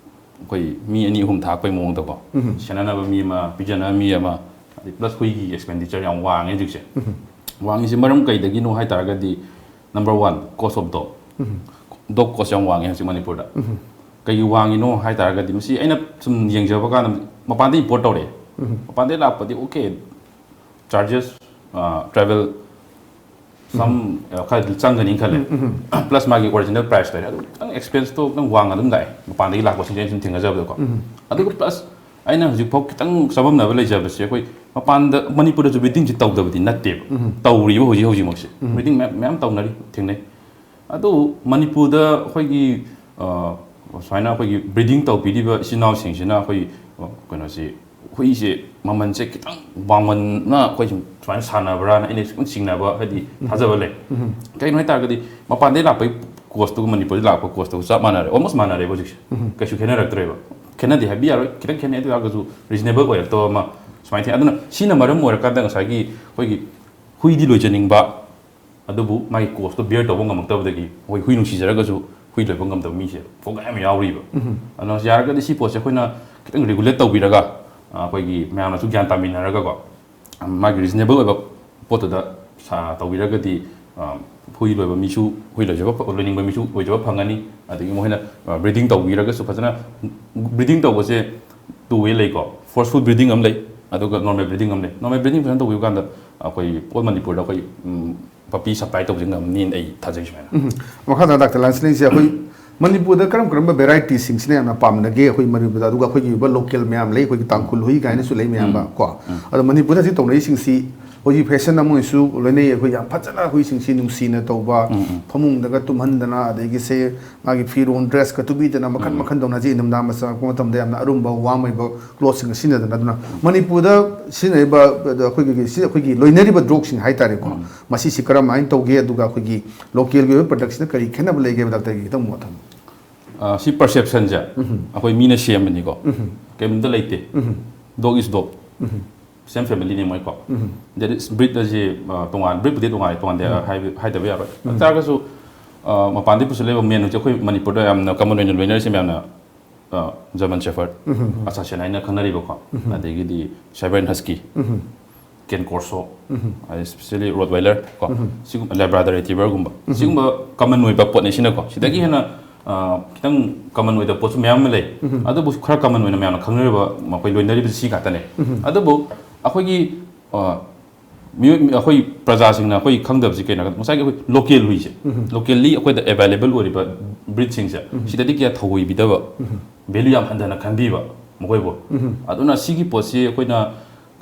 ꯑꯩꯈꯣꯏ ꯃꯤ ꯑꯅꯤ ꯑꯍꯨꯝ ꯊꯥꯛꯄꯩ ꯃꯑꯣꯡꯗꯀꯣ, ꯎꯝ꯫ ꯁꯦꯟꯅꯅꯕ ꯃꯤ ꯑꯃ, ꯄꯤꯖꯅꯕ ꯃꯤ ꯑꯃ, ꯑꯗꯩ ꯄ꯭ꯂꯁ ꯍꯨꯏꯒꯤ ꯑꯦꯛꯁꯄꯦꯟꯗꯤꯆꯔ ꯌꯥꯝ ꯋꯥꯡꯉꯦ ꯍꯧꯖꯤꯛꯁꯦ꯫ ꯎꯝ꯫ ꯋꯥꯡꯉꯤꯁꯦ ꯃꯔꯝ ꯀꯩꯗꯒꯤꯅꯣ ꯍꯥꯏ ꯇꯥꯔꯒꯗꯤ, number one, cost of dog꯫ Um. Dog cost ꯌꯥꯝ ꯋꯥꯡꯉꯦ ꯍꯧꯖꯤꯛ ꯃꯅꯤꯄꯨꯔꯗ꯫ ꯎꯝ꯫ ꯀꯩꯒꯤ ꯋꯥꯡꯉꯤꯅꯣ ꯍꯥꯏ ꯇꯥꯔꯒꯗꯤ, ꯃꯁꯤ ꯑꯩꯅ ꯁꯨꯝ ꯌꯦꯡꯖꯕ ꯀꯥꯟꯗ ꯃꯄꯥꯟꯗ ꯏꯝꯄꯣꯔꯠ ꯇꯧꯔꯛꯑꯦ꯫ ꯎꯝ꯫ ꯃꯄꯥꯟꯗꯒꯤ ꯂꯥꯛꯄꯗꯤ ꯑꯣꯀꯦ, ꯆꯥꯔꯖꯦꯁ, ꯑ, ꯇ꯭ꯔꯥꯚꯦꯜ ꯁꯝ, ꯎꯝ꯫ ꯑ, ꯈꯔꯗꯤ ꯆꯪꯒꯅꯤ ꯈꯜꯂꯦ꯫ ꯎꯝ, ꯎꯝ꯫ ꯄ꯭ꯂꯁ ꯃꯥꯒꯤ ꯑꯣꯔꯤꯖꯤꯅꯦꯜ ꯄ꯭ꯔꯥꯏꯁꯇꯣ ꯑꯗꯨ ꯈꯤꯇꯪ ꯑꯦꯛꯁꯄꯦꯟꯁꯇꯣ ꯈꯤꯇꯪ ꯋꯥꯡꯅ ꯑꯗꯨꯝ ꯂꯥꯛꯑꯦ, ꯃꯄꯥꯟꯗꯒꯤ ꯂꯥꯛꯄꯁꯤꯡꯁꯦ ꯑꯩꯅ ꯁꯨꯝ ꯊꯦꯡꯅꯖꯕꯗꯀꯣ꯫ ꯎꯝ꯫ ꯑꯗꯨꯒ ꯄ꯭ꯂꯁ ꯑꯩꯅ ꯍꯧꯖꯤꯛꯐꯥꯎ ꯈꯤꯇꯪ ꯆꯃꯝꯅꯕ ꯂꯩꯖꯕꯁꯦ, ꯑꯩꯈꯣꯏ ꯃꯄꯥꯟꯗ, ꯃꯅꯤꯄꯨꯔꯗꯁꯨ ꯕ꯭ꯔꯤꯗꯤꯡꯁꯤ ꯇꯧꯗꯕꯗꯤ ꯅꯠꯇꯦꯕ꯫ ꯎꯝ꯫ ꯇꯧꯔꯤꯕ ꯍꯧꯖꯤꯛ ꯍꯧꯖꯤꯛꯃꯛꯁꯦ꯫ ꯎꯝ꯫ ꯕ꯭ꯔꯤꯗꯤꯡ ꯃꯌꯥꯝ, ꯃꯌꯥꯝ ꯇꯧꯅꯔꯤ, ꯊꯦꯡꯅꯩ꯫ ꯑꯗꯨ ꯃꯅꯤꯄꯨꯔꯗ ꯑꯩꯈꯣꯏꯒꯤ, ꯑ, ꯁꯨꯃꯥꯏꯅ ꯑꯩꯈꯣꯏꯒꯤ ꯕ꯭ꯔꯤꯗꯤꯡ ꯇꯧꯕꯤꯔꯤꯕ ꯏꯆꯤꯟ ꯏꯅꯥꯎꯁꯤꯡꯁꯤꯅ ꯑꯩꯈꯣꯏ, ꯑ, ꯀꯩꯅꯣꯁꯤ, ꯍꯨꯏꯁꯦ ꯃꯃꯜꯁꯦ ꯈꯤꯇꯪ ꯋꯥꯡꯃꯟꯅ ꯑꯩꯈꯣꯏ ꯁꯨꯝ ꯁꯨꯃꯥꯏꯅ ꯁꯥꯟꯅꯕ꯭ꯔꯥꯅ ꯑꯩꯅ ꯁꯨꯝ ꯆꯤꯡꯅꯕ, ꯍꯥꯏꯗꯤ, ꯎꯝ꯫ ꯊꯥꯖꯕ ꯂꯩ꯫ ꯎꯝ꯫ ꯀꯩꯒꯤꯅꯣ ꯍꯥꯏ ꯇꯥꯔꯒꯗꯤ, ꯃꯄꯥꯟꯗꯒꯤ ꯂꯥꯛꯄꯒꯤ ꯀꯣꯁꯇꯨꯒ ꯃꯅꯤꯄꯨꯔꯗ ꯂꯥꯛꯄ ꯀꯣꯁꯇꯨꯒ ꯆꯞ ꯃꯥꯟꯅꯔꯦ, almost ꯃꯥꯟꯅꯔꯦꯕ ꯍꯧꯖꯤꯛꯁꯦ꯫ ꯎꯝ꯫ ꯀꯩꯁꯨ ꯈꯦꯠꯅꯔꯛꯇ꯭ꯔꯦꯕ꯫ ꯈꯦꯠꯅꯗꯦ ꯍꯥꯏꯕ ꯌꯥꯔꯣꯏ, ꯈꯤꯇꯪ ꯈꯦꯠꯅꯩ꯫ ꯑꯗꯨ ꯑꯣꯏꯔꯒꯁꯨ ꯔꯤꯖꯅꯦꯕꯜ ꯑꯣꯏꯔꯛꯇꯕ ꯑꯃ ꯁꯨꯃꯥꯏꯅ ꯊꯦꯡꯅꯩ꯫ ꯑꯗꯨꯅ ꯁꯤꯅ ꯃꯔꯝ ꯑꯣꯏꯔꯀꯥꯟꯗ ꯉꯁꯥꯏꯒꯤ ꯑꯩꯈꯣꯏꯒꯤ ꯍꯨꯏꯗꯤ ꯂꯣꯏꯖꯅꯤꯡꯕ, ꯑꯗꯨꯕꯨ ꯃꯥꯒꯤ ꯀꯣꯁꯇꯣ ꯕꯤꯌꯔ ꯇꯧꯕ ꯉꯝꯃꯛꯇꯕꯗꯒꯤ ꯑꯩꯈꯣꯏ ꯍꯨꯏ ꯅꯨꯡꯁꯤꯖꯔꯒꯁꯨ ꯍꯨꯏ ꯂꯣꯏꯕ ꯉꯝꯗꯕ ꯃꯤꯁꯦ ꯄꯣꯛꯀꯥꯏ ꯌꯥꯝ ꯌꯥꯎꯔꯤꯕ꯫ ꯑꯗꯨꯅ ꯌꯥꯔꯒꯗꯤ ꯁꯤ ꯄꯣꯠꯁꯦ ꯑꯩꯈꯣꯏꯅ ꯈꯤꯇꯪ ꯔꯤꯒꯨꯂꯦꯠ ꯇꯧꯕꯤꯔꯒ, ꯑ, ꯑꯩꯈꯣꯏꯒꯤ ꯃꯌꯥꯝꯅꯁꯨ ꯒ꯭ꯌꯥꯟ ꯇꯥꯃꯤꯟꯅꯔꯒꯀꯣ, ꯑ, ꯃꯥꯒꯤ ꯔꯤꯖꯅꯦꯕꯜ ꯑꯣꯏꯕ ꯄꯣꯠꯇꯨꯗ ꯁꯥ-, ꯇꯧꯕꯤꯔꯒꯗꯤ, ꯑ, ꯍꯨꯏ ꯂꯣꯏꯕ ꯃꯤꯁꯨ ꯍꯨꯏ ꯂꯣꯏꯖꯕ ꯐ-, ꯂꯣꯏꯅꯤꯡꯕ ꯃꯤꯁꯨ ꯂꯣꯏꯖꯕ ꯐꯪꯒꯅꯤ꯫ ꯑꯗꯒꯤ ꯃꯈꯣꯏꯅ, ꯑ, ꯕ꯭ꯔꯤꯗꯤꯡ ꯇꯧꯕꯤꯔꯒꯁꯨ ꯐꯖꯅ ꯕ꯭ꯔꯤꯗꯤꯡ ꯇꯧꯕꯁꯦ ꯇꯨ ꯋꯦ ꯂꯩꯀꯣ, ꯐꯣꯔꯁꯐꯨꯜ ꯕ꯭ꯔꯤꯗꯤꯡ ꯑꯃ ꯂꯩ, ꯑꯗꯨꯒ ꯅꯣꯔꯃꯦꯜ ꯕ꯭ꯔꯤꯗꯤꯡ ꯑꯃ ꯂꯩ꯫ ꯅꯣꯔꯃꯦꯜ ꯕ꯭ꯔꯤꯗꯤꯡ ꯐꯖꯅ ꯇꯧꯕꯤꯕ ꯀꯥꯟꯗ ꯑꯩꯈꯣꯏ ꯑꯣꯜ ꯃꯅꯤꯄꯨꯔꯗ ꯑꯩꯈꯣꯏ, ꯎꯝ, ꯄꯄꯤ ꯁꯄ꯭ꯂꯥꯏ ꯇꯧꯕꯁꯦ ꯉꯝꯅꯤꯅ ꯑꯩ ꯊꯥꯖꯩ ꯁꯨꯃꯥꯏꯅ꯫ ꯎꯝ꯫ ꯃꯈꯥ ꯇꯥꯅ ꯗꯥꯛꯇꯔ ꯂꯥꯟꯁꯤꯂꯦꯡꯁꯦ ꯑꯩꯈꯣꯏ ꯃꯅꯤꯄꯨꯔꯗ ꯀꯔꯝ ꯀꯔꯝꯕ ꯚꯦꯔꯥꯏꯇꯤꯁꯤꯡꯁꯤꯅ ꯌꯥꯝꯅ ꯄꯥꯝꯅꯒꯦ ꯑꯩꯈꯣꯏ ꯃꯅꯤꯄꯨꯔꯗ? ꯑꯗꯨꯒ ꯑꯩꯈꯣꯏꯒꯤ ꯑꯣꯏꯕ ꯂꯣꯀꯦꯜ ꯃꯌꯥꯝ ꯂꯩ, ꯑꯩꯈꯣꯏꯒꯤ ꯇꯥꯡꯈꯨꯜ ꯍꯨꯏ ꯀꯥꯏꯅꯁꯨ ꯂꯩ ꯃꯌꯥꯝꯕ ꯎꯝ꯫ ꯀꯣ꯫ ꯎꯝ꯫ ꯑꯗꯣ ꯃꯅꯤꯄꯨꯔꯗ ꯍꯧꯖꯤꯛ ꯇꯧꯅꯔꯤꯁꯤꯡꯁꯤ ꯍꯧꯖꯤꯛ ꯐꯦꯁꯟ ꯑꯃ ꯑꯣꯏꯅꯁꯨ ꯂꯣꯏꯅꯩ꯫ ꯑꯩꯈꯣꯏ ꯌꯥꯝ ꯐꯖꯅ ꯍꯨꯏꯁꯤꯡꯁꯤ ꯅꯨꯡꯁꯤꯅ ꯇꯧꯕ, ꯎꯝ, ꯎꯝ꯫ ꯐꯃꯨꯡꯗꯒ ꯇꯨꯝꯍꯟꯗꯅ, ꯑꯗꯒꯤ ꯁꯦ ꯃꯥꯒꯤ ꯐꯤꯔꯣꯟ, ꯗ꯭ꯔꯦꯁꯀ ꯇꯨꯕꯤꯗꯅ ꯃꯈꯟ ꯎꯝ꯫ ꯃꯈꯟ ꯇꯧꯅ ꯍꯧꯖꯤꯛ ꯏꯪꯊꯝꯊꯥ ꯃꯆꯪꯉꯛꯄ ꯃꯇꯝꯗ ꯌꯥꯝꯅ ꯑꯔꯨꯝꯕ, ꯋꯥꯔꯝ ꯑꯣꯏꯕ ꯀ꯭ꯂꯣꯠꯁꯤꯡꯒ ꯁꯤꯖꯤꯟꯅꯗꯅ꯫ ꯑꯗꯨꯅ ꯃꯅꯤꯄꯨꯔꯗ ꯁꯤꯖꯤꯟꯅꯔꯤꯕ, ꯑꯗ ꯑꯩꯈꯣꯏꯒꯤ, ꯁꯤ-, ꯑꯩꯈꯣꯏꯒꯤ ꯂꯣꯏꯅꯔꯤꯕ ꯗꯣꯒꯁꯤꯡ ꯍꯥꯏꯇꯥꯔꯦꯀꯣ, ꯎꯝ꯫ ꯃꯁꯤꯁꯤ ꯀꯔꯝꯍꯥꯏꯅ ꯇꯧꯒꯦ? ꯑꯗꯨꯒ ꯑꯩꯈꯣꯏꯒꯤ ꯂꯣꯀꯦꯜꯒꯤ ꯑꯣꯏꯕ ꯄ꯭ꯔꯗꯛꯁꯤꯅ ꯀꯔꯤ ꯈꯦꯠꯅꯕ ꯂꯩꯒꯦ? ꯗꯥꯛꯇꯔꯒꯤ ꯈꯤꯇꯪ ꯃꯣꯠ ꯊꯝꯕꯤꯌꯨ꯫ ꯑ, ꯁꯤ ꯄꯔꯁꯦꯞꯁꯟꯁꯦ ꯎꯝ꯫ ꯑꯩꯈꯣꯏ ꯃꯤꯅ ꯁꯦꯝꯕꯅꯤꯀꯣ꯫ ꯎꯝ꯫ ꯀꯩꯝꯇ ꯂꯩꯇꯦ꯫ ꯎꯝ꯫ Dog is dog꯫ Um. Same family ꯅꯦ ꯃꯣꯏꯀꯣ꯫ ꯎꯝ꯫ That is, breed ꯑꯁꯤ, ꯑ, ꯇꯣꯉꯥꯟ, breed ꯄꯨꯗꯤ ꯇꯣꯉꯥꯟ ꯇꯣꯉꯥꯟꯗꯦ ꯎꯝ꯫ ꯍꯥꯏꯕ, ꯍꯥꯏꯗꯕ ꯌꯥꯔꯣꯏ꯫ ꯎꯝ꯫ ꯑꯗꯨ ꯇꯥꯔꯒꯁꯨ, ꯑ, ꯃꯄꯥꯟꯗꯒꯤ ꯄꯨꯁꯤꯜꯂꯛꯏꯕ ꯃꯦꯟ ꯍꯧꯖꯤꯛ ꯑꯩꯈꯣꯏ ꯃꯅꯤꯄꯨꯔꯗ ꯌꯥꯝꯅ ꯀꯃꯟ ꯑꯣꯏꯅ ꯂꯣꯏꯅꯔꯤꯁꯦ ꯃꯌꯥꯝꯅ, ꯑ, German Shepherd, ꯎꯝ꯫ Assassin ꯍꯥꯏꯅ ꯈꯪꯅꯔꯤꯕꯀꯣ꯫ ꯎꯝ꯫ ꯑꯗꯒꯤꯗꯤ Siberian Husky, ꯎꯝ꯫ Cane Corso, ꯎꯝ꯫ ꯑꯗꯩ especially Rottweiler ꯀꯣ, ꯎꯝ꯫ ꯁꯤꯒꯨꯝꯕ Labrador Retriever ꯒꯨꯝꯕ, ꯎꯝ꯫ ꯁꯤꯒꯨꯝꯕ ꯀꯃꯟ ꯑꯣꯏꯕ ꯄꯣꯠꯅꯤ ꯁꯤꯅꯀꯣ꯫ ꯁꯤꯗꯒꯤ ꯎꯝ꯫ ꯍꯦꯟꯅ, ꯑ, ꯈꯤꯇꯪ ꯀꯃꯟ ꯑꯣꯏꯗꯕ ꯄꯣꯠꯁꯨ ꯃꯌꯥꯝ ꯑꯃ ꯂꯩ꯫ ꯎꯝ꯫ ꯑꯗꯨꯕꯨ ꯈꯔ ꯀꯃꯟ ꯑꯣꯏꯅ ꯃꯌꯥꯝꯅ ꯈꯪꯅꯔꯤꯕ ꯃꯈꯣꯏ ꯂꯣꯏꯅꯔꯤꯕꯁꯤ ꯁꯤ ꯉꯥꯛꯇꯅꯦ꯫ ꯎꯝ꯫ ꯑꯗꯨꯕꯨ ꯑꯩꯈꯣꯏꯒꯤ, ꯑ, ꯃꯤꯑꯣꯏ, ꯑꯩꯈꯣꯏ ꯄ꯭ꯔꯖꯥꯁꯤꯡꯅ ꯑꯩꯈꯣꯏ ꯈꯪꯗꯕꯁꯤ ꯀꯩꯅꯣ ꯍꯥꯏ ꯀꯥꯟꯗ, ꯉꯁꯥꯏꯒꯤ ꯑꯩꯈꯣꯏ ꯂꯣꯀꯦꯜ ꯍꯨꯏꯁꯦ, ꯎꯝ꯫ Locally ꯑꯩꯈꯣꯏꯗ available ꯑꯣꯏꯔꯤꯕ breed ꯁꯤꯡꯁꯦ, ꯎꯝ꯫ ꯁꯤꯗꯗꯤ ꯀꯌꯥ ꯊꯧꯑꯣꯏꯕꯤꯗꯕ, ꯎꯝ꯫ Value ꯌꯥꯝ ꯍꯟꯊꯅ ꯈꯟꯕꯤꯕ ꯃꯈꯣꯏꯕꯨ꯫ ꯎꯝ꯫ ꯑꯗꯨꯅ ꯁꯤꯒꯤ ꯄꯣꯠꯁꯤ ꯑꯩꯈꯣꯏꯅ,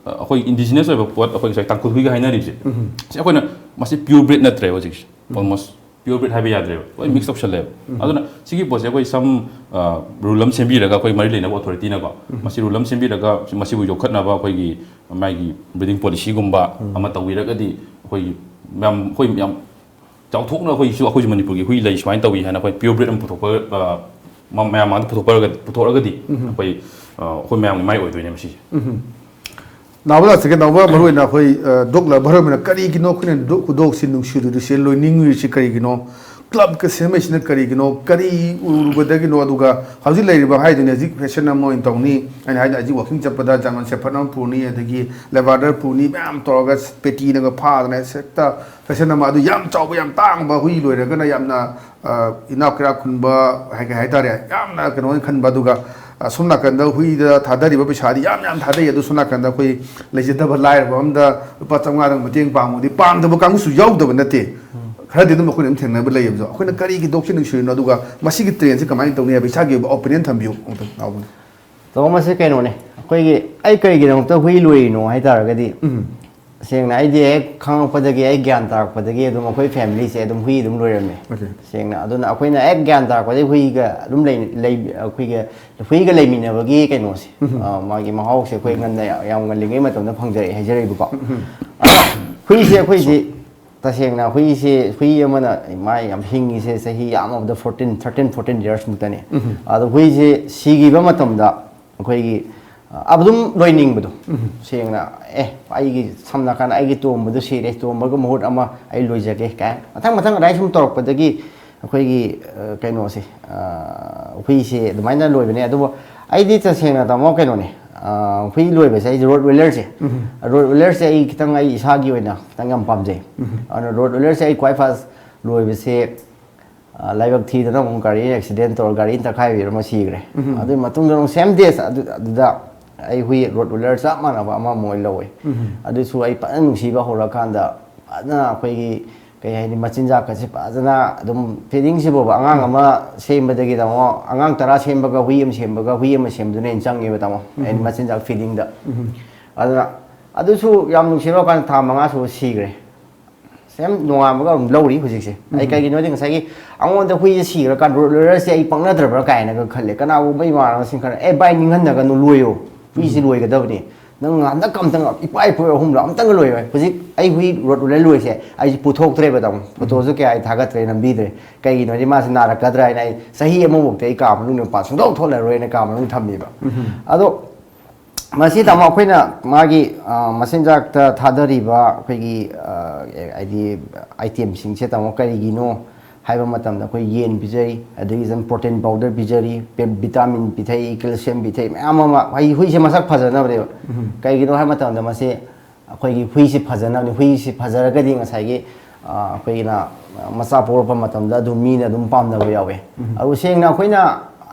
ꯑ, ꯑꯩꯈꯣꯏ indigenous ꯑꯣꯏꯕ ꯄꯣꯠ, ꯑꯩꯈꯣꯏ ꯉꯁꯥꯏ ꯇꯥꯡꯈꯨꯜ ꯍꯨꯏꯒ ꯍꯥꯏꯅꯔꯤꯕꯁꯦ, ꯎꯝ꯫ ꯁꯤ ꯑꯩꯈꯣꯏꯅ ꯃꯁꯤ pure breed ꯅꯠꯇ꯭ꯔꯦꯕ ꯍꯧꯖꯤꯛꯁꯦ꯫ ꯎꯝ꯫ Almost pure breed ꯍꯥꯏꯕ ꯌꯥꯗ꯭ꯔꯦꯕ, ꯂꯣꯏ ꯎꯝ꯫ Mix ꯇꯧꯁꯜꯂꯦꯕ꯫ ꯎꯝ꯫ ꯑꯗꯨꯅ ꯁꯤꯒꯤ ꯄꯣꯠꯁꯦ ꯑꯩꯈꯣꯏ some, ꯑ, rule ꯑꯃ ꯁꯦꯝꯕꯤꯔꯒ, ꯑꯩꯈꯣꯏ ꯃꯔꯤ ꯂꯩꯅꯕ authority ꯅꯀꯣ, ꯎꯝ꯫ ꯃꯁꯤ rule ꯑꯃ ꯁꯦꯝꯕꯤꯔꯒ ꯃꯁꯤꯕꯨ ꯌꯣꯛꯈꯠꯅꯕ ꯑꯩꯈꯣꯏꯒꯤ ꯃꯥꯒꯤ breeding policy ꯒꯨꯝꯕ ꯎꯝ꯫ ꯑꯃ ꯇꯧꯕꯤꯔꯒꯗꯤ ꯑꯩꯈꯣꯏꯒꯤ ꯃꯌꯥꯝ, ꯑꯩꯈꯣꯏ ꯌꯥꯝ ꯆꯥꯎꯊꯣꯛꯅ ꯑꯩꯈꯣꯏꯁꯨ, ꯑꯩꯈꯣꯏꯁꯨ ꯃꯅꯤꯄꯨꯔꯒꯤ ꯍꯨꯏ ꯂꯩ, ꯁꯨꯃꯥꯏꯅ ꯇꯧꯏ ꯍꯥꯏꯅ ꯑꯩꯈꯣꯏ pure breed ꯑꯃ ꯄꯨꯊꯣꯛꯄ, ꯑ, ꯃ- ꯃꯌꯥꯝ ꯃꯥꯡꯗ ꯄꯨꯊꯣꯛꯄ ꯄꯨꯊꯣꯛꯑꯒꯗꯤ ꯑꯩꯈꯣꯏ ꯑ, ꯑꯩꯈꯣꯏ ꯃꯌꯥꯝꯒꯤ ꯃꯥꯏ ꯑꯣꯏꯗꯣꯏꯅꯦ ꯃꯁꯤꯁꯦ꯫ ꯅꯥꯎꯕ ꯂꯥꯛꯆꯒꯦ꯫ ꯅꯥꯎꯕ, ꯃꯔꯨ ꯑꯣꯏꯅ ꯑꯩꯈꯣꯏ ꯗꯣꯛ ꯂꯚꯔ ꯑꯃꯅ ꯀꯔꯤꯒꯤꯅꯣ ꯑꯩꯈꯣꯏꯅ ꯗꯣꯛ ꯈꯨꯗꯣꯛꯁꯤ ꯅꯨꯡꯁꯤꯔꯨꯔꯤꯁꯤ, ꯂꯣꯏꯅꯤꯡꯉꯨꯔꯤꯁꯤ ꯀꯔꯤꯒꯤꯅꯣ? ꯀ꯭ꯂꯕꯀ ꯁꯦꯝꯃꯛꯏꯁꯤꯅ ꯀꯔꯤꯒꯤꯅꯣ? ꯀꯔꯤ ꯎꯔꯨꯕꯗꯒꯤꯅꯣ? ꯑꯗꯨꯒ ꯍꯧꯖꯤꯛ ꯂꯩꯔꯤꯕ ꯍꯥꯏꯗꯨꯅꯤ, ꯍꯧꯖꯤꯛ ꯐꯦꯁꯟ ꯑꯃ ꯑꯣꯏꯅ ꯇꯧꯅꯤ, ꯑꯩꯅ ꯍꯥꯏꯗꯤ ꯍꯧꯖꯤꯛ ꯋꯥꯀꯤꯡ ꯆꯠꯄꯗ ꯖꯔꯃꯟ ꯁꯦꯐꯔꯗ ꯑꯃ ꯄꯨꯅꯤ, ꯑꯗꯒꯤ ꯂꯦꯕꯥꯔꯗꯔ ꯄꯨꯅꯤ, ꯃꯌꯥꯝ ꯇꯧꯔꯒ ꯄꯦꯇꯤꯅꯒ ꯐꯥꯗꯅ ꯍꯦꯛꯇ ꯐꯦꯁꯟ ꯑꯃ, ꯑꯗꯨ ꯌꯥꯝ ꯆꯥꯎꯕ ꯌꯥꯝ ꯇꯥꯡꯕ ꯍꯨꯏ ꯂꯣꯏꯔꯒꯅ ꯌꯥꯝꯅ ꯏꯅꯥꯛ ꯀꯩꯔꯥꯛ ꯈꯨꯟꯕ ꯍꯥꯏꯒꯦ ꯍꯥꯏꯇꯥꯔꯦ, ꯌꯥꯝꯅ ꯀꯩꯅꯣ ꯑꯣꯏꯅ ꯈꯟꯕ꯫ ꯑꯗꯨꯒ ꯑꯁꯣꯝ ꯅꯥꯀꯟꯗ ꯍꯨꯏꯗ ꯊꯥꯗꯔꯤꯕ ꯄꯩꯁꯥꯗꯤ ꯌꯥꯝ ꯌꯥꯝ ꯊꯥꯗꯩ, ꯑꯗꯨ ꯁꯣꯝ ꯅꯥꯀꯟꯗ ꯑꯩꯈꯣꯏ ꯂꯩꯖꯗꯕ ꯂꯥꯏꯔꯕ ꯑꯃꯗ ꯂꯨꯄꯥ ꯆꯥꯝꯃꯉꯥꯗꯪ ꯃꯇꯦꯡ ꯄꯥꯡꯕꯗꯤ ꯄꯥꯝꯗꯕ ꯀꯥꯡꯕꯨꯁꯨ ꯌꯥꯎꯗꯕ ꯅꯠꯇꯦ꯫ ꯈꯔꯗꯤ ꯑꯗꯨꯝ ꯑꯩꯈꯣꯏꯅ ꯑꯗꯨꯝ ꯊꯦꯡꯅꯕ ꯂꯩꯌꯦꯕ꯫ ꯑꯩꯈꯣꯏꯅ ꯀꯔꯤꯒꯤ ꯗꯣꯛꯁꯤ ꯅꯨꯡꯁꯤꯔꯤꯅꯣ, ꯑꯗꯨꯒ ꯃꯁꯤꯒꯤ ꯇ꯭ꯔꯦꯟꯁꯤ ꯀꯃꯥꯏꯅ ꯇꯧꯅꯤ ꯍꯥꯏꯕ ꯏꯁꯥꯒꯤ ꯑꯣꯏꯕ ꯑꯣꯄꯤꯅꯤꯌꯟ ꯊꯝꯕꯤꯌꯨ ꯑꯃꯨꯛꯇꯪ ꯅꯥꯎꯕꯅ꯫ ꯇꯧꯕ ꯃꯁꯤ ꯀꯩꯅꯣꯅꯦ, ꯑꯩꯈꯣꯏꯒꯤ ꯑꯩ ꯀꯔꯤꯒꯤꯗꯃꯛꯇ ꯍꯨꯏ ꯂꯣꯏꯔꯤꯅꯣ ꯍꯥꯏ ꯇꯥꯔꯒꯗꯤ, ꯁꯦꯡꯅ ꯑꯩꯗꯤ ꯍꯦꯛ ꯈꯪꯉꯛꯄꯗꯒꯤ, ꯑꯩ ꯒ꯭ꯌꯥꯟ ꯇꯥꯔꯛꯄꯗꯒꯤ ꯑꯗꯨꯝ ꯑꯩꯈꯣꯏ ꯐꯦꯃꯤꯂꯤꯁꯦ ꯑꯗꯨꯝ ꯍꯨꯏ ꯑꯗꯨꯝ ꯂꯣꯏꯔꯝꯃꯦ꯫ Okay. ꯁꯦꯡꯅ ꯑꯗꯨꯅ ꯑꯩꯈꯣꯏꯅ ꯍꯦꯛ ꯒ꯭ꯌꯥꯟ ꯇꯥꯔꯛꯄꯗꯒꯤ ꯍꯨꯏꯒ ꯑꯗꯨꯝ ꯂꯩ ꯂꯩ ꯑꯩꯈꯣꯏꯒ ꯍꯨꯏꯒ ꯂꯩꯃꯤꯟꯅꯕꯒꯤ ꯀꯩꯅꯣꯁꯦ, ꯑ, ꯃꯥꯒꯤ ꯃꯍꯥꯎꯁꯦ ꯑꯩꯈꯣꯏ ꯉꯟꯅ ꯌꯥꯝ ꯉꯜꯂꯤꯉꯩ ꯃꯇꯝꯗ ꯐꯪꯖꯔꯛꯑꯦ ꯍꯥꯏꯖꯔꯤꯕꯀꯣ꯫ ꯑꯗꯣ ꯍꯨꯏꯁꯦ ꯑꯩꯈꯣꯏꯁꯤ ꯇꯁꯦꯡꯅ ꯍꯨꯏꯁꯦ, ꯍꯨꯏ ꯑꯃꯅ ꯃꯥ ꯌꯥꯝ ꯍꯤꯡꯉꯤꯁꯦ ꯆꯍꯤ ꯌꯥꯝꯃꯕꯗ fourteen, thirteen, fourteen years ꯃꯨꯛꯇꯅꯤ꯫ ꯑꯗꯣ ꯍꯨꯏꯁꯦ ꯁꯤꯈꯤꯕ ꯃꯇꯝꯗ ꯑꯩꯈꯣꯏꯒꯤ, ꯑ, ꯑꯗꯨꯝ ꯂꯣꯏꯅꯤꯡꯕꯗꯣ꯫ ꯁꯦꯡꯅ, ꯑꯦ, ꯑꯩꯒꯤ ꯁꯝꯅ ꯍꯥꯏꯔꯀꯥꯟꯗ ꯑꯩꯒꯤ ꯇꯣꯝꯕꯗꯨ ꯁꯤꯔꯦ, ꯇꯣꯝꯕꯒ ꯃꯍꯨꯠ ꯑꯃ ꯑꯩ ꯂꯣꯏꯖꯒꯦ ꯀꯥꯏ ꯃꯊꯪ ꯃꯊꯪ ꯑꯗꯥꯏ ꯁꯨꯝ ꯇꯧꯔꯛꯄꯗꯒꯤ ꯑꯩꯈꯣꯏꯒꯤ, ꯑ, ꯀꯩꯅꯣꯁꯦ, ꯑ, ꯍꯨꯏꯁꯦ ꯑꯗꯨꯃꯥꯏꯅ ꯂꯣꯏꯕꯅꯦ꯫ ꯑꯗꯨꯕꯨ ꯑꯩꯗꯤ ꯇꯁꯦꯡꯅ, ꯇꯥꯃꯣ, ꯀꯩꯅꯣꯅꯦ, ꯑ, ꯍꯨꯏ ꯂꯣꯏꯕꯁꯦ ꯑꯩꯁꯦ ꯔꯣꯠ ꯋꯤꯂꯔꯁꯦ, ꯔꯣꯠ ꯋꯤꯂꯔꯁꯦ ꯑꯩ ꯈꯤꯇꯪ ꯑꯩ ꯏꯁꯥꯒꯤ ꯑꯣꯏꯅ ꯈꯤꯇꯪ ꯌꯥꯝ ꯄꯥꯝꯖꯩ꯫ ꯑꯗꯨꯅ ꯔꯣꯠ ꯋꯤꯂꯔꯁꯦ ꯑꯩ ꯈ꯭ꯋꯥꯏ ꯐꯥꯔꯁ ꯂꯣꯏꯕꯁꯦ, ꯑ, ꯂꯥꯏꯕꯛ ꯊꯤꯗꯅ ꯑꯃꯨꯛ ꯒꯥꯔꯤ ꯑꯦꯛꯁꯤꯗꯦꯟ ꯇꯧꯔꯒ ꯒꯥꯔꯤꯅ ꯇꯛꯈꯥꯏꯕꯤꯔ ꯑꯃ ꯁꯤꯈ꯭ꯔꯦ꯫ ꯑꯗꯨꯒꯤ ꯃꯇꯨꯡꯗ ꯑꯃꯨꯛ ꯁꯦꯝ ꯗꯦꯁ ꯑꯗꯨ ꯑꯗꯨꯗ ꯑꯩ ꯍꯨꯏ ꯔꯣꯠ ꯋꯤꯂꯔ ꯆꯞ ꯃꯥꯟꯅꯕ ꯑꯃꯃꯨꯛ ꯑꯣꯏꯅ ꯂꯧꯋꯦ꯫ ꯑꯗꯨꯁꯨ ꯑꯩ ꯐꯖꯅ ꯅꯨꯡꯁꯤꯕ ꯍꯧꯔꯀꯥꯟꯗ ꯐꯖꯅ ꯑꯩꯈꯣꯏꯒꯤ, ꯀꯩ ꯍꯥꯏꯅꯤ, ꯃꯆꯤꯟꯖꯥꯛꯀꯁꯦ ꯐꯖꯅ ꯑꯗꯨꯝ, ꯐꯤꯗꯤꯡꯁꯤꯕꯨꯕ ꯑꯉꯥꯡ ꯑꯃ ꯁꯦꯝꯕꯗꯒꯤ, ꯇꯥꯃꯣ, ꯑꯉꯥꯡ ꯇꯔꯥ ꯁꯦꯝꯕꯒ ꯍꯨꯏ ꯑꯃ ꯁꯦꯝꯕꯒ ꯍꯨꯏ ꯑꯃ ꯁꯦꯝꯕꯗꯨꯅ ꯍꯦꯟꯅ ꯆꯪꯉꯦꯕ, ꯇꯥꯃꯣ꯫ ꯑꯩꯅ ꯃꯆꯤꯟꯖꯥꯛ ꯐꯤꯗꯤꯡꯗ꯫ ꯑꯗꯨꯅ ꯑꯗꯨꯁꯨ ꯌꯥꯝ ꯅꯨꯡꯁꯤꯔꯀꯥꯟꯗ ꯊꯥ ꯃꯉꯥ ꯁꯨꯕ ꯁꯤꯈ꯭ꯔꯦ꯫ ꯁꯦꯝ ꯅꯣꯡꯉꯥꯟꯕꯒ ꯑꯗꯨꯝ ꯂꯧꯔꯤ ꯍꯧꯖꯤꯛꯁꯦ꯫ ꯑꯩ ꯀꯩꯒꯤꯅꯣꯗꯤ ꯉꯁꯥꯏꯒꯤ ꯑꯩꯉꯣꯟꯗ ꯍꯨꯏꯁꯦ ꯁꯤꯈ꯭ꯔꯀꯥꯟꯗ ꯔꯣꯠ ꯋꯤꯂꯔꯁꯦ ꯑꯩ ꯄꯛꯅꯗ꯭ꯔꯕ꯭ꯔꯥ ꯀꯥꯏꯅꯒ ꯈꯜꯂꯦ꯫ ꯀꯅꯥꯒꯨꯝꯕ ꯏꯃꯥꯟꯅꯕꯁꯤꯡ ꯈꯔ, "ꯑꯦ ꯚꯥꯏ, ꯅꯤꯡꯍꯟꯅꯒꯅꯨ, ꯂꯣꯏꯌꯣ, ꯍꯨꯏꯁꯤ ꯂꯣꯏꯒꯗꯕꯅꯤ, ꯅꯪ ꯍꯟꯗꯛ ꯑꯝꯇꯪ ꯏꯄꯥ ꯏꯄꯨ ꯑꯍꯨꯝꯂꯣ ꯑꯝꯇꯪꯒ ꯂꯣꯏꯌꯣ꯫ ꯍꯧꯖꯤꯛ ꯑꯩ ꯍꯨꯏ ꯔꯣꯠ ꯋꯤꯂꯔ ꯂꯣꯏꯁꯦ ꯑꯩꯁꯦ ꯄꯨꯊꯣꯛꯇ꯭ꯔꯦꯕ, ꯇꯥꯃꯣ꯫ ꯐꯣꯇꯣꯁꯨ ꯀꯌꯥ ꯑꯩ ꯊꯥꯒꯠꯇ꯭ꯔꯦ, ꯅꯝꯕꯤꯗ꯭ꯔꯦ꯫ ꯀꯩꯒꯤꯅꯣꯗꯤ ꯃꯥꯁꯦ ꯅꯥꯔꯛꯀꯗ꯭ꯔꯥ ꯍꯥꯏꯅ ꯑꯩ ꯆꯍꯤ ꯑꯃꯃꯨꯛꯇꯤ ꯑꯩ ꯀꯥ ꯃꯅꯨꯡꯗ ꯃꯄꯥꯟ ꯁꯨꯡꯊꯣꯛ ꯊꯣꯛꯍꯜꯂꯔꯣꯏꯅ ꯀꯥ ꯃꯅꯨꯡ ꯊꯝꯃꯤꯕ꯫ ꯑꯗꯣ ꯃꯁꯤ, ꯇꯥꯃꯣ, ꯑꯩꯈꯣꯏꯅ ꯃꯥꯒꯤ, ꯑ, ꯃꯆꯤꯟꯖꯥꯛꯇ ꯊꯥꯗꯔꯤꯕ ꯑꯩꯈꯣꯏꯒꯤ, ꯑ, ꯍꯥꯏꯗꯤ, ꯑꯥꯏꯇꯦꯝꯁꯤꯡꯁꯦ, ꯇꯥꯃꯣ, ꯀꯔꯤꯒꯤꯅꯣ ꯍꯥꯏꯕ ꯃꯇꯝꯗ ꯑꯩꯈꯣꯏ ꯌꯦꯟ ꯄꯤꯖꯩ, ꯑꯗꯒꯤ ꯁꯨꯝ protein powder ꯄꯤꯖꯔꯤ, ꯄꯦ-, vitamin ꯄꯤꯊꯛꯏ, calcium ꯄꯤꯊꯛꯏ, ꯃꯌꯥꯝ ꯑꯃ꯫ ꯍꯥꯏꯗꯤ ꯍꯨꯏꯁꯦ ꯃꯁꯛ ꯐꯖꯅꯕꯅꯦꯕ꯫ ꯀꯩꯒꯤꯅꯣ ꯍꯥꯏꯕ ꯃꯇꯝꯗ ꯃꯁꯤ ꯑꯩꯈꯣꯏꯒꯤ ꯍꯨꯏꯁꯤ ꯐꯖꯅꯕꯅꯤ꯫ ꯍꯨꯏꯁꯤ ꯐꯖꯔꯒꯗꯤ ꯉꯁꯥꯏꯒꯤ, ꯑ, ꯑꯩꯈꯣꯏꯒꯤꯅ ꯃꯆꯥ ꯄꯣꯛꯂꯛꯄ ꯃꯇꯝꯗ ꯑꯗꯨꯝ ꯃꯤꯅ ꯑꯗꯨꯝ ꯄꯥꯝꯅꯕ ꯌꯥꯎꯋꯦ꯫ ꯑꯗꯨ ꯁꯦꯡꯅ ꯑꯩꯈꯣꯏꯅ,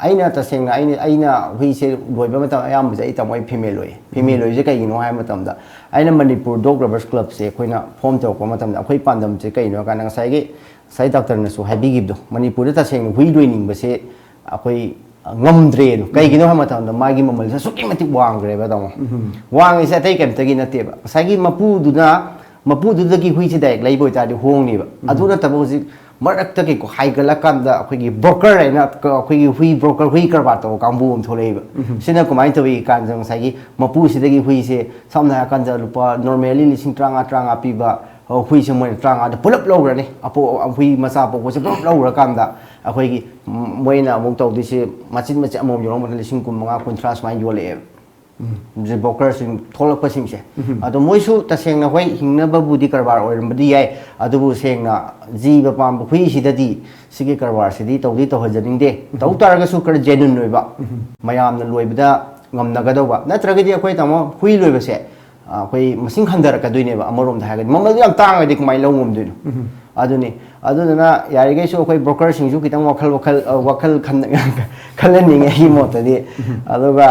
ꯑꯩꯅ ꯇꯁꯦꯡꯅ ꯑꯩꯅ, ꯑꯩꯅ ꯍꯨꯏꯁꯦ ꯂꯣꯏꯕ ꯃꯇꯝꯗ ꯑꯌꯥꯝꯕꯁꯦ ꯑꯩ, ꯇꯥꯃꯣ, ꯑꯩ female ꯂꯣꯏꯌꯦ꯫ Female ꯂꯣꯏꯔꯤꯁꯦ ꯀꯩꯒꯤꯅꯣ ꯍꯥꯏꯕ ꯃꯇꯝꯗ ꯑꯩꯅ ꯃꯅꯤꯄꯨꯔ Dog Lovers Clubꯁꯦ ꯑꯩꯈꯣꯏꯅ form ꯇꯧꯔꯛꯄ ꯃꯇꯝꯗ ꯑꯩꯈꯣꯏ ꯄꯥꯟꯗꯝꯁꯦ ꯀꯩꯅꯣ ꯍꯥꯏ ꯀꯥꯟꯗ ꯉꯁꯥꯏꯒꯤ, ꯉꯁꯥꯏ ꯗꯥꯛꯇꯔꯅꯁꯨ ꯍꯥꯏꯕꯤꯈꯤꯕꯗꯣ, ꯃꯅꯤꯄꯨꯔꯗ ꯇꯁꯦꯡꯅ ꯍꯨꯏ ꯂꯣꯏꯅꯤꯡꯕꯁꯦ ꯑꯩꯈꯣꯏ ꯉꯝꯗ꯭ꯔꯦꯅ꯫ ꯀꯩꯒꯤꯅꯣ ꯍꯥꯏꯕ ꯃꯇꯝꯗ ꯃꯥꯒꯤ ꯃꯃꯜꯁꯦ ꯑꯁꯨꯛꯀꯤ ꯃꯇꯤꯛ ꯋꯥꯡꯈ꯭ꯔꯦꯕ, ꯇꯥꯃꯣ꯫ ꯋꯥꯡꯉꯤꯁꯦ ꯑꯇꯩ ꯀꯩꯝꯇꯒꯤ ꯅꯠꯇꯦꯕ, ꯉꯁꯥꯏꯒꯤ ꯃꯄꯨꯗꯨꯅ, ꯃꯄꯨꯗꯨꯗꯒꯤ ꯍꯨꯏꯁꯦ direct ꯂꯩꯕ ꯑꯣꯏꯇꯥꯔꯗꯤ ꯍꯣꯡꯅꯤꯕ꯫ ꯑꯗꯨ ꯅꯠꯇꯕ ꯍꯧꯖꯤꯛ ꯃꯔꯛꯇ ꯀꯩꯀꯣ ꯍꯥꯏꯒꯠꯂꯀꯥꯟꯗ ꯑꯩꯈꯣꯏꯒꯤ broker ꯍꯥꯏꯅ ꯀ-, ꯑꯩꯈꯣꯏꯒꯤ ꯍꯨꯏ broker, ꯍꯨꯏ ꯀꯔꯕꯥꯔ ꯇꯧꯕ ꯀꯥꯡꯕꯨ ꯑꯃ ꯊꯣꯛꯂꯛꯏꯕ꯫ ꯁꯤꯅ ꯀꯃꯥꯏꯅ ꯇꯧꯏ ꯀꯥꯟꯗ ꯉꯁꯥꯏꯒꯤ ꯃꯄꯨꯁꯤꯗꯒꯤ ꯍꯨꯏꯁꯦ ꯁꯝꯅ ꯍꯥꯏꯔꯀꯥꯟꯗ ꯂꯨꯄꯥ normally ꯂꯤꯁꯤꯡ ꯇꯔꯥꯃꯉꯥ, ꯇꯔꯥꯃꯉꯥ ꯄꯤꯕ, ꯑ, ꯍꯨꯏꯁꯦ ꯃꯣꯏꯅ ꯇꯔꯥꯃꯉꯥꯗ ꯄꯨꯂꯞ ꯂꯧꯈ꯭ꯔꯅꯤ꯫ ꯑꯄꯣ-, ꯍꯨꯏ ꯃꯆꯥ ꯄꯣꯛꯄꯁꯦ ꯄꯨꯂꯞ ꯂꯧꯈ꯭ꯔꯀꯥꯟꯗ ꯑꯩꯈꯣꯏꯒꯤ, ꯎꯝ, ꯃꯣꯏꯅ ꯑꯃꯨꯛ ꯇꯧꯗꯣꯏꯁꯦ ꯃꯆꯤꯟ ꯃꯆꯤꯟ ꯑꯃꯃꯝ ꯌꯣꯜꯂꯛꯄꯗ ꯂꯤꯁꯤꯡ ꯀꯨꯟ ꯃꯉꯥ, ꯀꯨꯟꯊ꯭ꯔꯥ ꯁꯨꯃꯥꯏꯅ ꯌꯣꯜꯂꯛꯑꯦꯕ꯫ Brokerꯁꯤꯡ ꯊꯣꯛꯂꯛꯄꯁꯤꯡꯁꯦ꯫ ꯑꯗꯣ ꯃꯣꯏꯁꯨ ꯇꯁꯦꯡꯅ ꯍꯣꯏ ꯍꯤꯡꯅꯕꯕꯨꯗꯤ ꯀꯔꯕꯥꯔ ꯑꯣꯏꯔꯝꯕꯗꯤ ꯌꯥꯏ, ꯑꯗꯨꯕꯨ ꯁꯦꯡꯅ ꯖꯤꯕ ꯄꯥꯝꯕ ꯍꯨꯏꯁꯤꯗꯗꯤ ꯁꯤꯒꯤ ꯀꯔꯕꯥꯔꯁꯤꯗꯤ ꯇꯧꯗꯤ ꯇꯧꯍꯟꯖꯅꯤꯡꯗꯦ꯫ ꯇꯧ ꯇꯥꯔꯒꯁꯨ ꯈꯔ genuine ꯑꯣꯏꯕ, ꯃꯌꯥꯝꯅ ꯂꯣꯏꯕꯗ ꯉꯝꯅꯒꯗꯧꯕ꯫ ꯅꯠꯇ꯭ꯔꯒꯗꯤ ꯑꯩꯈꯣꯏ, ꯇꯥꯃꯣ, ꯍꯨꯏ ꯂꯣꯏꯕꯁꯦ, ꯑ, ꯑꯩꯈꯣꯏ ꯃꯁꯤꯡ ꯍꯟꯊꯔꯛꯀꯗꯣꯏꯅꯦꯕ꯫ ꯑꯃꯔꯣꯝꯗ ꯍꯥꯏꯔꯒꯗꯤ ꯃꯃꯜꯗꯣ ꯌꯥꯝ ꯇꯥꯡꯉꯒꯗꯤ ꯀꯃꯥꯏꯅ ꯂꯧ ꯉꯝꯗꯣꯏꯅꯣ? ꯑꯗꯨꯅꯤ꯫ ꯑꯗꯨꯗꯨꯅ ꯌꯥꯔꯤꯈꯩꯁꯨ ꯑꯩꯈꯣꯏ brokerꯁꯤꯡꯁꯨ ꯈꯤꯇꯪ ꯋꯥꯈꯜ, ꯋꯥꯈꯜ, ꯑ, ꯋꯥꯈꯜ ꯈꯟ-, ꯈꯜꯍꯟꯅꯤꯡꯉꯦ ꯑꯩꯒꯤ ꯃꯣꯠꯇꯗꯤ꯫ ꯑꯗꯨꯒ,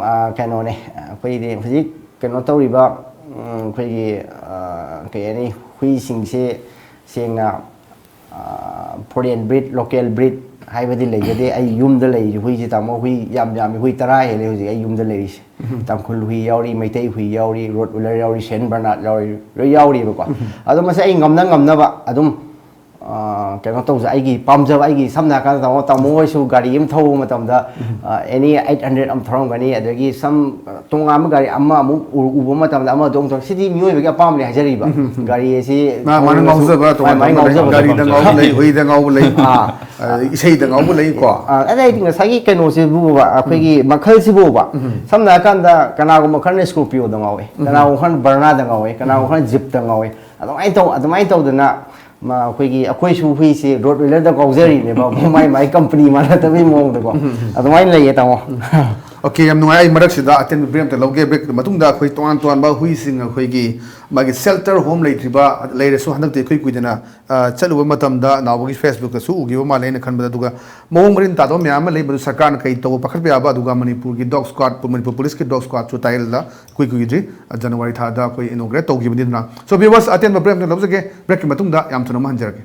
ꯑ, ꯀꯩꯅꯣꯅꯦ, ꯑꯩꯈꯣꯏꯗꯤ ꯍꯧꯖꯤꯛ ꯀꯩꯅꯣ ꯇꯧꯔꯤꯕ, ꯎꯝ, ꯑꯩꯈꯣꯏꯒꯤ, ꯑ, ꯀꯩ ꯍꯥꯏꯅꯤ, ꯍꯨꯏꯁꯤꯡꯁꯦ ꯁꯦꯡꯅ, ꯑ, foreign breed, local breed ꯍꯥꯏꯕꯗꯤ ꯂꯩꯖꯗꯦ꯫ ꯑꯩ ꯌꯨꯝꯗ ꯂꯩꯔꯤꯁꯦ ꯍꯨꯏꯁꯦ, ꯇꯥꯃꯣ, ꯍꯨꯏ ꯌꯥꯝ ꯌꯥꯝꯃꯤ, ꯍꯨꯏ ꯇꯔꯥ ꯍꯦꯜꯂꯦ ꯍꯧꯖꯤꯛ ꯑꯩ ꯌꯨꯝꯗ ꯂꯩꯔꯤꯁꯦ꯫ ꯇꯥꯡꯈꯨꯜ ꯍꯨꯏ ꯌꯥꯎꯔꯤ, ꯃꯩꯇꯩ ꯍꯨꯏ ꯌꯥꯎꯔꯤ, ꯔꯣꯠ ꯋꯤꯂꯔ ꯌꯥꯎꯔꯤ, ꯁꯦꯟ ꯕꯔꯅꯥꯠ ꯌꯥꯎꯔꯤ, ꯂꯣꯏ ꯌꯥꯎꯔꯤꯕꯀꯣ꯫ ꯑꯗꯣ ꯃꯁꯤ ꯑꯩ ꯉꯝꯅ ꯉꯝꯅꯕ ꯑꯗꯨꯝ ꯑ, ꯀꯩꯅꯣ ꯇꯧꯖ ꯑꯩꯒꯤ ꯄꯥꯝꯖꯕ, ꯑꯩꯒꯤ ꯁꯝꯅ ꯍꯥꯏꯔꯀꯥꯟꯗ ꯇꯥꯃꯣ, ꯇꯥꯃꯣ ꯍꯣꯏꯁꯨ ꯒꯥꯔꯤ ꯑꯃ ꯊꯧꯕ ꯃꯇꯝꯗ, ꯑ, ꯑꯦꯅꯤ ꯑꯩꯠ ꯍꯟꯗ꯭ꯔꯦꯗ ꯑꯃ ꯊꯧꯔꯝꯒꯅꯤ, ꯑꯗꯒꯤ ꯁꯝ, ꯑ, ꯇꯣꯉꯥꯟꯕ ꯒꯥꯔꯤ ꯑꯃ ꯑꯃꯨꯛ ꯎ-, ꯎꯕ ꯃꯇꯝꯗ ꯑꯃꯗꯣ ꯑꯃꯨꯛ ꯊꯧ-, ꯁꯤꯗꯤ ꯃꯤꯑꯣꯏꯕꯒꯤ ꯑꯄꯥꯝꯕꯅꯤ ꯍꯥꯏꯖꯔꯤꯕ꯫ ꯒꯥꯔꯤ ꯑꯁꯤ ꯃꯥ-, ꯃꯥꯅ ꯊꯧꯔꯒꯁꯨ ꯉꯥꯎꯖꯕ ꯃꯥꯏ, ꯃꯥꯏ ꯇꯣꯉꯥꯟꯕ ꯂꯩ꯫ ꯉꯥꯎꯖꯕ ꯒꯥꯔꯤꯗ ꯊꯧꯔꯝ ꯉꯥꯎꯕ ꯂꯩ, ꯍꯨꯏꯗ ꯉꯥꯎꯕ ꯂꯩ, ꯑꯥ꯫ ꯑ, ꯏꯁꯩꯗ ꯉꯥꯎꯕ ꯂꯩꯀꯣ꯫ ꯑ, ꯑꯗꯩ ꯑꯩꯗꯤ ꯉꯁꯥꯏꯒꯤ ꯀꯩꯅꯣꯁꯤꯕꯨꯕ, ꯑꯩꯈꯣꯏꯒꯤ ꯃꯈꯜꯁꯤꯕꯨꯕ, ꯁꯝꯅ ꯍꯥꯏꯔꯀꯥꯟꯗ ꯀꯅꯥꯒꯨꯝꯕ ꯈꯔꯅ ꯁ꯭ꯀꯣꯔꯄꯤꯌꯣꯗ ꯉꯥꯎꯋꯦ, ꯀꯅꯥꯒꯨꯝꯕ ꯈꯔꯅ ꯕꯔꯅꯥꯗ ꯉꯥꯎꯋꯦ, ꯀꯅꯥꯒꯨꯝꯕ ꯈꯔꯅ ꯖꯤꯞꯇ ꯉꯥꯎꯋꯦ꯫ ꯑꯗꯨꯃꯥꯏꯅ ꯇꯧ-, ꯑꯗꯨꯃꯥꯏꯅ ꯇꯧꯗꯅ ꯃ-, ꯑꯩꯈꯣꯏꯒꯤ, ꯑꯩꯈꯣꯏꯁꯨ ꯍꯨꯏꯁꯦ ꯔꯣꯠ ꯋꯤꯂꯔꯗ ꯉꯥꯎꯖꯔꯤꯅꯦꯕ, ꯃꯥꯏ ꯃꯥꯏ ꯀꯝꯄꯅꯤ ꯃꯥꯟꯅꯗꯕꯒꯤ ꯃꯑꯣꯡꯗꯀꯣ꯫ ꯑꯗꯨꯃꯥꯏꯅ ꯂꯩꯌꯦ, ꯇꯥꯃꯣ꯫ ꯑꯣꯀꯦ, ꯌꯥꯝ ꯅꯨꯡꯉꯥꯏ꯫ ꯑꯩ ꯃꯔꯛꯁꯤꯗ ꯑꯇꯦꯟꯕ ꯕ꯭ꯔꯦꯛ ꯑꯃꯇ ꯂꯧꯒꯦ꯫ ꯕ꯭ꯔꯦꯛꯀꯤ ꯃꯇꯨꯡꯗ ꯑꯩꯈꯣꯏ ꯇꯣꯉꯥꯟ ꯇꯣꯉꯥꯟꯕ ꯍꯨꯏꯁꯤꯡ, ꯑꯩꯈꯣꯏꯒꯤ ꯃꯥꯒꯤ ꯁꯦꯜꯇꯔ ꯍꯣꯝ ꯂꯩꯇ꯭ꯔꯤꯕ ꯂꯩꯔꯁꯨ, ꯍꯟꯗꯛꯇꯤ ꯏꯀꯨꯏ ꯀꯨꯏꯗꯅ, ꯑ, ꯆꯠꯂꯨꯕ ꯃꯇꯝꯗ ꯅꯥꯎꯕꯒꯤ ꯐꯦꯁꯕꯨꯛꯇꯁꯨ ꯎꯈꯤꯕ ꯃꯥꯜꯂꯦ ꯍꯥꯏꯅ ꯈꯟꯕꯗ, ꯑꯗꯨꯒ ꯃꯑꯣꯡ ꯃꯔꯤꯟ ꯇꯥꯗꯕ ꯃꯌꯥꯝ ꯑꯃ ꯂꯩ, ꯃꯗꯨ ꯁꯔꯀꯥꯔꯅ ꯀꯔꯤ ꯇꯧꯕ ꯄꯥꯈꯠꯄ ꯌꯥꯕ, ꯑꯗꯨꯒ ꯃꯅꯤꯄꯨꯔꯒꯤ ꯗꯣꯒ ꯁ꯭ꯀ꯭ꯋꯥꯗ, ꯃꯅꯤꯄꯨꯔ ꯄꯨꯂꯤꯁꯀꯤ ꯗꯣꯒ ꯁ꯭ꯀ꯭ꯋꯥꯗꯁꯨ ꯇꯥꯏꯜꯗ ꯏꯀꯨꯏ ꯀꯨꯏꯗ꯭ꯔꯤ, ꯖꯅꯋꯥꯔꯤ ꯊꯥꯗ ꯑꯩꯈꯣꯏ ꯏꯅꯣꯒ꯭ꯔꯦꯠ ꯇꯧꯈꯤꯕꯅꯤꯗꯅ꯫ So viewers, ꯑꯇꯦꯟꯕ ꯕ꯭ꯔꯦꯛ ꯑꯃꯇ ꯂꯧꯖꯒꯦ꯫ ꯕ꯭ꯔꯦꯛꯀꯤ ꯃꯇꯨꯡꯗ ꯌꯥꯝ ꯊꯨꯅ ꯑꯃꯨꯛ ꯍꯟꯖꯔꯛꯀꯦ꯫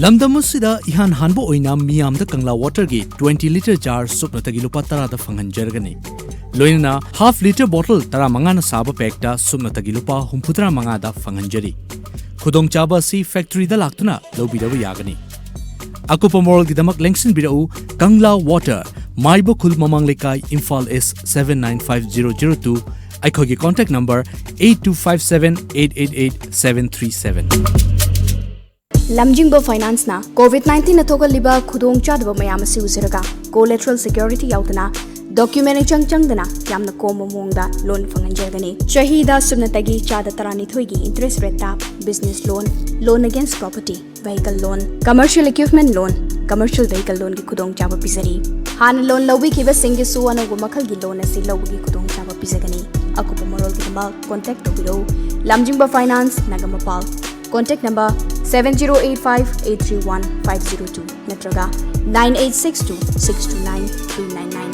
ꯂꯝꯗꯝ ꯑꯁꯤꯗ ꯏꯍꯥꯟ ꯍꯥꯟꯕ ꯑꯣꯏꯅ ꯃꯤꯌꯥꯝꯗ ꯀꯪꯂꯥ ꯋꯥꯇꯔꯒꯤ ꯇ꯭ꯋꯦꯟꯇꯤ ꯂꯤꯇꯔ ꯖꯥꯔ ꯁꯨꯞꯅꯇꯒꯤ ꯂꯨꯄꯥ ꯇꯔꯥꯗ ꯐꯪꯍꯟꯖꯔꯒꯅꯤ꯫ ꯂꯣꯏꯅꯅ ꯍꯥꯐ ꯂꯤꯇꯔ ꯕꯣꯇꯜ ꯇꯔꯥꯃꯉꯥꯅ ꯁꯥꯕ ꯄꯦꯛꯇ ꯁꯨꯞꯅꯇꯒꯤ ꯂꯨꯄꯥ ꯍꯨꯝꯐꯨꯇꯔꯥ ꯃꯉꯥꯗ ꯐꯪꯍꯟꯖꯔꯤ꯫ ꯈꯨꯗꯣꯡꯆꯥꯕ ꯑꯁꯤ ꯐꯦꯛꯇꯔꯤꯗ ꯂꯥꯛꯇꯨꯅ ꯂꯧꯕꯤꯔꯕ ꯌꯥꯒꯅꯤ꯫ ꯑꯀꯨꯞꯄ ꯃꯔꯣꯜꯒꯤꯗꯃꯛ ꯂꯦꯡꯁꯤꯟꯕꯤꯔꯛꯎ, ꯀꯪꯂꯥ ꯋꯥꯇꯔ, ꯃꯥꯏꯕ ꯈꯨꯜ ꯃꯃꯥꯡ ꯂꯩꯀꯥꯏ, Imphal is, seven nine five zero zero two. ꯑꯩꯈꯣꯏꯒꯤ contact number eight two five seven eight eight eight seven three seven. ꯂꯝꯖꯤꯡꯕ ꯐꯥꯏꯅꯥꯟꯁꯅ ꯀꯣꯚꯤꯗ ꯅꯥꯏꯟꯇꯤꯟꯅ ꯊꯣꯛꯍꯜꯂꯤꯕ ꯈꯨꯗꯣꯡꯆꯥꯗꯕ ꯃꯌꯥꯝ ꯑꯁꯤ ꯎꯖꯔꯒ, ꯀꯣꯂꯦꯇꯔꯦꯜ ꯁꯦꯀ꯭ꯌꯨꯔꯤꯇꯤ ꯌꯥꯎꯗꯅ, ꯗꯣꯀ꯭ꯌꯨꯃꯦꯟ ꯏꯆꯪ ꯆꯪꯗꯅ, ꯌꯥꯝꯅ ꯀꯣꯝꯕ ꯃꯑꯣꯡꯗ ꯂꯣꯟ ꯐꯪꯍꯟꯖꯒꯅꯤ꯫ ꯆꯍꯤꯗ ꯁꯨꯞꯅꯇꯒꯤ ꯆꯥꯗ ꯇꯔꯥꯅꯤꯊꯣꯏꯒꯤ ꯏꯟꯇꯔꯦꯁ ꯔꯦꯠꯇ ꯕꯤꯖꯤꯅꯦꯁ ꯂꯣꯟ, ꯂꯣꯟ ꯑꯒꯦꯟꯁ ꯄ꯭ꯔꯣꯄꯔꯇꯤ, ꯚꯦꯍꯤꯀꯜ ꯂꯣꯟ, ꯀꯃꯔꯁꯤꯌꯦꯜ ꯏꯀ꯭ꯋꯤꯞꯃꯦꯟ ꯂꯣꯟ, ꯀꯃꯔꯁꯤꯌꯦꯜ ꯚꯦꯍꯤꯀꯜ ꯂꯣꯟꯒꯤ ꯈꯨꯗꯣꯡꯆꯥꯕ ꯄꯤꯖꯔꯤ꯫ ꯍꯥꯟꯅ ꯂꯣꯟ ꯂꯧꯕꯤꯈꯤꯕꯁꯤꯡꯒꯤꯁꯨ ꯑꯅꯧꯕ ꯃꯈꯜꯒꯤ ꯂꯣꯟ ꯑꯁꯤ ꯂꯧꯕꯒꯤ ꯈꯨꯗꯣꯡꯆꯥꯕ ꯄꯤꯖꯒꯅꯤ꯫ ꯑꯀꯨꯞꯄ ꯃꯔꯣꯜꯒꯤꯗꯃꯛ ꯀꯣꯟꯇꯦꯛ ꯇꯧꯕꯤꯔꯛꯎ, ꯂꯝꯖꯤꯡꯕ finance, Nagamapal. Contact number seven zero eight five eight three one five zero two ꯅꯠꯇ꯭ꯔꯒ nine eight six two six two nine three nine nine.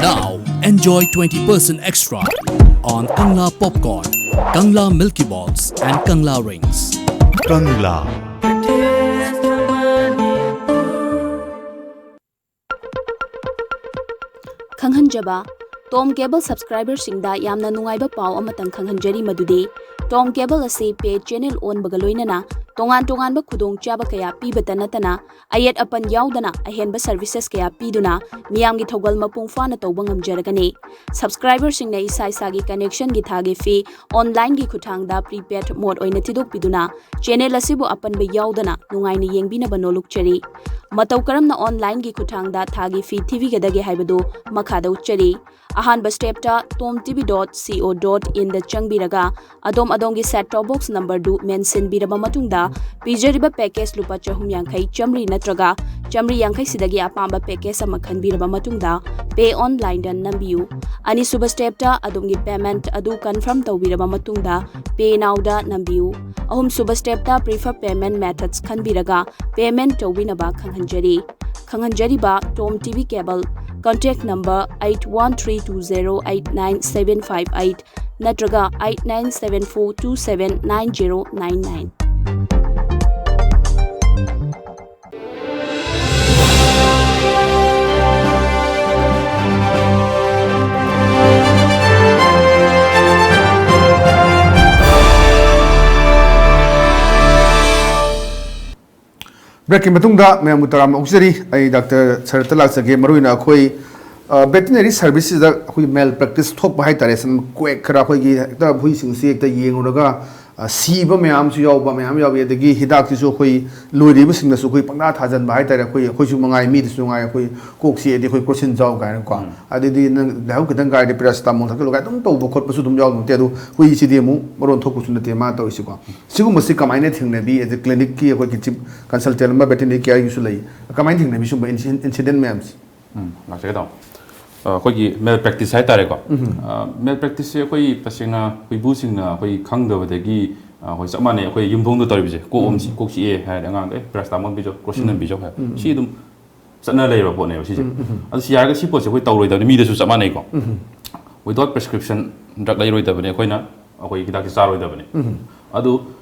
Now enjoy twenty percent extra on Kangla Popcorn. Kangla Milky Balls and Kangla Rings. Kangla. ꯈꯪꯍꯟꯖꯕ, Tom cable ꯁꯕꯁꯀ꯭ꯔꯥꯏꯕꯔꯁꯤꯡꯗ ꯌꯥꯝꯅ ꯅꯨꯡꯉꯥꯏꯕ ꯄꯥꯎ ꯑꯃꯇꯪ ꯈꯪꯍꯟꯖꯔꯤ, ꯃꯗꯨꯗꯤ ꯇꯣꯝ cable ꯑꯁꯤ ꯄꯦ ꯆꯦꯅꯦꯜ ꯑꯣꯟꯕꯒ ꯂꯣꯏꯅꯅ ꯇꯣꯉꯥꯟ ꯇꯣꯉꯥꯟꯕ ꯈꯨꯗꯣꯡꯆꯥꯕ ꯀꯌꯥ ꯄꯤꯕꯇ ꯅꯠꯇꯅ, ꯑꯌꯦꯠ ꯑꯄꯟ ꯌꯥꯎꯗꯅ ꯑꯍꯦꯟꯕ ꯁꯔꯚꯤꯁꯦꯁ ꯀꯌꯥ ꯄꯤꯗꯨꯅ ꯃꯤꯌꯥꯝꯒꯤ ꯊꯧꯒꯜ ꯃꯄꯨꯡ ꯐꯥꯅ ꯇꯧꯕ ꯉꯝꯖꯔꯒꯅꯤ꯫ ꯁꯕꯁꯀ꯭ꯔꯥꯏꯕꯔꯁꯤꯡꯅ ꯏꯁꯥ ꯏꯁꯥꯒꯤ ꯀꯅꯦꯛꯁꯟꯒꯤ ꯊꯥꯒꯤ ꯐꯤ ꯑꯣꯟꯂꯥꯏꯟꯒꯤ ꯈꯨꯠꯊꯥꯡꯗ ꯄ꯭ꯔꯤꯄꯦꯗ ꯃꯣꯗ ꯑꯣꯏꯅ ꯊꯤꯗꯣꯛꯄꯤꯗꯨꯅ ꯆꯦꯅꯦꯜ ꯑꯁꯤꯕꯨ ꯑꯄꯟꯕ ꯌꯥꯎꯗꯅ ꯅꯨꯡꯉꯥꯏꯅ ꯌꯦꯡꯕꯤꯅꯕ ꯅꯣꯜꯂꯨꯛꯆꯔꯤ꯫ ꯃꯇꯧ ꯀꯔꯝꯅ ꯑꯣꯟꯂꯥꯏꯟꯒꯤ ꯈꯨꯠꯊꯥꯡꯗ ꯊꯥꯒꯤ ꯐꯤ ꯊꯤꯕꯤꯒꯗꯒꯦ ꯍꯥꯏꯕꯗꯨ ꯃꯈꯥꯗ ꯎꯠꯆꯔꯤ꯫ ꯑꯍꯥꯟꯕ ꯁ꯭ꯇꯦꯞꯇ tom tv dot co dot in ꯗ ꯆꯪꯕꯤꯔꯒ ꯑꯗꯣꯝ ꯑꯗꯣꯝꯒꯤ ꯁꯦꯠ ꯇꯣꯞ ꯕꯣꯛꯁ ꯅꯝꯕꯔꯗꯨ ꯃꯦꯟꯁꯤꯟꯕꯤꯔꯕ ꯃꯇꯨꯡꯗ, ꯄꯤꯖꯔꯤꯕ ꯄꯦꯀꯦꯖ ꯂꯨꯄꯥ ꯆꯍꯨꯝ ꯌꯥꯡꯈꯩ, ꯆꯥꯃꯔꯤ ꯅꯠꯇ꯭ꯔꯒ ꯆꯥꯃꯔꯤ ꯌꯥꯡꯈꯩ ꯁꯤꯗꯒꯤ ꯑꯄꯥꯝꯕ ꯄꯦꯀꯦꯖ ꯑꯃ ꯈꯟꯕꯤꯔꯕ ꯃꯇꯨꯡꯗ, ꯄꯦ ꯑꯣꯟꯂꯥꯏꯟꯗ ꯅꯝꯕꯤꯌꯨ꯫ ꯑꯅꯤꯁꯨꯕ ꯁ꯭ꯇꯦꯞꯇ ꯑꯗꯣꯝꯒꯤ ꯄꯦꯃꯦꯟꯠ ꯑꯗꯨ ꯀꯟꯐꯥꯔꯝ ꯇꯧꯕꯤꯔꯕ ꯃꯇꯨꯡꯗ, ꯄꯦ ꯅꯥꯎꯗ ꯅꯝꯕꯤꯌꯨ꯫ ꯑꯍꯨꯝꯁꯨꯕ ꯁ꯭ꯇꯦꯞꯇ ꯄ꯭ꯔꯤꯐꯔ ꯄꯦꯃꯦꯟꯠ ꯃꯦꯊꯗꯁ ꯈꯟꯕꯤꯔꯒ ꯄꯦꯃꯦꯟꯠ ꯇꯧꯕꯤꯅꯕ ꯈꯪꯍꯟꯖꯔꯤ꯫ ꯈꯪꯍꯟꯖꯔꯤꯕ Tom TV cable contact number eight one three two zero eight nine seven five eight ꯅꯠꯇ꯭ꯔꯒ eight nine seven four two seven nine zero nine nine꯫ ꯕ꯭ꯔꯦꯛꯀꯤ ꯃꯇꯨꯡꯗ ꯃꯌꯥꯝꯕꯨ ꯇꯔꯥꯝꯅ ꯑꯣꯛꯆꯔꯤ꯫ ꯑꯩ ꯗꯥꯛꯇꯔ ꯁꯔꯠꯇ ꯂꯥꯛꯆꯒꯦ꯫ ꯃꯔꯨꯑꯣꯏꯅ ꯑꯩꯈꯣꯏ ꯕꯦꯇꯤꯅꯔꯤ ꯁꯔꯚꯤꯁꯁꯤꯗ ꯑꯩꯈꯣꯏ ꯃꯦꯜ ꯄ꯭ꯔꯦꯛꯇꯤꯁ ꯊꯣꯛꯄ ꯍꯥꯏꯇꯥꯔꯦ, ꯁꯝ ꯀ꯭ꯋꯦꯛ ꯈꯔ ꯑꯩꯈꯣꯏꯒꯤ ꯍꯦꯛꯇ ꯍꯨꯏꯁꯤꯡꯁꯤ ꯍꯦꯛꯇ ꯌꯦꯡꯉꯨꯔꯒ ꯑ, ꯁꯤꯕ ꯃꯌꯥꯝꯁꯨ ꯌꯥꯎꯕ ꯃꯌꯥꯝ ꯌꯥꯎꯏ꯫ ꯑꯗꯒꯤ ꯍꯤꯗꯥꯛꯁꯤꯁꯨ ꯑꯩꯈꯣꯏ ꯂꯣꯏꯔꯤꯕꯁꯤꯡꯅꯁꯨ ꯑꯩꯈꯣꯏ ꯄꯪꯊꯥ ꯊꯥꯖꯟꯕ ꯍꯥꯏꯇꯥꯔꯦ꯫ ꯑꯩꯈꯣꯏ, ꯑꯩꯈꯣꯏꯁꯨ ꯃꯉꯥꯏ, ꯃꯤꯗꯁꯨ ꯃꯉꯥꯏ, ꯑꯩꯈꯣꯏ ꯀꯣꯛ ꯆꯤꯛꯑꯗꯤ ꯑꯩꯈꯣꯏ ꯀ꯭ꯔꯣꯁꯤꯟ ꯆꯥꯎ ꯀꯥꯏꯅꯀꯣ꯫ ꯑꯗꯩꯗꯤ ꯅꯪ ꯂꯥꯏꯍꯧ ꯈꯤꯇꯪ ꯀꯥꯏꯔꯗꯤ ꯄꯦꯔꯥꯁꯤꯇꯥꯃꯣꯜ ꯊꯛꯆꯜꯂꯨ ꯀꯥꯏꯅ ꯑꯗꯨꯝ ꯇꯧꯕ ꯈꯣꯠꯄꯁꯨ ꯑꯗꯨꯝ ꯌꯥꯎꯕ ꯅꯠꯇꯦ꯫ ꯑꯗꯣ ꯍꯨꯏꯁꯤꯗꯤ ꯑꯃꯨꯛ ꯃꯔꯣꯟ ꯊꯣꯛꯄꯁꯨ ꯅꯠꯇꯦ ꯃꯥ ꯇꯧꯔꯤꯁꯤꯀꯣ꯫ ꯁꯤꯒꯨꯝꯕꯁꯤ ꯀꯃꯥꯏꯅ ꯊꯦꯡꯅꯕꯤ? ꯑꯦꯖ ꯑꯦ ꯀ꯭ꯂꯤꯅꯤꯛꯀꯤ ꯑꯩꯈꯣꯏꯒꯤ ꯆꯤꯐ ꯀꯟꯁꯜꯇꯦꯟ ꯑꯃ ꯕꯦꯇꯤꯅꯔꯤ ꯀꯦꯌꯔꯒꯤꯁꯨ ꯂꯩ꯫ ꯀꯃꯥꯏꯅ ꯊꯦꯡꯅꯕꯤ ꯁꯤꯒꯨꯝꯕ ꯏꯟꯁꯤ-, ꯏꯟꯁꯤꯗꯦꯟ ꯃꯌꯥꯝꯁꯤ? ꯎꯝ, ꯂꯥꯛꯆꯒꯦ ꯇꯥꯃꯣ꯫ ꯑ, ꯑꯩꯈꯣꯏꯒꯤ ꯃꯦꯜ ꯄ꯭ꯔꯦꯛꯇꯤꯁ ꯍꯥꯏꯇꯥꯔꯦꯀꯣ꯫ ꯎꯝ꯫ ꯑ, ꯃꯦꯜ ꯄ꯭ꯔꯦꯛꯇꯤꯁꯁꯦ ꯑꯩꯈꯣꯏ ꯇꯁꯦꯡꯅ ꯍꯨꯏꯕꯨꯁꯤꯡꯅ ꯑꯩꯈꯣꯏ ꯈꯪꯗꯕꯗꯒꯤ, ꯑ, ꯑꯩꯈꯣꯏ ꯆꯞ ꯃꯥꯟꯅꯩ꯫ ꯑꯩꯈꯣꯏ ꯌꯨꯝꯊꯣꯡꯗ ꯇꯧꯔꯤꯕꯁꯦ, ꯀꯣꯛ ꯑꯃ ꯆꯤ-, ꯎꯝ꯫ ꯀꯣꯛ ꯆꯤꯛꯑꯦ ꯍꯥꯏꯔꯗꯤ ꯑꯉꯥꯡꯗ, "ꯑꯦ, ꯄꯦꯔꯥꯁꯤꯇꯥꯃꯣꯜ ꯄꯤꯖꯧ, ꯀ꯭ꯔꯣꯁꯤꯟ ꯑꯃ ꯎꯝ꯫ ꯄꯤꯖꯧ" ꯍꯥꯏ꯫ ꯎꯝ꯫ ꯁꯤ ꯑꯗꯨꯝ ꯆꯠꯅ ꯂꯩꯔꯕ ꯄꯣꯠꯅꯦꯕ ꯁꯤꯁꯦ꯫ ꯎꯝ, ꯎꯝ, ꯎꯝ꯫ ꯑꯗꯨ ꯁꯤ ꯌꯥꯔꯒ ꯁꯤ ꯄꯣꯠꯁꯦ ꯑꯩꯈꯣꯏ ꯇꯧꯔꯣꯏꯗꯕꯅꯤ, ꯃꯤꯗꯁꯨ ꯆꯞ ꯃꯥꯟꯅꯩꯀꯣ꯫ ꯎꯝ꯫ Without prescription drug ꯂꯩꯔꯣꯏꯗꯕꯅꯤ꯫ ꯑꯩꯈꯣꯏꯅ ꯑꯩꯈꯣꯏ ꯍꯤꯗꯥꯛꯁꯦ ꯆꯥꯔꯣꯏꯗꯕꯅꯤ꯫ ꯑꯗꯨ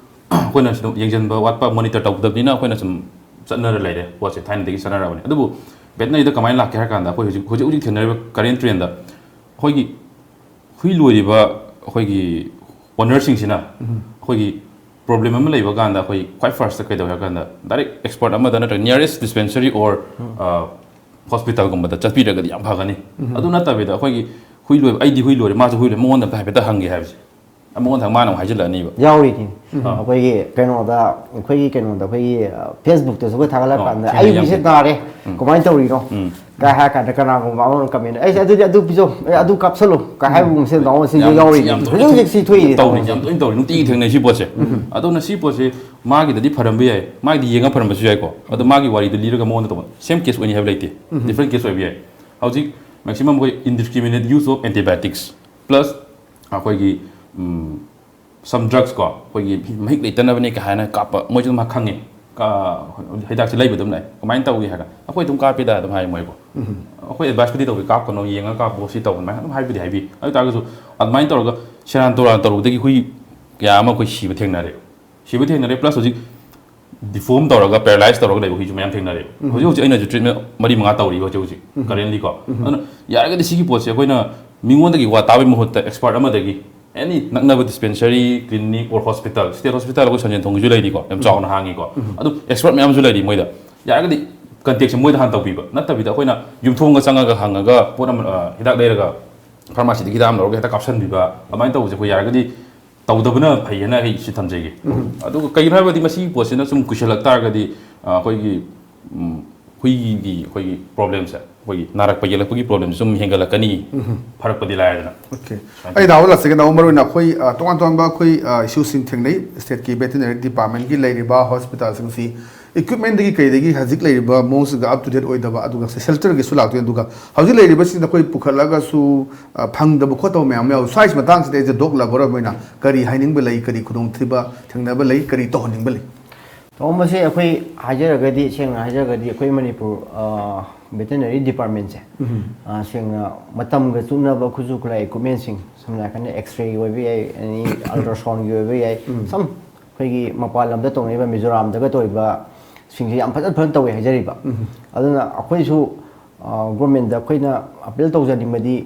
ꯑꯩꯈꯣꯏꯅ ꯁꯨꯝ ꯌꯦꯡꯁꯤꯟꯕ ꯋꯥꯠꯄ, ꯃꯣꯅꯤꯇꯔ ꯇꯧꯗꯕꯅꯤꯅ ꯑꯩꯈꯣꯏꯅ ꯁꯨꯝ ꯆꯠꯅꯔ ꯂꯩꯔꯦ꯫ ꯄꯣꯠꯁꯦ ꯊꯥꯏꯅꯗꯒꯤ ꯆꯠꯅꯔꯕꯅꯤ꯫ ꯑꯗꯨꯕꯨ ꯚꯦꯇꯅꯔꯤꯗ ꯀꯃꯥꯏꯅ ꯂꯥꯛꯀꯦ ꯍꯥꯏꯔ ꯀꯥꯟꯗ, ꯑꯩꯈꯣꯏ ꯍꯧꯖꯤꯛ ꯍꯧꯖꯤꯛ ꯍꯧꯖꯤꯛ ꯊꯦꯡꯅꯔꯤꯕ ꯀꯔꯦꯟ ꯇ꯭ꯔꯦꯟꯗ ꯑꯩꯈꯣꯏꯒꯤ ꯍꯨꯏ ꯂꯣꯏꯔꯤꯕ ꯑꯩꯈꯣꯏꯒꯤ ꯑꯣꯅꯔꯁꯤꯡꯁꯤꯅ ꯑꯩꯈꯣꯏꯒꯤ ꯄ꯭ꯔꯣꯕ꯭ꯂꯦꯝ ꯑꯃ ꯂꯩꯕ ꯀꯥꯟꯗ ꯑꯩꯈꯣꯏ ꯈ꯭ꯋꯥꯏ ꯐꯥꯔꯁꯇ ꯀꯩꯗꯧꯋꯦ ꯍꯥꯏ ꯀꯥꯟꯗ, ꯗꯥꯏꯔꯦꯛ ꯑꯦꯛꯁꯄꯔꯠ ꯑꯃꯗ ꯅꯠꯇ꯭ꯔꯒ nearest dispensary or ꯍꯣꯁꯄꯤꯇꯥꯜꯒꯨꯝꯕꯗ ꯆꯠꯄꯤꯔꯒꯗꯤ ꯌꯥꯝ ꯐꯒꯅꯤ꯫ ꯑꯗꯨ ꯅꯠꯇꯕꯤꯗ ꯑꯩꯈꯣꯏꯒꯤ ꯍꯨꯏ ꯂꯣꯏꯕ, "ꯑꯩꯗꯤ ꯍꯨꯏ ꯂꯣꯏꯔꯦ, ꯃꯥꯁꯨ ꯍꯨꯏ ꯂꯣꯏꯔꯦ, ꯃꯉꯣꯟꯗ ꯑꯝꯇ ꯍꯥꯏꯐꯦꯠꯇ ꯍꯪꯒꯦ" ꯍꯥꯏꯕꯁꯦ, ꯃꯉꯣꯟꯗ ꯃꯥꯅ ꯑꯃꯨꯛ ꯍꯥꯏꯖꯤꯜꯂꯛꯑꯅꯤꯕ꯫ ꯌꯥꯎꯔꯤꯅꯤ꯫ ꯑꯥ꯫ ꯑꯩꯈꯣꯏꯒꯤ ꯀꯩꯅꯣꯗ ꯑꯩꯈꯣꯏꯒꯤ ꯀꯩꯅꯣꯗ ꯑꯩꯈꯣꯏꯒꯤ ꯐꯦꯁꯕꯨꯛꯇꯁꯨ ꯑꯩꯈꯣꯏ ꯊꯥꯒꯠꯂꯛ ꯑꯣ, ꯀꯥꯟꯗ, ꯊꯦꯡꯅꯩ "ꯑꯩ ꯌꯥꯝ ꯍꯨꯏꯁꯦ ꯊꯦꯡꯅꯩ꯫ ꯅꯥꯔꯦ, ꯀꯃꯥꯏꯅ ꯇꯧꯔꯤꯅꯣ?" ꯀꯥꯏ ꯍꯥꯏꯔ ꯀꯥꯟꯗ ꯀꯅꯥꯒꯨꯝꯕ ꯑꯃꯅ ꯀꯃꯦꯟ, "ꯑꯩꯁꯦ ꯑꯗꯨꯗꯤ ꯑꯗꯨ ꯄꯤꯖꯧ, ꯑꯦ, ꯑꯗꯨ ꯀꯥꯞꯁꯜꯂꯨ" ꯀꯥꯏ ꯍꯥꯏꯕꯒꯨꯝꯕꯁꯦ ꯗꯥꯎꯟꯂꯣꯗ ꯁꯤꯁꯨ ꯌꯥꯝ- ꯌꯥꯎꯔꯤꯅꯤ꯫ ꯌꯥꯝ ꯍꯧꯖꯤꯛ ꯍꯧꯖꯤꯛ ꯁꯤ ꯊꯣꯛꯏꯅꯤ꯫ ꯇꯧꯔꯤ, ꯌꯥꯝ ꯇꯣꯏꯅ ꯇꯧꯔꯤ, ꯅꯨꯡꯇꯤꯒꯤ ꯊꯦꯡꯅꯩ ꯁꯤ ꯄꯣꯠꯁꯦ꯫ ꯑꯗꯨꯅ ꯁꯤ ꯄꯣꯠꯁꯦ ꯃꯥꯒꯤꯗꯗꯤ ꯐꯔꯝꯕ ꯌꯥꯏ, ꯃꯥꯒꯤꯗꯤ ꯌꯦꯡꯉ ꯐꯔꯝꯕꯁꯨ ꯌꯥꯏꯀꯣ꯫ ꯑꯗꯣ ꯃꯥꯒꯤ ꯋꯥꯔꯤꯗꯣ ꯂꯤꯔꯒ ꯃꯉꯣꯟꯗ ꯇꯧꯕ, ꯁꯦꯝ ꯀꯦꯁ ꯑꯣꯏꯅꯤ ꯍꯥꯏꯕ ꯂꯩꯇꯦ꯫ ꯗꯤꯐ꯭ꯔꯦꯟ ꯀꯦꯁ ꯑꯣꯏꯕ ꯌꯥꯏ꯫ ꯍꯧꯖꯤꯛ ꯃꯦꯛꯁꯤꯃꯝ ꯑꯩꯈꯣꯏ indiscriminate use of antibiotics plus ꯑꯩꯈꯣꯏꯒꯤ ꯁꯝ ꯗ꯭ꯔꯛꯁ ꯀꯣ, ꯑꯩꯈꯣꯏꯒꯤ ꯃꯍꯤꯛ ꯂꯩꯇꯅꯕꯅꯤ ꯀꯥꯏ ꯍꯥꯏꯅ ꯀꯥꯞꯄ, ꯃꯣꯏꯁꯨ ꯑꯗꯨꯝ ꯈꯪꯉꯤ꯫ ꯀꯥ- ꯍꯤꯗꯥꯛꯁꯦ ꯂꯩꯕ ꯑꯗꯨꯝ ꯂꯩ꯫ "ꯀꯃꯥꯏꯅ ꯇꯧꯏ?" ꯍꯥꯏꯔꯒ, "ꯑꯩꯈꯣꯏ ꯑꯗꯨꯝ ꯀꯥꯞꯄꯤꯗ" ꯑꯗꯨꯝ ꯍꯥꯏ ꯃꯣꯏꯀꯣ꯫ ꯑꯩꯈꯣꯏ ꯑꯦꯗꯚꯥꯏꯁꯄꯨꯗꯤ ꯇꯧꯕꯤ, "ꯀꯥꯞꯀꯅꯣ, ꯌꯦꯡꯉꯒ ꯀꯥꯞꯄꯣ, ꯁꯤ ꯇꯧ" ꯑꯗꯨꯃꯥꯏꯅ ꯑꯗꯨꯝ ꯍꯥꯏꯕꯨꯗꯤ ꯍꯥꯏꯕꯤ꯫ ꯑꯗꯨ ꯑꯣꯏꯇꯥꯔꯒꯁꯨ ꯑꯗꯨꯃꯥꯏꯅ ꯇꯧꯔꯒ ꯁꯦꯔꯥꯟ ꯇꯨꯔꯥꯟ ꯇꯧꯔꯨꯕꯗꯒꯤ ꯍꯨꯏ ꯀꯌꯥ ꯑꯃ ꯑꯩꯈꯣꯏ ꯁꯤꯕ ꯊꯦꯡꯅꯔꯦ꯫ ꯁꯤꯕ ꯊꯦꯡꯅꯔꯦ, ꯄ꯭ꯂꯁ ꯍꯧꯖꯤꯛ ꯗꯤꯐꯣꯔꯝ ꯇꯧꯔꯒ, ꯄꯦꯔꯥꯂꯥꯏꯁ ꯇꯧꯔꯒ ꯂꯩꯕ ꯍꯨꯏꯁꯨ ꯃꯌꯥꯝ ꯊꯦꯡꯅꯔꯦꯕ꯫ ꯍꯧꯖꯤꯛ ꯍꯧꯖꯤꯛ ꯑꯩꯅꯁꯨ ꯇ꯭ꯔꯤꯠꯃꯦꯟ ꯃꯔꯤ ꯃꯉꯥ ꯇꯧꯔꯤꯕ ꯍꯧꯖꯤꯛ ꯍꯧꯖꯤꯛ, ꯀꯔꯦꯟꯂꯤꯀꯣ꯫ ꯑꯗꯨꯅ ꯌꯥꯔꯒꯗꯤ ꯁꯤꯒꯤ ꯄꯣꯠꯁꯦ ꯑꯩꯈꯣꯏꯅ ꯃꯤꯉꯣꯟꯗꯒꯤ ꯋꯥ ꯇꯥꯕꯒꯤ ꯃꯍꯨꯠꯇ ꯑꯦꯛꯁꯄꯔꯠ ꯑꯃꯗꯒꯤ, ꯑꯦꯅꯤ ꯅꯛꯅꯕ dispensary, clinic or hospital, state hospital ꯑꯩꯈꯣꯏ ꯁꯟꯖꯦꯟ ꯊꯣꯡꯒꯤꯁꯨ ꯂꯩꯔꯤꯀꯣ, ꯌꯥꯝ ꯆꯥꯎꯅ ꯍꯥꯡꯉꯤꯀꯣ꯫ ꯑꯗꯨ ꯑꯦꯛꯁꯄꯔꯠ ꯃꯌꯥꯝꯁꯨ ꯂꯩꯔꯤ ꯃꯣꯏꯗ꯫ ꯌꯥꯔꯒꯗꯤ ꯀꯟꯇꯦꯛꯁꯦ ꯃꯣꯏꯗ ꯍꯥꯟꯅ ꯇꯧꯕꯤꯕ ꯅꯠꯇꯕꯤꯗ, ꯑꯩꯈꯣꯏꯅ ꯌꯨꯝꯊꯣꯡꯒ ꯆꯪꯉꯒ ꯍꯪꯉꯒ ꯄꯣꯠ ꯑꯃ, ꯑ, ꯍꯤꯗꯥꯛ ꯂꯩꯔꯒ, ꯐꯥꯔꯃꯥꯁꯤꯗꯒꯤ ꯍꯤꯗꯥꯛ ꯑꯃ ꯂꯧꯔꯒ ꯍꯦꯛꯇ ꯀꯥꯞꯁꯟꯕꯤꯕ, ꯑꯗꯨꯃꯥꯏꯅ ꯇꯧꯕꯁꯦ ꯑꯩꯈꯣꯏ ꯌꯥꯔꯒꯗꯤ ꯇꯧꯗꯕꯅ ꯐꯩꯌꯦꯅ ꯑꯩ ꯁꯤ ꯊꯝꯖꯒꯦ꯫ ꯑꯗꯨꯒ ꯀꯩꯒꯤꯅꯣ ꯍꯥꯏꯕꯗꯤ ꯃꯁꯤꯒꯤ ꯄꯣꯠꯁꯤꯅ ꯁꯨꯝ ꯀꯨꯏꯁꯜꯂꯛ ꯇꯥꯔꯒꯗꯤ, ꯑ, ꯑꯩꯈꯣꯏꯒꯤ, ꯎꯝ, ꯍꯨꯏꯒꯤ ꯑꯩꯈꯣꯏꯒꯤ ꯄ꯭ꯔꯣꯕ꯭ꯂꯦꯝꯁꯦ, ꯑꯩꯈꯣꯏꯒꯤ ꯅꯥꯔꯛꯄ ꯌꯦꯛꯂꯛꯄꯒꯤ ꯄ꯭ꯔꯣꯕ꯭ꯂꯦꯝꯁꯦ ꯁꯨꯝ ꯍꯦꯟꯒꯠꯂꯛꯀꯅꯤ, ꯐꯔꯛꯄꯗꯤ ꯂꯥꯏꯔꯗꯅ꯫ ꯑꯣꯀꯦ꯫ ꯑꯩ ꯗꯥꯎ ꯂꯥꯛꯆꯒꯦ, ꯗꯥꯎ ꯃꯔꯨ ꯑꯣꯏꯅ ꯑꯩꯈꯣꯏ, ꯑ, ꯇꯣꯉꯥꯟ ꯇꯣꯉꯥꯟꯕ ꯑꯩꯈꯣꯏ, ꯑ, ꯏꯁꯨꯁꯤꯡ ꯊꯦꯡꯅꯩ꯫ ꯁ꯭ꯇꯦꯠꯀꯤ ꯚꯦꯇꯤꯅꯔꯤ ꯗꯤꯄꯥꯔꯠꯃꯦꯟꯒꯤ ꯂꯩꯔꯤꯕ ꯍꯣꯁꯄꯤꯇꯥꯜꯁꯤꯡꯁꯤ ꯏꯀ꯭ꯋꯤꯞꯃꯦꯟꯗꯒꯤ ꯀꯩꯗꯒꯤ ꯍꯧꯖꯤꯛ ꯂꯩꯔꯤꯕ ꯃꯑꯣꯡꯁꯤꯒ ꯑꯞ ꯇꯨ ꯗꯦꯠ ꯑꯣꯏꯗꯕ, ꯑꯗꯨꯒ ꯁꯦꯜꯇꯔꯒꯤꯁꯨ ꯂꯥꯛꯇꯣꯏꯅꯤ꯫ ꯑꯗꯨꯒ ꯍꯧꯖꯤꯛ ꯂꯩꯔꯤꯕꯁꯤꯡꯗ ꯑꯩꯈꯣꯏ ꯄꯨꯈꯠꯂꯒꯁꯨ, ꯑ, ꯐꯪꯗꯕ ꯈꯣꯠꯇꯕ ꯃꯌꯥꯝ ꯑꯃ ꯌꯥꯎꯏ꯫ ꯁ꯭ꯋꯥꯏꯁꯤ ꯃꯇꯥꯡꯁꯤꯗ ꯑꯩꯁꯦ ꯗꯣꯛ ꯂꯚꯔ ꯑꯃ ꯑꯣꯏꯅ ꯀꯔꯤ ꯍꯥꯏꯅꯤꯡꯕ ꯂꯩ, ꯀꯔꯤ ꯈꯨꯗꯣꯡꯊꯤꯕ ꯊꯦꯡꯅꯕ ꯂꯩ, ꯀꯔꯤ ꯇꯧꯍꯟꯅꯤꯡꯕ ꯂꯩ? ꯇꯧꯔꯝꯕꯁꯦ ꯑꯩꯈꯣꯏ ꯍꯥꯏꯖꯔꯒꯗꯤ, ꯁꯦꯡꯅ ꯍꯥꯏꯖꯔꯒꯗꯤ, ꯑꯩꯈꯣꯏ ꯃꯅꯤꯄꯨꯔ ꯕꯦꯇꯅꯔꯤ ꯗꯤꯄꯥꯔꯠꯃꯦꯟꯁꯦ, ꯑ, ꯁꯦꯡꯅ ꯃꯇꯝꯒ ꯆꯨꯅꯕ ꯈꯨꯠꯁꯨ ꯈꯨꯠꯂꯥꯏ ꯏꯀ꯭ꯋꯤꯞꯃꯦꯟꯁꯤꯡ, ꯁꯝꯅ ꯍꯥꯏꯔꯀꯥꯟꯗ ꯑꯦꯛꯁꯔꯦꯒꯤ ꯑꯣꯏꯕ ꯌꯥꯏ, ꯑꯦꯅꯤ ꯑꯜꯇ꯭ꯔꯥꯁꯥꯎꯟꯒꯤ ꯑꯣꯏꯕ ꯌꯥꯏ, ꯁꯝ ꯑꯩꯈꯣꯏꯒꯤ ꯃꯄꯥꯟ ꯂꯝꯗ ꯇꯧꯅꯔꯤꯕ, ꯃꯤꯖꯣꯔꯥꯝꯗꯒ ꯇꯧꯔꯤꯕ ꯁꯤꯡꯁꯦ ꯌꯥꯝ ꯐꯖ ꯐꯖꯅ ꯇꯧꯋꯦ ꯍꯥꯏꯖꯔꯤꯕ꯫ ꯑꯗꯨꯅ ꯑꯩꯈꯣꯏꯁꯨ ꯒꯣꯔꯃꯦꯟꯗ ꯑꯩꯈꯣꯏꯅ ꯑꯄꯤꯜ ꯇꯧꯖꯅꯤꯡꯕꯗꯤ,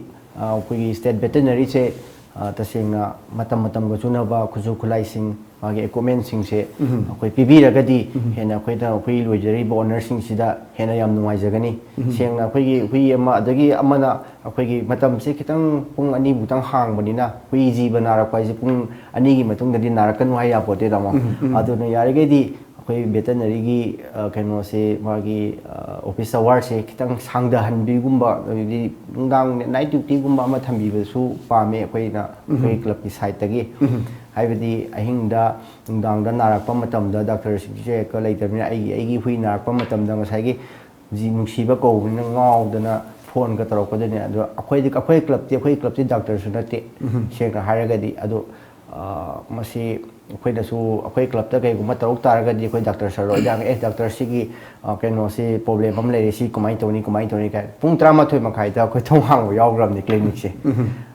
ꯑ, ꯑꯩꯈꯣꯏꯒꯤ ꯁ꯭ꯇꯦꯠ ꯕꯦꯇꯅꯔꯤꯁꯦ, ꯑ, ꯇꯁꯦꯡꯅ ꯃꯇꯝ ꯃꯇꯝꯒ ꯆꯨꯅꯕ ꯈꯨꯠꯁꯨ ꯈꯨꯠꯂꯥꯏꯁꯤꯡ, ꯃꯥꯒꯤ ꯏꯀ꯭ꯋꯤꯞꯃꯦꯟꯁꯤꯡꯁꯦ ꯑꯩꯈꯣꯏ ꯄꯤꯕꯤꯔꯒꯗꯤ ꯍꯦꯟꯅ ꯑꯩꯈꯣꯏꯅ ꯍꯨꯏ ꯂꯣꯏꯖꯔꯤꯕ ꯑꯣꯅꯔꯁꯤꯡꯁꯤꯗ ꯍꯦꯟꯅ ꯌꯥꯝ ꯅꯨꯡꯉꯥꯏꯖꯒꯅꯤ꯫ ꯁꯦꯡꯅ ꯑꯩꯈꯣꯏꯒꯤ ꯍꯨꯏ ꯑꯃ, ꯑꯗꯒꯤ ꯑꯃꯅ ꯑꯩꯈꯣꯏꯒꯤ ꯃꯇꯝꯁꯦ ꯈꯤꯇꯪ ꯄꯨꯡ ꯑꯅꯤꯃꯨꯛꯇꯪ ꯍꯥꯡꯕꯅꯤꯅ, ꯍꯨꯏ ꯖꯤꯕ ꯅꯥꯔꯛꯄ ꯍꯥꯏꯁꯦ ꯄꯨꯡ ꯑꯅꯤꯒꯤ ꯃꯇꯨꯡꯗꯗꯤ ꯅꯥꯔꯛꯀꯅꯨ ꯍꯥꯏ ꯌꯥꯄꯣꯠꯇꯦ, ꯇꯥꯃꯣ꯫ ꯑꯗꯨꯅ ꯌꯥꯔꯤꯈꯩꯗꯤ ꯑꯩꯈꯣꯏ ꯕꯦꯇꯅꯔꯤꯒꯤ, ꯑ, ꯀꯩꯅꯣꯁꯦ, ꯃꯥꯒꯤ, ꯑ, ꯑꯣꯐꯤꯁ ꯑꯋꯥꯔꯁꯦ ꯈꯤꯇꯪ ꯁꯥꯡꯊꯍꯟꯕꯤꯒꯨꯝꯕ, ꯑꯗꯩꯗꯤ ꯅꯨꯡꯗꯥꯡ ꯅꯥꯏꯠ ꯗ꯭ꯌꯨꯇꯤꯒꯨꯝꯕ ꯑꯃ ꯊꯝꯕꯤꯕꯁꯨ ꯄꯥꯝꯃꯦ ꯑꯩꯈꯣꯏꯅ, ꯑꯩꯈꯣꯏ ꯀ꯭ꯂꯕꯀꯤ ꯁꯥꯏꯠꯇꯒꯤ꯫ ꯍꯥꯏꯕꯗꯤ ꯑꯍꯤꯡꯗ, ꯅꯨꯡꯗꯥꯡꯗ ꯅꯥꯔꯛꯄ ꯃꯇꯝꯗ ꯗꯥꯛꯇꯔꯁꯤꯡꯁꯦ ꯍꯦꯛꯇ ꯂꯩꯇꯕꯅꯤꯅ, ꯑꯩꯒꯤ, ꯑꯩꯒꯤ ꯍꯨꯏ ꯅꯥꯔꯛꯄ ꯃꯇꯝꯗ ꯉꯁꯥꯏꯒꯤ ꯖꯤ ꯅꯨꯡꯁꯤꯕ ꯀꯧꯕꯅꯤꯅ ꯉꯥꯎꯗꯅ ꯐꯣꯟꯒ ꯇꯧꯔꯛꯀꯗꯣꯏꯅꯦ꯫ ꯑꯗꯣ ꯑꯩꯈꯣꯏꯗꯤ, ꯑꯩꯈꯣꯏ ꯀ꯭ꯂꯕꯇꯤ, ꯑꯩꯈꯣꯏ ꯀ꯭ꯂꯕꯇꯤ ꯗꯥꯛꯇꯔꯁꯨ ꯅꯠꯇꯦ, ꯁꯦꯡꯅ ꯍꯥꯏꯔꯒꯗꯤ꯫ ꯑꯗꯣ, ꯑ, ꯃꯁꯤ ꯑꯩꯈꯣꯏꯅꯁꯨ, ꯑꯩꯈꯣꯏ ꯀ꯭ꯂꯕꯇ ꯀꯩꯒꯨꯝꯕ ꯇꯧꯔꯛ ꯇꯥꯔꯒꯗꯤ, ꯑꯩꯈꯣꯏ ꯗꯥꯛꯇꯔ ꯁꯥꯔ ꯂꯣꯏꯗ, "ꯑꯦ, ꯗꯥꯛꯇꯔ, ꯁꯤꯒꯤ, ꯑ, ꯀꯩꯅꯣꯁꯤ ꯄ꯭ꯔꯣꯕ꯭ꯂꯦꯝ ꯑꯃ ꯂꯩꯔꯦ, ꯁꯤ ꯀꯃꯥꯏꯅ ꯇꯧꯅꯤ, ꯀꯃꯥꯏꯅ ꯇꯧꯅꯤ?" ꯀꯥꯏ ꯄꯨꯡ ꯇꯔꯥꯃꯥꯊꯣꯏ ꯃꯈꯥꯏꯗ ꯑꯩꯈꯣꯏ ꯊꯣꯡ ꯍꯥꯡꯕ ꯌꯥꯎꯈ꯭ꯔꯕꯅꯤ ꯀ꯭ꯂꯤꯅꯤꯛꯁꯦ꯫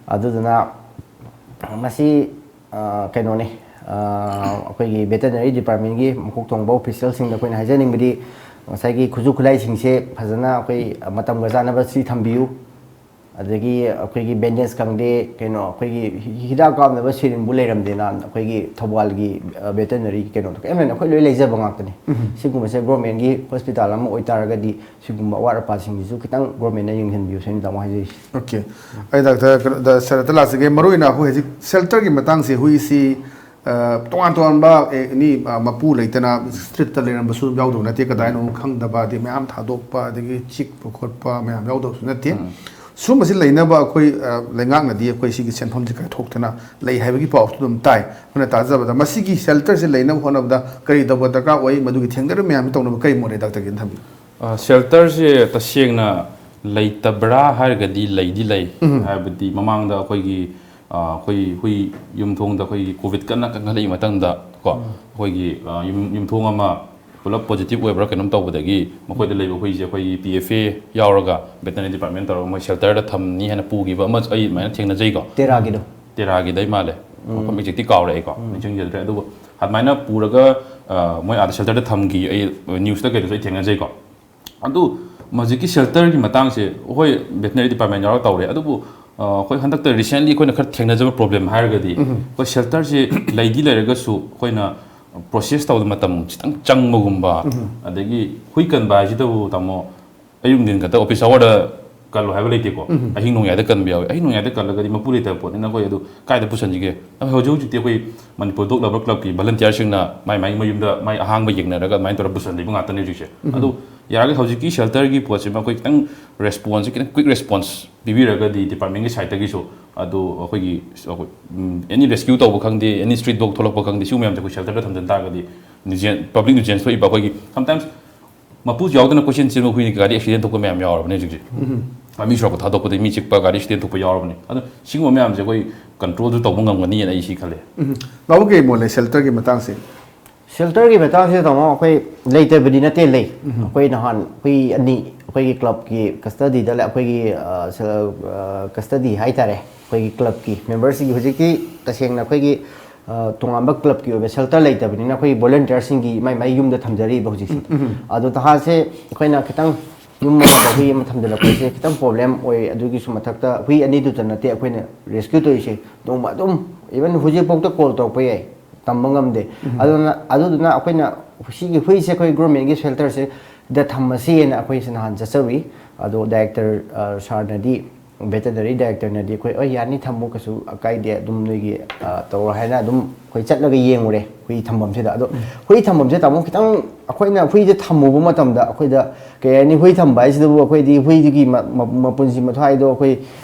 ꯑꯗꯨꯗꯨꯅ ꯃꯁꯤ, ꯑ, ꯀꯩꯅꯣꯅꯤ, ꯑ, ꯑꯩꯈꯣꯏꯒꯤ ꯕꯦꯇꯅꯔꯤ ꯗꯤꯄꯥꯔꯠꯃꯦꯟꯒꯤ ꯃꯀꯣꯛ ꯊꯣꯡꯕ ꯑꯣꯐꯤꯁꯤꯌꯦꯜꯁꯤꯡꯗ ꯑꯩꯈꯣꯏꯅ ꯍꯥꯏꯖꯅꯤꯡꯕꯗꯤ, ꯉꯁꯥꯏꯒꯤ ꯈꯨꯠꯁꯨ ꯈꯨꯠꯂꯥꯏꯁꯤꯡꯁꯦ ꯐꯖꯅ ꯑꯩꯈꯣꯏ ꯃꯇꯝꯒ ꯆꯥꯅꯕ ꯁꯤ ꯊꯝꯕꯤꯌꯨ꯫ ꯑꯗꯒꯤ ꯑꯩꯈꯣꯏꯒꯤ ꯕꯦꯟꯗꯦꯖ ꯈꯪꯗꯦ, ꯀꯩꯅꯣ, ꯑꯩꯈꯣꯏꯒꯤ ꯍꯤ-, ꯍꯤꯗꯥꯛ ꯀꯥꯞꯅꯕ ꯁꯤꯔꯤꯟꯕꯨ ꯂꯩꯔꯝꯗꯦꯅ ꯑꯩꯈꯣꯏꯒꯤ ꯊꯧꯕꯥꯜꯒꯤ, ꯑ, ꯕꯦꯇꯅꯔꯤ ꯀꯩꯅꯣꯗꯣ ꯀꯔꯤꯝ ꯂꯩꯅ-, ꯑꯩꯈꯣꯏ ꯂꯣꯏ ꯂꯩꯖꯕ ꯉꯥꯛꯇꯅꯤ꯫ ꯁꯤꯒꯨꯝꯕꯁꯦ ꯒꯣꯔꯃꯦꯟꯒꯤ ꯍꯣꯁꯄꯤꯇꯥꯜ ꯑꯃ ꯑꯣꯏꯇꯥꯔꯒꯗꯤ ꯁꯤꯒꯨꯝꯕ ꯑꯋꯥꯠ ꯑꯄꯥꯁꯤꯡꯁꯤꯁꯨ ꯈꯤꯇꯪ ꯒꯣꯔꯃꯦꯟꯅ ꯌꯦꯡꯁꯤꯟꯕꯤꯌꯨ ꯁꯤꯅꯤ, ꯇꯥꯃꯣ, ꯍꯥꯏꯖꯔꯤꯁꯦ꯫ ꯑꯣꯀꯦ꯫ ꯑꯩ ꯗꯥꯛꯇꯔ ꯀꯩꯅꯣ, ꯗ-, ꯁꯔꯠꯇ ꯂꯥꯛꯆꯒꯦ꯫ ꯃꯔꯨꯑꯣꯏꯅ ꯑꯩꯈꯣꯏ ꯍꯧꯖꯤꯛ ꯁꯦꯜꯇꯔꯒꯤ ꯃꯇꯥꯡꯁꯦ, ꯍꯨꯏꯁꯤ, ꯑ, ꯇꯣꯉꯥꯟ ꯇꯣꯉꯥꯟꯕ, ꯑꯦ, ꯑꯦꯅꯤ, ꯑ, ꯃꯄꯨ ꯂꯩꯇꯅ ꯁ꯭ꯇ꯭ꯔꯤꯠꯇ ꯂꯩꯔꯝꯕꯁꯨ ꯌꯥꯎꯗꯕ ꯅꯠꯇꯦ, ꯀꯗꯥꯏꯅꯣ ꯈꯪꯗꯕ, ꯑꯗꯩ ꯃꯌꯥꯝ ꯊꯥꯗꯣꯛꯄ, ꯑꯗꯒꯤ ꯆꯤꯛꯄ ꯈꯣꯠꯄ ꯃꯌꯥꯝ ꯌꯥꯎꯗꯕꯁꯨ ꯅꯠꯇꯦ꯫ ꯁꯨꯝꯕꯁꯤ ꯂꯩꯅꯕ ꯑꯩꯈꯣꯏ, ꯑ, ꯂꯩꯉꯥꯛꯅꯗꯤ ꯑꯩꯈꯣꯏ ꯁꯤꯒꯤ ꯁꯦꯟꯐꯝꯁꯦ ꯀꯥꯏꯊꯣꯛꯇꯅ ꯂꯩ ꯍꯥꯏꯕꯒꯤ ꯄꯥꯎꯁꯨ ꯑꯗꯨꯝ ꯇꯥꯏ꯫ ꯑꯩꯈꯣꯏꯅ ꯇꯥꯖꯕꯗ ꯃꯁꯤꯒꯤ ꯁꯦꯜꯇꯔꯁꯦ ꯂꯩꯅꯕ ꯍꯣꯠꯅꯕꯗ ꯀꯔꯤ ꯇꯧꯕ ꯗꯔꯀꯥꯔ ꯑꯣꯏ? ꯃꯗꯨꯒꯤ ꯊꯦꯡꯅꯔꯤꯕ ꯃꯌꯥꯝꯁꯤ ꯇꯧꯅꯕ ꯀꯔꯤ ꯃꯣꯠ ꯂꯩ, ꯗꯥꯛꯇꯔꯒꯤꯅ ꯊꯝꯕꯤꯌꯨ? ꯑ, ꯁꯦꯜꯇꯔꯁꯦ ꯇꯁꯦꯡꯅ ꯂꯩꯇꯕ꯭ꯔꯥ ꯍꯥꯏꯔꯒꯗꯤ ꯂꯩꯗꯤ ꯂꯩ꯫ ꯍꯥꯏꯕꯗꯤ ꯃꯃꯥꯡꯗ ꯑꯩꯈꯣꯏꯒꯤ, ꯑ, ꯑꯩꯈꯣꯏ ꯍꯨꯏ ꯌꯨꯝꯊꯣꯡꯗ ꯑꯩꯈꯣꯏꯒꯤ ꯀꯣꯚꯤꯗ ꯀꯟꯅ ꯀꯟꯈꯠꯂꯛꯏ ꯃꯇꯝꯗ ꯀꯣ ꯑꯩꯈꯣꯏꯒꯤ ꯑ, ꯌꯨꯝ ꯌꯨꯝꯊꯣꯡ ꯑꯃ ꯄꯨꯂꯞ ꯄꯣꯖꯤꯇꯤꯚ ꯑꯣꯏꯕ꯭ꯔꯥ ꯀꯩꯅꯣꯝ ꯇꯧꯕꯗꯒꯤ ꯃꯈꯣꯏꯗ ꯂꯩꯕ ꯍꯨꯏꯁꯦ ꯑꯩꯈꯣꯏꯒꯤ ꯄꯤ ꯑꯦꯐ ꯑꯦ ꯌꯥꯎꯔꯒ ꯚꯦꯇꯅꯔꯤ ꯗꯤꯄꯥꯔꯠꯃꯦꯟ ꯇꯧꯔꯒ ꯃꯣꯏ ꯁꯦꯜꯇꯔꯗ ꯊꯝꯅꯤ ꯍꯥꯏꯅ ꯄꯨꯈꯤꯕ ꯑꯃ ꯑꯩ ꯑꯗꯨꯃꯥꯏꯅ ꯊꯦꯡꯅꯖꯩꯀꯣ꯫ ꯇꯦꯔꯥꯒꯤꯗꯣ꯫ ꯇꯦꯔꯥꯒꯤꯗ ꯑꯩ ꯃꯥꯜꯂꯦ꯫ ꯃꯐꯝ ꯑꯦꯛꯖꯦꯛꯇꯤ ꯀꯥꯎꯔꯦ ꯑꯩꯀꯣ, ꯅꯤꯡꯁꯤꯡꯖꯗ꯭ꯔꯦ꯫ ꯑꯗꯨꯕꯨ ꯑꯗꯨꯃꯥꯏꯅ ꯄꯨꯔꯒ ꯑ, ꯃꯣꯏ ꯑꯥꯗ ꯁꯦꯜꯇꯔꯗ ꯊꯝꯈꯤ꯫ ꯑꯩ ꯅ꯭ꯌꯨꯁꯇ ꯀꯩꯗꯁꯨ ꯑꯩ ꯊꯦꯡꯅꯖꯩꯀꯣ꯫ ꯑꯗꯨ ꯍꯧꯖꯤꯛꯀꯤ ꯁꯦꯜꯇꯔꯒꯤ ꯃꯇꯥꯡꯁꯦ ꯍꯣꯏ, ꯚꯦꯇꯅꯔꯤ ꯗꯤꯄꯥꯔꯠꯃꯦꯟ ꯌꯥꯎꯔꯒ ꯇꯧꯔꯦ꯫ ꯑꯗꯨꯕꯨ ꯑ, ꯑꯩꯈꯣꯏ ꯍꯟꯗꯛꯇ ꯔꯤꯁꯦꯟꯂꯤ ꯑꯩꯈꯣꯏꯅ ꯈꯔ ꯊꯦꯡꯅꯖꯕ ꯄ꯭ꯔꯣꯕ꯭ꯂꯦꯝ ꯍꯥꯏꯔꯒꯗꯤ ꯑꯩꯈꯣꯏ ꯁꯦꯜꯇꯔꯁꯤ ꯂꯩꯗꯤ ꯂꯩꯔꯒꯁꯨ ꯑꯩꯈꯣꯏꯅ ꯄ꯭ꯔꯣꯁꯦꯁ ꯇꯧꯕꯗ ꯃꯇꯝ ꯈꯤꯇꯪ ꯆꯪꯕꯒꯨꯝꯕ, ꯑꯗꯒꯤ ꯍꯨꯏ ꯀꯟꯕ ꯍꯥꯏꯁꯤꯗꯕꯨ, ꯇꯥꯃꯣ, ꯑꯌꯨꯛ ꯅꯨꯡꯊꯤꯟ ꯈꯛꯇ ꯑꯣꯐꯤꯁ ꯑꯋꯥꯔꯗ ꯀꯜꯂꯣ ꯍꯥꯏꯕ ꯂꯩꯇꯦꯀꯣ꯫ ꯑꯍꯤꯡ ꯅꯣꯡꯌꯥꯏꯗ ꯀꯟꯕ ꯌꯥꯎꯋꯤ꯫ ꯑꯍꯤꯡ ꯅꯣꯡꯌꯥꯏꯗ ꯀꯜꯂꯒꯗꯤ ꯃꯄꯨ ꯂꯩꯇꯕ ꯄꯣꯠꯅꯤꯅ ꯑꯩꯈꯣꯏ ꯑꯗꯨ ꯀꯥꯏꯗ ꯄꯨꯁꯟꯁꯤꯒꯦ? ꯑꯗꯣ ꯍꯧꯖꯤꯛ ꯍꯧꯖꯤꯛꯇꯤ ꯑꯩꯈꯣꯏ ꯃꯅꯤꯄꯨꯔ ꯗꯣꯛ ꯂꯚꯔ ꯀ꯭ꯂꯕꯀꯤ ꯚꯂꯟꯇꯤꯌꯔꯁꯤꯡꯅ ꯃꯥꯏ ꯃꯥꯏ ꯃꯌꯨꯝꯗ ꯃꯥꯏ ꯑꯍꯥꯡꯕ ꯌꯦꯡꯅꯔꯒ ꯑꯗꯨꯃꯥꯏꯅ ꯇꯧꯔꯒ ꯄꯨꯁꯟꯕꯤꯕ ꯉꯥꯛꯇꯅꯦ ꯍꯧꯖꯤꯛꯁꯦ꯫ ꯑꯗꯨ ꯌꯥꯔꯒꯗꯤ ꯍꯧꯖꯤꯛꯀꯤ ꯁꯦꯜꯇꯔꯒꯤ ꯄꯣꯠꯁꯤꯃ ꯑꯩꯈꯣꯏ ꯈꯤꯇꯪ ꯔꯦꯁꯄꯣꯟꯁꯁꯦ ꯈꯤꯇꯪ ꯀ꯭ꯋꯤꯛ ꯔꯦꯁꯄꯣꯟꯁ ꯄꯤꯕꯤꯔꯒꯗꯤ ꯗꯤꯄꯥꯔꯠꯃꯦꯟꯒꯤ ꯁꯥꯏꯠꯇꯒꯤꯁꯨ, ꯑꯗꯨ ꯑꯩꯈꯣꯏꯒꯤ, ꯑꯩꯈꯣꯏ ꯑꯦꯅꯤ ꯔꯦꯁꯀ꯭ꯌꯨ ꯇꯧꯕ ꯈꯪꯗꯦ, ꯑꯦꯅꯤ ꯁ꯭ꯇ꯭ꯔꯤꯠ ꯗꯣꯛ ꯊꯣꯛꯂꯛꯄ ꯈꯪꯗꯦ, ꯁꯤꯒꯨꯝꯕ ꯃꯌꯥꯝꯁꯦ ꯑꯩꯈꯣꯏ ꯁꯦꯜꯇꯔꯗ ꯊꯝꯖꯤꯟ ꯇꯥꯔꯒꯗꯤ ꯅ꯭ꯌꯨꯖꯦꯟ ꯄꯕ꯭ꯂꯤꯛ ꯅ꯭ꯌꯨꯖꯦꯟꯁ ꯊꯣꯛꯏꯕ ꯑꯩꯈꯣꯏꯒꯤ ꯁꯝꯇꯥꯏꯝꯁ ꯃꯄꯨꯁꯨ ꯌꯥꯎꯗꯅ ꯀꯣꯏꯆꯦꯟ ꯆꯦꯟꯕ ꯍꯨꯏꯅ ꯒꯥꯔꯤ ꯑꯦꯛꯁꯤꯗꯦꯟ ꯊꯣꯛꯄ ꯃꯌꯥꯝ ꯌꯥꯎꯔꯕꯅꯦ ꯍꯧꯖꯤꯛꯁꯦ꯫ ꯃꯤ ꯁꯣꯔꯣꯛꯇ ꯊꯥꯗꯣꯛꯄꯗꯒꯤ ꯃꯤ ꯆꯤꯛꯄ, ꯒꯥꯔꯤ ꯑꯦꯛꯁꯤꯗꯦꯟ ꯊꯣꯛꯄ ꯌꯥꯎꯔꯕꯅꯦ꯫ ꯑꯗꯣ ꯁꯤꯒꯨꯝꯕ ꯃꯌꯥꯝꯁꯦ ꯑꯩꯈꯣꯏ ꯀꯟꯇ꯭ꯔꯣꯜꯁꯨ ꯇꯧꯕ ꯉꯝꯒꯅꯤꯅ ꯑꯩ ꯁꯤ ꯈꯜꯂꯦ꯫ ꯕꯥꯕꯨ ꯀꯩ ꯃꯣꯠ ꯂꯩ ꯁꯦꯜꯇꯔꯒꯤ ꯃꯇꯥꯡꯁꯦ? ꯁꯦꯜꯇꯔꯒꯤ ꯃꯇꯥꯡꯁꯤꯗ, ꯇꯥꯃꯣ, ꯑꯩꯈꯣꯏ ꯂꯩꯇꯕꯗꯤ ꯅꯠꯇꯦ, ꯂꯩ꯫ ꯑꯩꯈꯣꯏ ꯅꯍꯥꯟ ꯍꯨꯏ ꯑꯅꯤ ꯑꯩꯈꯣꯏꯒꯤ ꯀ꯭ꯂꯕꯀꯤ ꯀꯁꯇꯗꯤꯗ ꯂꯩ, ꯑꯩꯈꯣꯏꯒꯤ ꯀꯁꯇꯗꯤ ꯍꯥꯏꯇꯥꯔꯦ, ꯑꯩꯈꯣꯏꯒꯤ ꯀ꯭ꯂꯕꯀꯤ ꯃꯦꯝꯕꯔꯁꯤꯡꯒꯤ ꯍꯧꯖꯤꯛꯇꯤ ꯇꯁꯦꯡꯅ ꯑꯩꯈꯣꯏꯒꯤ ꯑ, ꯇꯣꯉꯥꯟꯕ ꯀ꯭ꯂꯕꯀꯤ ꯑꯣꯏꯕ ꯁꯦꯜꯇꯔ ꯂꯩꯇꯕꯅꯤꯅ ꯑꯩꯈꯣꯏꯒꯤ ꯚꯣꯂꯟꯇꯤꯌꯔꯁꯤꯡꯒꯤ ꯃꯥꯏ ꯃꯥꯏ ꯌꯨꯝꯗ ꯊꯝꯖꯔꯤꯕ ꯍꯧꯖꯤꯛꯁꯦ꯫ ꯑꯗꯣ ꯅꯍꯥꯟꯁꯦ ꯑꯩꯈꯣꯏꯅ ꯈꯤꯇꯪ ꯌꯨꯝ ꯑꯃꯗ ꯍꯨꯏ ꯑꯃ ꯊꯝꯖꯤꯜꯂꯛꯄꯁꯦ ꯈꯤꯇꯪ ꯄ꯭ꯔꯣꯕ꯭ꯂꯦꯝ ꯑꯣꯏ꯫ ꯑꯗꯨꯒꯤꯁꯨ ꯃꯊꯛꯇ ꯍꯨꯏ ꯑꯅꯤꯗꯨꯇ ꯅꯠꯇꯦ ꯑꯩꯈꯣꯏꯅ ꯔꯦꯁꯀ꯭ꯌꯨ ꯇꯧꯔꯤꯁꯦ, ꯅꯣꯡꯃ ꯑꯗꯨꯝ, ꯏꯚꯟ ꯍꯧꯖꯤꯛꯐꯥꯎꯗ ꯀꯣꯜ ꯇꯧꯔꯛꯄ ꯌꯥꯏ, ꯇꯝꯕ ꯉꯝꯗꯦ꯫ ꯑꯗꯨꯅ ꯑꯗꯨꯗꯨꯅ ꯑꯩꯈꯣꯏꯅ ꯁꯤꯒꯤ ꯍꯨꯏꯁꯦ ꯑꯩꯈꯣꯏ ꯒꯣꯔꯃꯦꯟꯒꯤ ꯁꯦꯜꯇꯔꯁꯤꯗ ꯊꯝꯃꯁꯤꯅ ꯑꯩꯈꯣꯏꯁꯦ ꯅꯍꯥꯟ ꯆꯠꯆꯔꯨꯏ꯫ ꯑꯗꯣ ꯗꯥꯏꯔꯦꯛꯇꯔ, ꯑ, ꯁꯥꯔꯅꯗꯤ, ꯚꯦꯇꯅꯔꯤ ꯗꯥꯏꯔꯦꯛꯇꯔꯅꯗꯤ ꯑꯩꯈꯣꯏ, "ꯑꯣꯏ, ꯌꯥꯅꯤ, ꯊꯝꯃꯨ, ꯀꯩꯁꯨ ꯀꯥꯏꯗꯦ, ꯑꯗꯨꯝ ꯅꯣꯏꯒꯤ, ꯑ, ꯇꯧꯔꯣ" ꯍꯥꯏꯅ ꯑꯗꯨꯝ ꯑꯩꯈꯣꯏ ꯆꯠꯂꯒ ꯌꯦꯡꯉꯨꯔꯦ ꯍꯨꯏ ꯊꯝꯐꯝꯁꯤꯗ꯫ ꯑꯗꯣ ꯍꯨꯏ ꯊꯝꯐꯝꯁꯤꯗ, ꯇꯥꯃꯣ, ꯈꯤꯇꯪ ꯑꯩꯈꯣꯏꯅ ꯍꯨꯏꯁꯦ ꯊꯝꯃꯨꯕ ꯃꯇꯝꯗ ꯑꯩꯈꯣꯏꯗ, ꯀꯩ ꯍꯥꯏꯅꯤ, ꯍꯨꯏ ꯊꯝꯕ ꯍꯥꯏꯁꯤꯗꯕꯨ ꯑꯩꯈꯣꯏꯗꯤ ꯍꯨꯏꯗꯨꯒꯤ ꯃ-, ꯃ-, ꯃꯄꯨꯟꯁꯤ ꯃꯊ꯭ꯋꯥꯏꯗꯣ ꯑꯩꯈꯣꯏ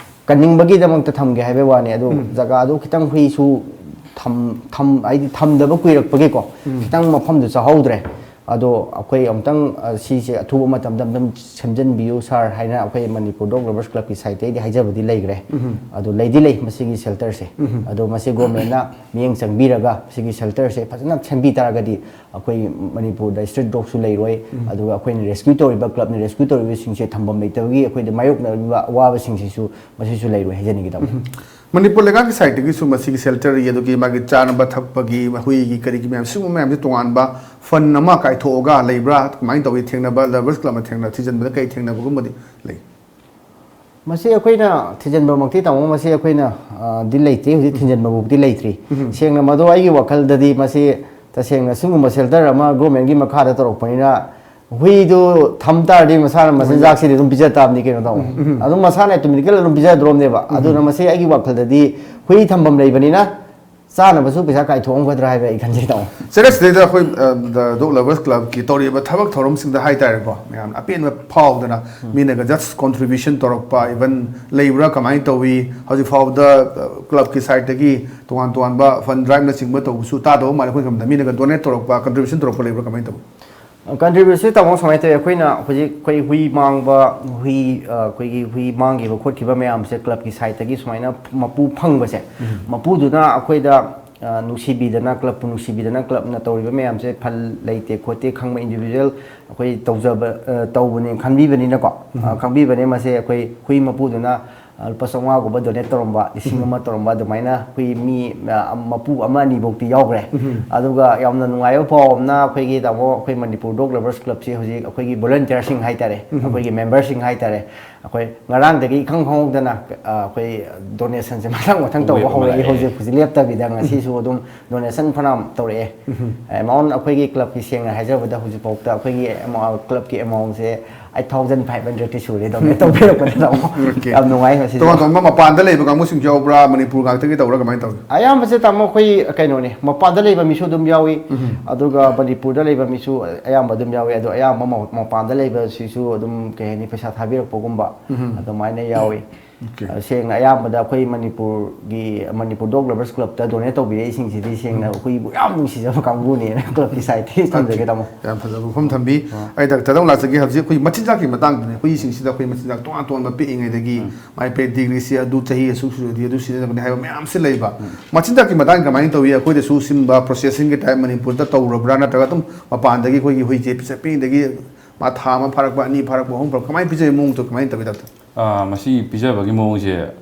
ꯀꯟꯅꯤꯡꯕꯒꯤꯗꯃꯛꯇ ꯊꯝꯒꯦ ꯍꯥꯏꯕꯩ ꯋꯥꯅꯤ꯫ ꯑꯗꯣ ꯖꯒꯥꯗꯣ ꯈꯤꯇꯪ ꯍꯨꯏꯁꯨ ꯊꯝ-, ꯊꯝ-, ꯍꯥꯏꯗꯤ ꯊꯝꯗꯕ ꯀꯨꯏꯔꯛꯄꯒꯤꯀꯣ, ꯈꯤꯇꯪ ꯃꯐꯝꯗꯣ ꯆꯥꯍꯧꯗ꯭ꯔꯦ꯫ ꯑꯗꯣ ꯑꯩꯈꯣꯏ ꯑꯃꯨꯛꯇꯪ, ꯑ, ꯁꯤꯁꯦ ꯑꯊꯨꯕ ꯃꯇꯝꯗ ꯑꯝꯇꯪ ꯁꯦꯝꯖꯤꯟꯕꯤꯌꯨ ꯁꯥꯔ ꯍꯥꯏꯅ ꯑꯩꯈꯣꯏ ꯃꯅꯤꯄꯨꯔ ꯗꯣꯛ ꯂꯚꯔꯁ ꯀ꯭ꯂꯕꯀꯤ ꯁꯥꯏꯠꯇꯒꯤꯗꯤ ꯍꯥꯏꯖꯕꯗꯤ ꯂꯩꯈ꯭ꯔꯦ꯫ ꯑꯗꯣ ꯂꯩꯗꯤ ꯂꯩ ꯃꯁꯤꯒꯤ ꯁꯦꯜꯇꯔꯁꯦ꯫ ꯑꯗꯣ ꯃꯁꯤ ꯒꯣꯔꯃꯦꯟꯅ ꯃꯤꯠꯌꯦꯡ ꯆꯪꯕꯤꯔꯒ ꯁꯤꯒꯤ ꯁꯦꯜꯇꯔꯁꯦ ꯐꯖꯅ ꯁꯦꯝꯕꯤ ꯇꯥꯔꯒꯗꯤ ꯑꯩꯈꯣꯏ ꯃꯅꯤꯄꯨꯔꯗ ꯁ꯭ꯇ꯭ꯔꯤꯠ ꯗꯣꯛꯁꯨ ꯂꯩꯔꯣꯏ꯫ ꯑꯗꯨꯒ ꯑꯩꯈꯣꯏꯅ ꯔꯦꯁꯀ꯭ꯌꯨ ꯇꯧꯔꯤꯕ, ꯀ꯭ꯂꯕꯅ ꯔꯦꯁꯀ꯭ꯌꯨ ꯇꯧꯔꯤꯕꯁꯤꯡꯁꯦ ꯊꯝꯐꯝ ꯂꯩꯇꯕꯒꯤ ꯑꯩꯈꯣꯏꯗ ꯃꯥꯌꯣꯛꯅꯔꯤꯕ ꯑꯋꯥꯕꯁꯤꯡꯁꯤꯁꯨ ꯃꯁꯤꯁꯨ ꯂꯩꯔꯣꯏ ꯍꯥꯏꯖꯅꯤꯡꯉꯤ, ꯇꯥꯃꯣ꯫ ꯃꯅꯤꯄꯨꯔ ꯂꯩꯉꯥꯛꯀꯤ ꯁꯥꯏꯠꯇꯒꯤꯁꯨ ꯃꯁꯤꯒꯤ ꯁꯦꯜꯇꯔꯒꯤ, ꯑꯗꯨꯒꯤ ꯃꯥꯒꯤ ꯆꯥꯅꯕ ꯊꯛꯄꯒꯤ, ꯃꯍꯨꯏꯒꯤ, ꯀꯔꯤꯒꯤ ꯃꯌꯥꯝ, ꯁꯤꯒꯨꯝꯕ ꯃꯌꯥꯝꯁꯦ ꯇꯣꯉꯥꯟꯕ ꯐꯟ ꯑꯃ ꯀꯥꯏꯊꯣꯛꯑꯒ ꯂꯩꯕ꯭ꯔꯥ? ꯀꯃꯥꯏꯅ ꯇꯧꯏ? ꯊꯦꯡꯅꯕ, ꯂꯚꯔꯁ ꯀ꯭ꯂꯕꯅ ꯊꯦꯡꯅ ꯊꯤꯖꯤꯟꯕꯗ ꯀꯔꯤ ꯊꯦꯡꯅꯕꯒꯨꯝꯕꯗꯤ ꯂꯩ? ꯃꯁꯤ ꯑꯩꯈꯣꯏꯅ ꯊꯤꯖꯤꯟꯕꯃꯛꯇꯤ, ꯇꯥꯃꯣ, ꯃꯁꯤ ꯑꯩꯈꯣꯏꯅ, ꯑ, ꯗꯤ ꯂꯩꯇꯦ, ꯍꯧꯖꯤꯛ ꯊꯤꯖꯤꯟꯕꯕꯨꯗꯤ ꯂꯩꯇ꯭ꯔꯤ꯫ ꯁꯦꯡꯅ ꯃꯗꯨ ꯑꯩꯒꯤ ꯋꯥꯈꯜꯗꯗꯤ ꯃꯁꯤ ꯇꯁꯦꯡꯅ ꯁꯤꯒꯨꯝꯕ ꯁꯦꯜꯇꯔ ꯑꯃ ꯒꯣꯔꯃꯦꯟꯒꯤ ꯃꯈꯥꯗ ꯇꯧꯔꯛꯄꯅꯤꯅ ꯍꯨꯏꯗꯨ ꯊꯝ ꯇꯥꯔꯗꯤ ꯃꯁꯥꯅ ꯃꯆꯤꯟꯖꯥꯛꯁꯤꯗꯤ ꯑꯗꯨꯝ ꯄꯤꯖ ꯇꯥꯕꯅꯤ ꯀꯩꯅꯣ, ꯇꯥꯃꯣ꯫ ꯑꯗꯨꯝ ꯃꯁꯥꯅ ꯑꯣꯇꯣꯃꯦꯇꯤꯀꯦꯜ ꯑꯗꯨꯝ ꯄꯤꯖꯗ꯭ꯔꯣꯝꯅꯦꯕ꯫ ꯑꯗꯨꯅ ꯃꯁꯤ ꯑꯩꯒꯤ ꯋꯥꯈꯜꯗꯗꯤ ꯍꯨꯏ ꯊꯝꯐꯝ ꯂꯩꯕꯅꯤꯅ ꯆꯥꯅꯕꯁꯨ ꯄꯩꯁꯥ ꯀꯥꯏꯊꯣꯛꯑꯝꯒꯗ꯭ꯔꯥ ꯍꯥꯏꯕ ꯑꯩ ꯈꯟꯖꯩ, ꯇꯥꯃꯣ꯫ ꯁꯤꯗꯩꯗ ꯑꯩꯈꯣꯏ, ꯑ, ꯗ ꯗꯣꯛ ꯂꯚꯔꯁ ꯀ꯭ꯂꯕꯀꯤ ꯇꯧꯔꯤꯕ ꯊꯕꯛ ꯊꯧꯔꯝꯁꯤꯡꯗ ꯍꯥꯏꯇꯥꯔꯦꯀꯣ, ꯃꯌꯥꯝꯅ ꯑꯄꯦꯟꯕ ꯐꯥꯎꯗꯅ ꯃꯤꯅꯒ ꯖꯁ ꯀꯣꯟꯇ꯭ꯔꯤꯕ꯭ꯌꯨꯁꯟ ꯇꯧꯔꯛꯄ ꯏꯚꯟ ꯂꯩꯕ꯭ꯔꯥ, ꯀꯃꯥꯏꯅ ꯇꯧꯏ? ꯍꯧꯖꯤꯛ ꯐꯥꯎꯕꯗ, ꯑ, ꯀ꯭ꯂꯕꯀꯤ ꯁꯥꯏꯠꯇꯒꯤ ꯇꯣꯉꯥꯟ ꯇꯣꯉꯥꯟꯕ ꯐꯟ ꯗ꯭ꯔꯥꯏꯕꯅꯆꯤꯡꯕ ꯇꯧꯕꯁꯨ ꯇꯥꯗꯕ ꯃꯥꯜꯂꯦ ꯑꯩꯈꯣꯏ ꯈꯟꯕꯗ꯫ ꯃꯤꯅꯒ ꯗꯣꯅꯦꯠ ꯇꯧꯔꯛꯄ, ꯀꯟꯇ꯭ꯔꯤꯕ꯭ꯌꯨꯁꯟ ꯇꯧꯔꯛꯄ ꯂꯩꯕ꯭ꯔꯥ, ꯀꯃꯥꯏꯅ ꯇꯧꯏ? ꯀꯟꯇ꯭ꯔꯤꯕ꯭ꯌꯨꯁꯟ, ꯇꯥꯃꯣ, ꯁꯨꯃꯥꯏꯅ ꯇꯧꯋꯤ꯫ ꯑꯩꯈꯣꯏꯅ ꯍꯧꯖꯤꯛ ꯑꯩꯈꯣꯏ ꯍꯨꯏ ꯃꯥꯡꯕ, ꯍꯨꯏ, ꯑ, ꯑꯩꯈꯣꯏꯒꯤ ꯍꯨꯏ ꯃꯥꯡꯈꯤꯕ ꯈꯣꯠꯈꯤꯕ ꯃꯌꯥꯝꯁꯦ ꯀ꯭ꯂꯕꯀꯤ ꯁꯥꯏꯠꯇꯒꯤ ꯁꯨꯃꯥꯏꯅ ꯃꯄꯨ ꯐꯪꯕꯁꯦ, ꯃꯄꯨꯗꯨꯅ ꯑꯩꯈꯣꯏꯗ, ꯑ, ꯅꯨꯡꯁꯤꯕꯤꯗꯅ, ꯀ꯭ꯂꯕꯄꯨ ꯅꯨꯡꯁꯤꯕꯤꯗꯅ, ꯀ꯭ꯂꯕꯅ ꯇꯧꯔꯤꯕ ꯃꯌꯥꯝꯁꯦ ꯐꯜ ꯂꯩꯇꯦ ꯈꯣꯠꯇꯦ ꯈꯪꯕ ꯏꯟꯗꯤꯕꯤꯖꯨꯋꯦꯜ ꯑꯩꯈꯣꯏ ꯇꯧꯖꯕ, ꯑ, ꯇꯧꯕꯅꯦ ꯈꯟꯕꯤꯕꯅꯤꯅꯀꯣ꯫ ꯑ, ꯈꯪꯕꯤꯕꯅꯦ꯫ ꯃꯁꯦ ꯑꯩꯈꯣꯏ ꯍꯨꯏ ꯃꯄꯨꯗꯨꯅ, ꯑ, ꯂꯨꯄꯥ ꯆꯥꯝꯃꯉꯥꯒꯨꯝꯕ ꯗꯣꯅꯦꯠ ꯇꯧꯔꯝꯕ, ꯂꯤꯁꯤꯡ ꯑꯃ ꯇꯧꯔꯝꯕ, ꯑꯗꯨꯃꯥꯏꯅ ꯑꯩꯈꯣꯏ ꯃꯤ, ꯑ, ꯃꯄꯨ ꯑꯃ ꯑꯅꯤꯐꯧꯗꯤ ꯌꯥꯎꯈ꯭ꯔꯦ꯫ ꯑꯗꯨꯒ ꯌꯥꯝꯅ ꯅꯨꯡꯉꯥꯏꯕ ꯄꯥꯎ ꯑꯃꯅ, ꯑꯩꯈꯣꯏꯒꯤ, ꯇꯥꯃꯣ, ꯑꯩꯈꯣꯏ ꯃꯅꯤꯄꯨꯔ ꯗꯣꯛ ꯂꯚꯔꯁ ꯀ꯭ꯂꯕꯁꯤ ꯍꯧꯖꯤꯛ ꯑꯩꯈꯣꯏꯒꯤ ꯚꯣꯂꯟꯇꯤꯌꯔꯁꯤꯡ ꯍꯥꯏꯇꯥꯔꯦ, ꯑꯩꯈꯣꯏꯒꯤ ꯃꯦꯝꯕꯔꯁꯤꯡ ꯍꯥꯏꯇꯥꯔꯦ, ꯑꯩꯈꯣꯏ ꯉꯔꯥꯡꯗꯒꯤ ꯏꯈꯪ ꯈꯪꯍꯧꯗꯅ, ꯑ, ꯑꯩꯈꯣꯏ ꯗꯣꯅꯦꯁꯟꯁꯦ ꯃꯊꯪ ꯃꯊꯪ ꯇꯧꯕ ꯍꯧꯔꯛꯑꯦ꯫ ꯍꯧꯖꯤꯛ ꯍꯧꯖꯤꯛ ꯂꯦꯞꯇꯕꯤꯗ ꯉꯁꯤꯁꯨ ꯑꯗꯨꯝ ꯗꯣꯅꯦꯁꯟ ꯐꯅꯌꯥꯝ ꯇꯧꯔꯛꯑꯦ꯫ ꯑꯦꯃꯥꯎꯟ ꯑꯩꯈꯣꯏꯒꯤ ꯀ꯭ꯂꯕꯀꯤ, ꯁꯦꯡꯅ ꯍꯥꯏꯖꯕꯗ, ꯍꯧꯖꯤꯛꯐꯥꯎꯗ ꯑꯩꯈꯣꯏꯒꯤ ꯑꯦꯃꯥꯎꯟ, ꯀ꯭ꯂꯕꯀꯤ ꯑꯦꯃꯥꯎꯟꯁꯦ ꯑꯩꯠ ꯊꯥꯎꯖꯟ ꯐꯥꯏꯚ ꯍꯟꯗ꯭ꯔꯦꯗꯇꯤ ꯁꯨꯔꯦ ꯗꯣꯅꯦꯠ ꯇꯧꯕꯤꯔꯛꯄꯗ, ꯇꯥꯃꯣ꯫ ꯑꯣꯀꯦ꯫ ꯌꯥꯝ ꯅꯨꯡꯉꯥꯏ ꯉꯁꯤꯁꯨ꯫ ꯇꯣꯉꯥꯟ ꯇꯣꯉꯥꯟꯕ ꯃꯄꯥꯟꯗ ꯂꯩꯕ ꯀꯥꯡꯕꯨꯁꯤꯡꯁꯨ ꯌꯥꯎꯕ꯭ꯔꯥ, ꯃꯅꯤꯄꯨꯔ ꯉꯥꯛꯇꯒꯤ ꯇꯧꯕ꯭ꯔꯥ, ꯀꯃꯥꯏꯅ ꯇꯧꯏ? ꯑꯌꯥꯝꯕꯁꯦ, ꯇꯥꯃꯣ, ꯑꯩꯈꯣꯏ ꯀꯩꯅꯣꯅꯦ, ꯃꯄꯥꯟꯗ ꯂꯩꯕ ꯃꯤꯁꯨ ꯑꯗꯨꯝ ꯌꯥꯎꯏ, ꯑꯗꯨꯒ ꯃꯅꯤꯄꯨꯔꯗ ꯂꯩꯕ ꯃꯤꯁꯨ ꯑꯌꯥꯝꯕ ꯑꯗꯨꯝ ꯌꯥꯎꯏ꯫ ꯑꯗꯣ ꯑꯌꯥꯝꯕ ꯃ-, ꯃꯄꯥꯟꯗ ꯂꯩꯕꯁꯤꯁꯨ ꯑꯗꯨꯝ, ꯀꯩ ꯍꯥꯏꯅꯤ, ꯄꯩꯁꯥ ꯊꯥꯕꯤꯔꯛꯄꯒꯨꯝꯕ ꯑꯗꯨꯃꯥꯏꯅ ꯌꯥꯎꯏ꯫ ꯁꯦꯡꯅ ꯑꯌꯥꯝꯕꯗ ꯑꯩꯈꯣꯏ ꯃꯅꯤꯄꯨꯔꯒꯤ ꯃꯅꯤꯄꯨꯔ ꯗꯣꯛ ꯂꯚꯔꯁ ꯀ꯭ꯂꯕꯇ ꯗꯣꯅꯦꯠ ꯇꯧꯕꯤꯔꯛꯏꯁꯤꯡꯁꯤꯗꯤ ꯁꯦꯡꯅ ꯑꯩꯈꯣꯏꯕꯨ ꯌꯥꯝ ꯅꯨꯡꯁꯤꯖꯕ ꯀꯥꯡꯕꯨꯅꯦꯅ ꯀ꯭ꯂꯕꯀꯤ ꯁꯥꯏꯠꯇꯒꯤ ꯊꯝꯖꯒꯦ, ꯇꯥꯃꯣ꯫ ꯌꯥꯝ ꯐꯖꯕ ꯋꯥꯐꯝ ꯊꯝꯕꯤ꯫ ꯑꯩ ꯗꯥꯛꯇꯔꯗ ꯑꯃꯨꯛ ꯂꯥꯛꯆꯒꯦ꯫ ꯍꯧꯖꯤꯛ ꯑꯩꯈꯣꯏ ꯃꯆꯤꯟꯖꯥꯛꯀꯤ ꯃꯇꯥꯡꯗꯅꯦ, ꯍꯨꯏꯁꯤꯡꯁꯤꯗ ꯑꯩꯈꯣꯏ ꯃꯆꯤꯟꯖꯥꯛ ꯇꯣꯉꯥꯟ ꯇꯣꯉꯥꯟꯕ ꯄꯤꯛꯏꯉꯩꯗꯒꯤ ꯃꯥꯏ ꯄꯦꯗꯤꯒ꯭ꯔꯤꯁꯤ ꯑꯗꯨ ꯆꯍꯤ ꯑꯁꯨꯛ ꯁꯨꯔꯗꯤ ꯑꯗꯨ ꯁꯤꯖꯤꯟꯅꯒꯅꯤ ꯍꯥꯏꯕ ꯃꯌꯥꯝꯁꯤ ꯂꯩꯕ꯫ ꯃꯆꯤꯟꯖꯥꯛꯀꯤ ꯃꯇꯥꯡ ꯀꯃꯥꯏꯅ ꯇꯧꯏ? ꯑꯩꯈꯣꯏꯗꯁꯨ ꯁꯤꯒꯨꯝꯕ ꯄ꯭ꯔꯣꯁꯦꯁꯤꯡꯒꯤ ꯇꯥꯏꯞ ꯃꯅꯤꯄꯨꯔꯗ ꯇꯧꯔꯕ꯭ꯔꯥ, ꯅꯠꯇ꯭ꯔꯒ ꯑꯗꯨꯝ ꯃꯄꯥꯟꯗꯒꯤ ꯑꯩꯈꯣꯏꯒꯤ ꯍꯨꯏꯁꯦ ꯄꯤꯖ-, ꯄꯤꯛꯏꯉꯩꯗꯒꯤ ꯃꯥ ꯊꯥ ꯑꯃ ꯐꯥꯔꯛꯄ, ꯑꯅꯤ ꯐꯥꯔꯛꯄ, ꯑꯍꯨꯝ ꯐꯥꯔꯛꯄ, ꯀꯃꯥꯏꯅ ꯄꯤꯖꯩ ꯃꯑꯣꯡꯗꯣ ꯀꯃꯥꯏꯅ ꯇꯧꯏ, ꯗꯥꯛꯇꯔ? ꯑꯥ, ꯃꯁꯤ ꯄꯤꯖꯕꯒꯤ ꯃꯑꯣꯡꯁꯦ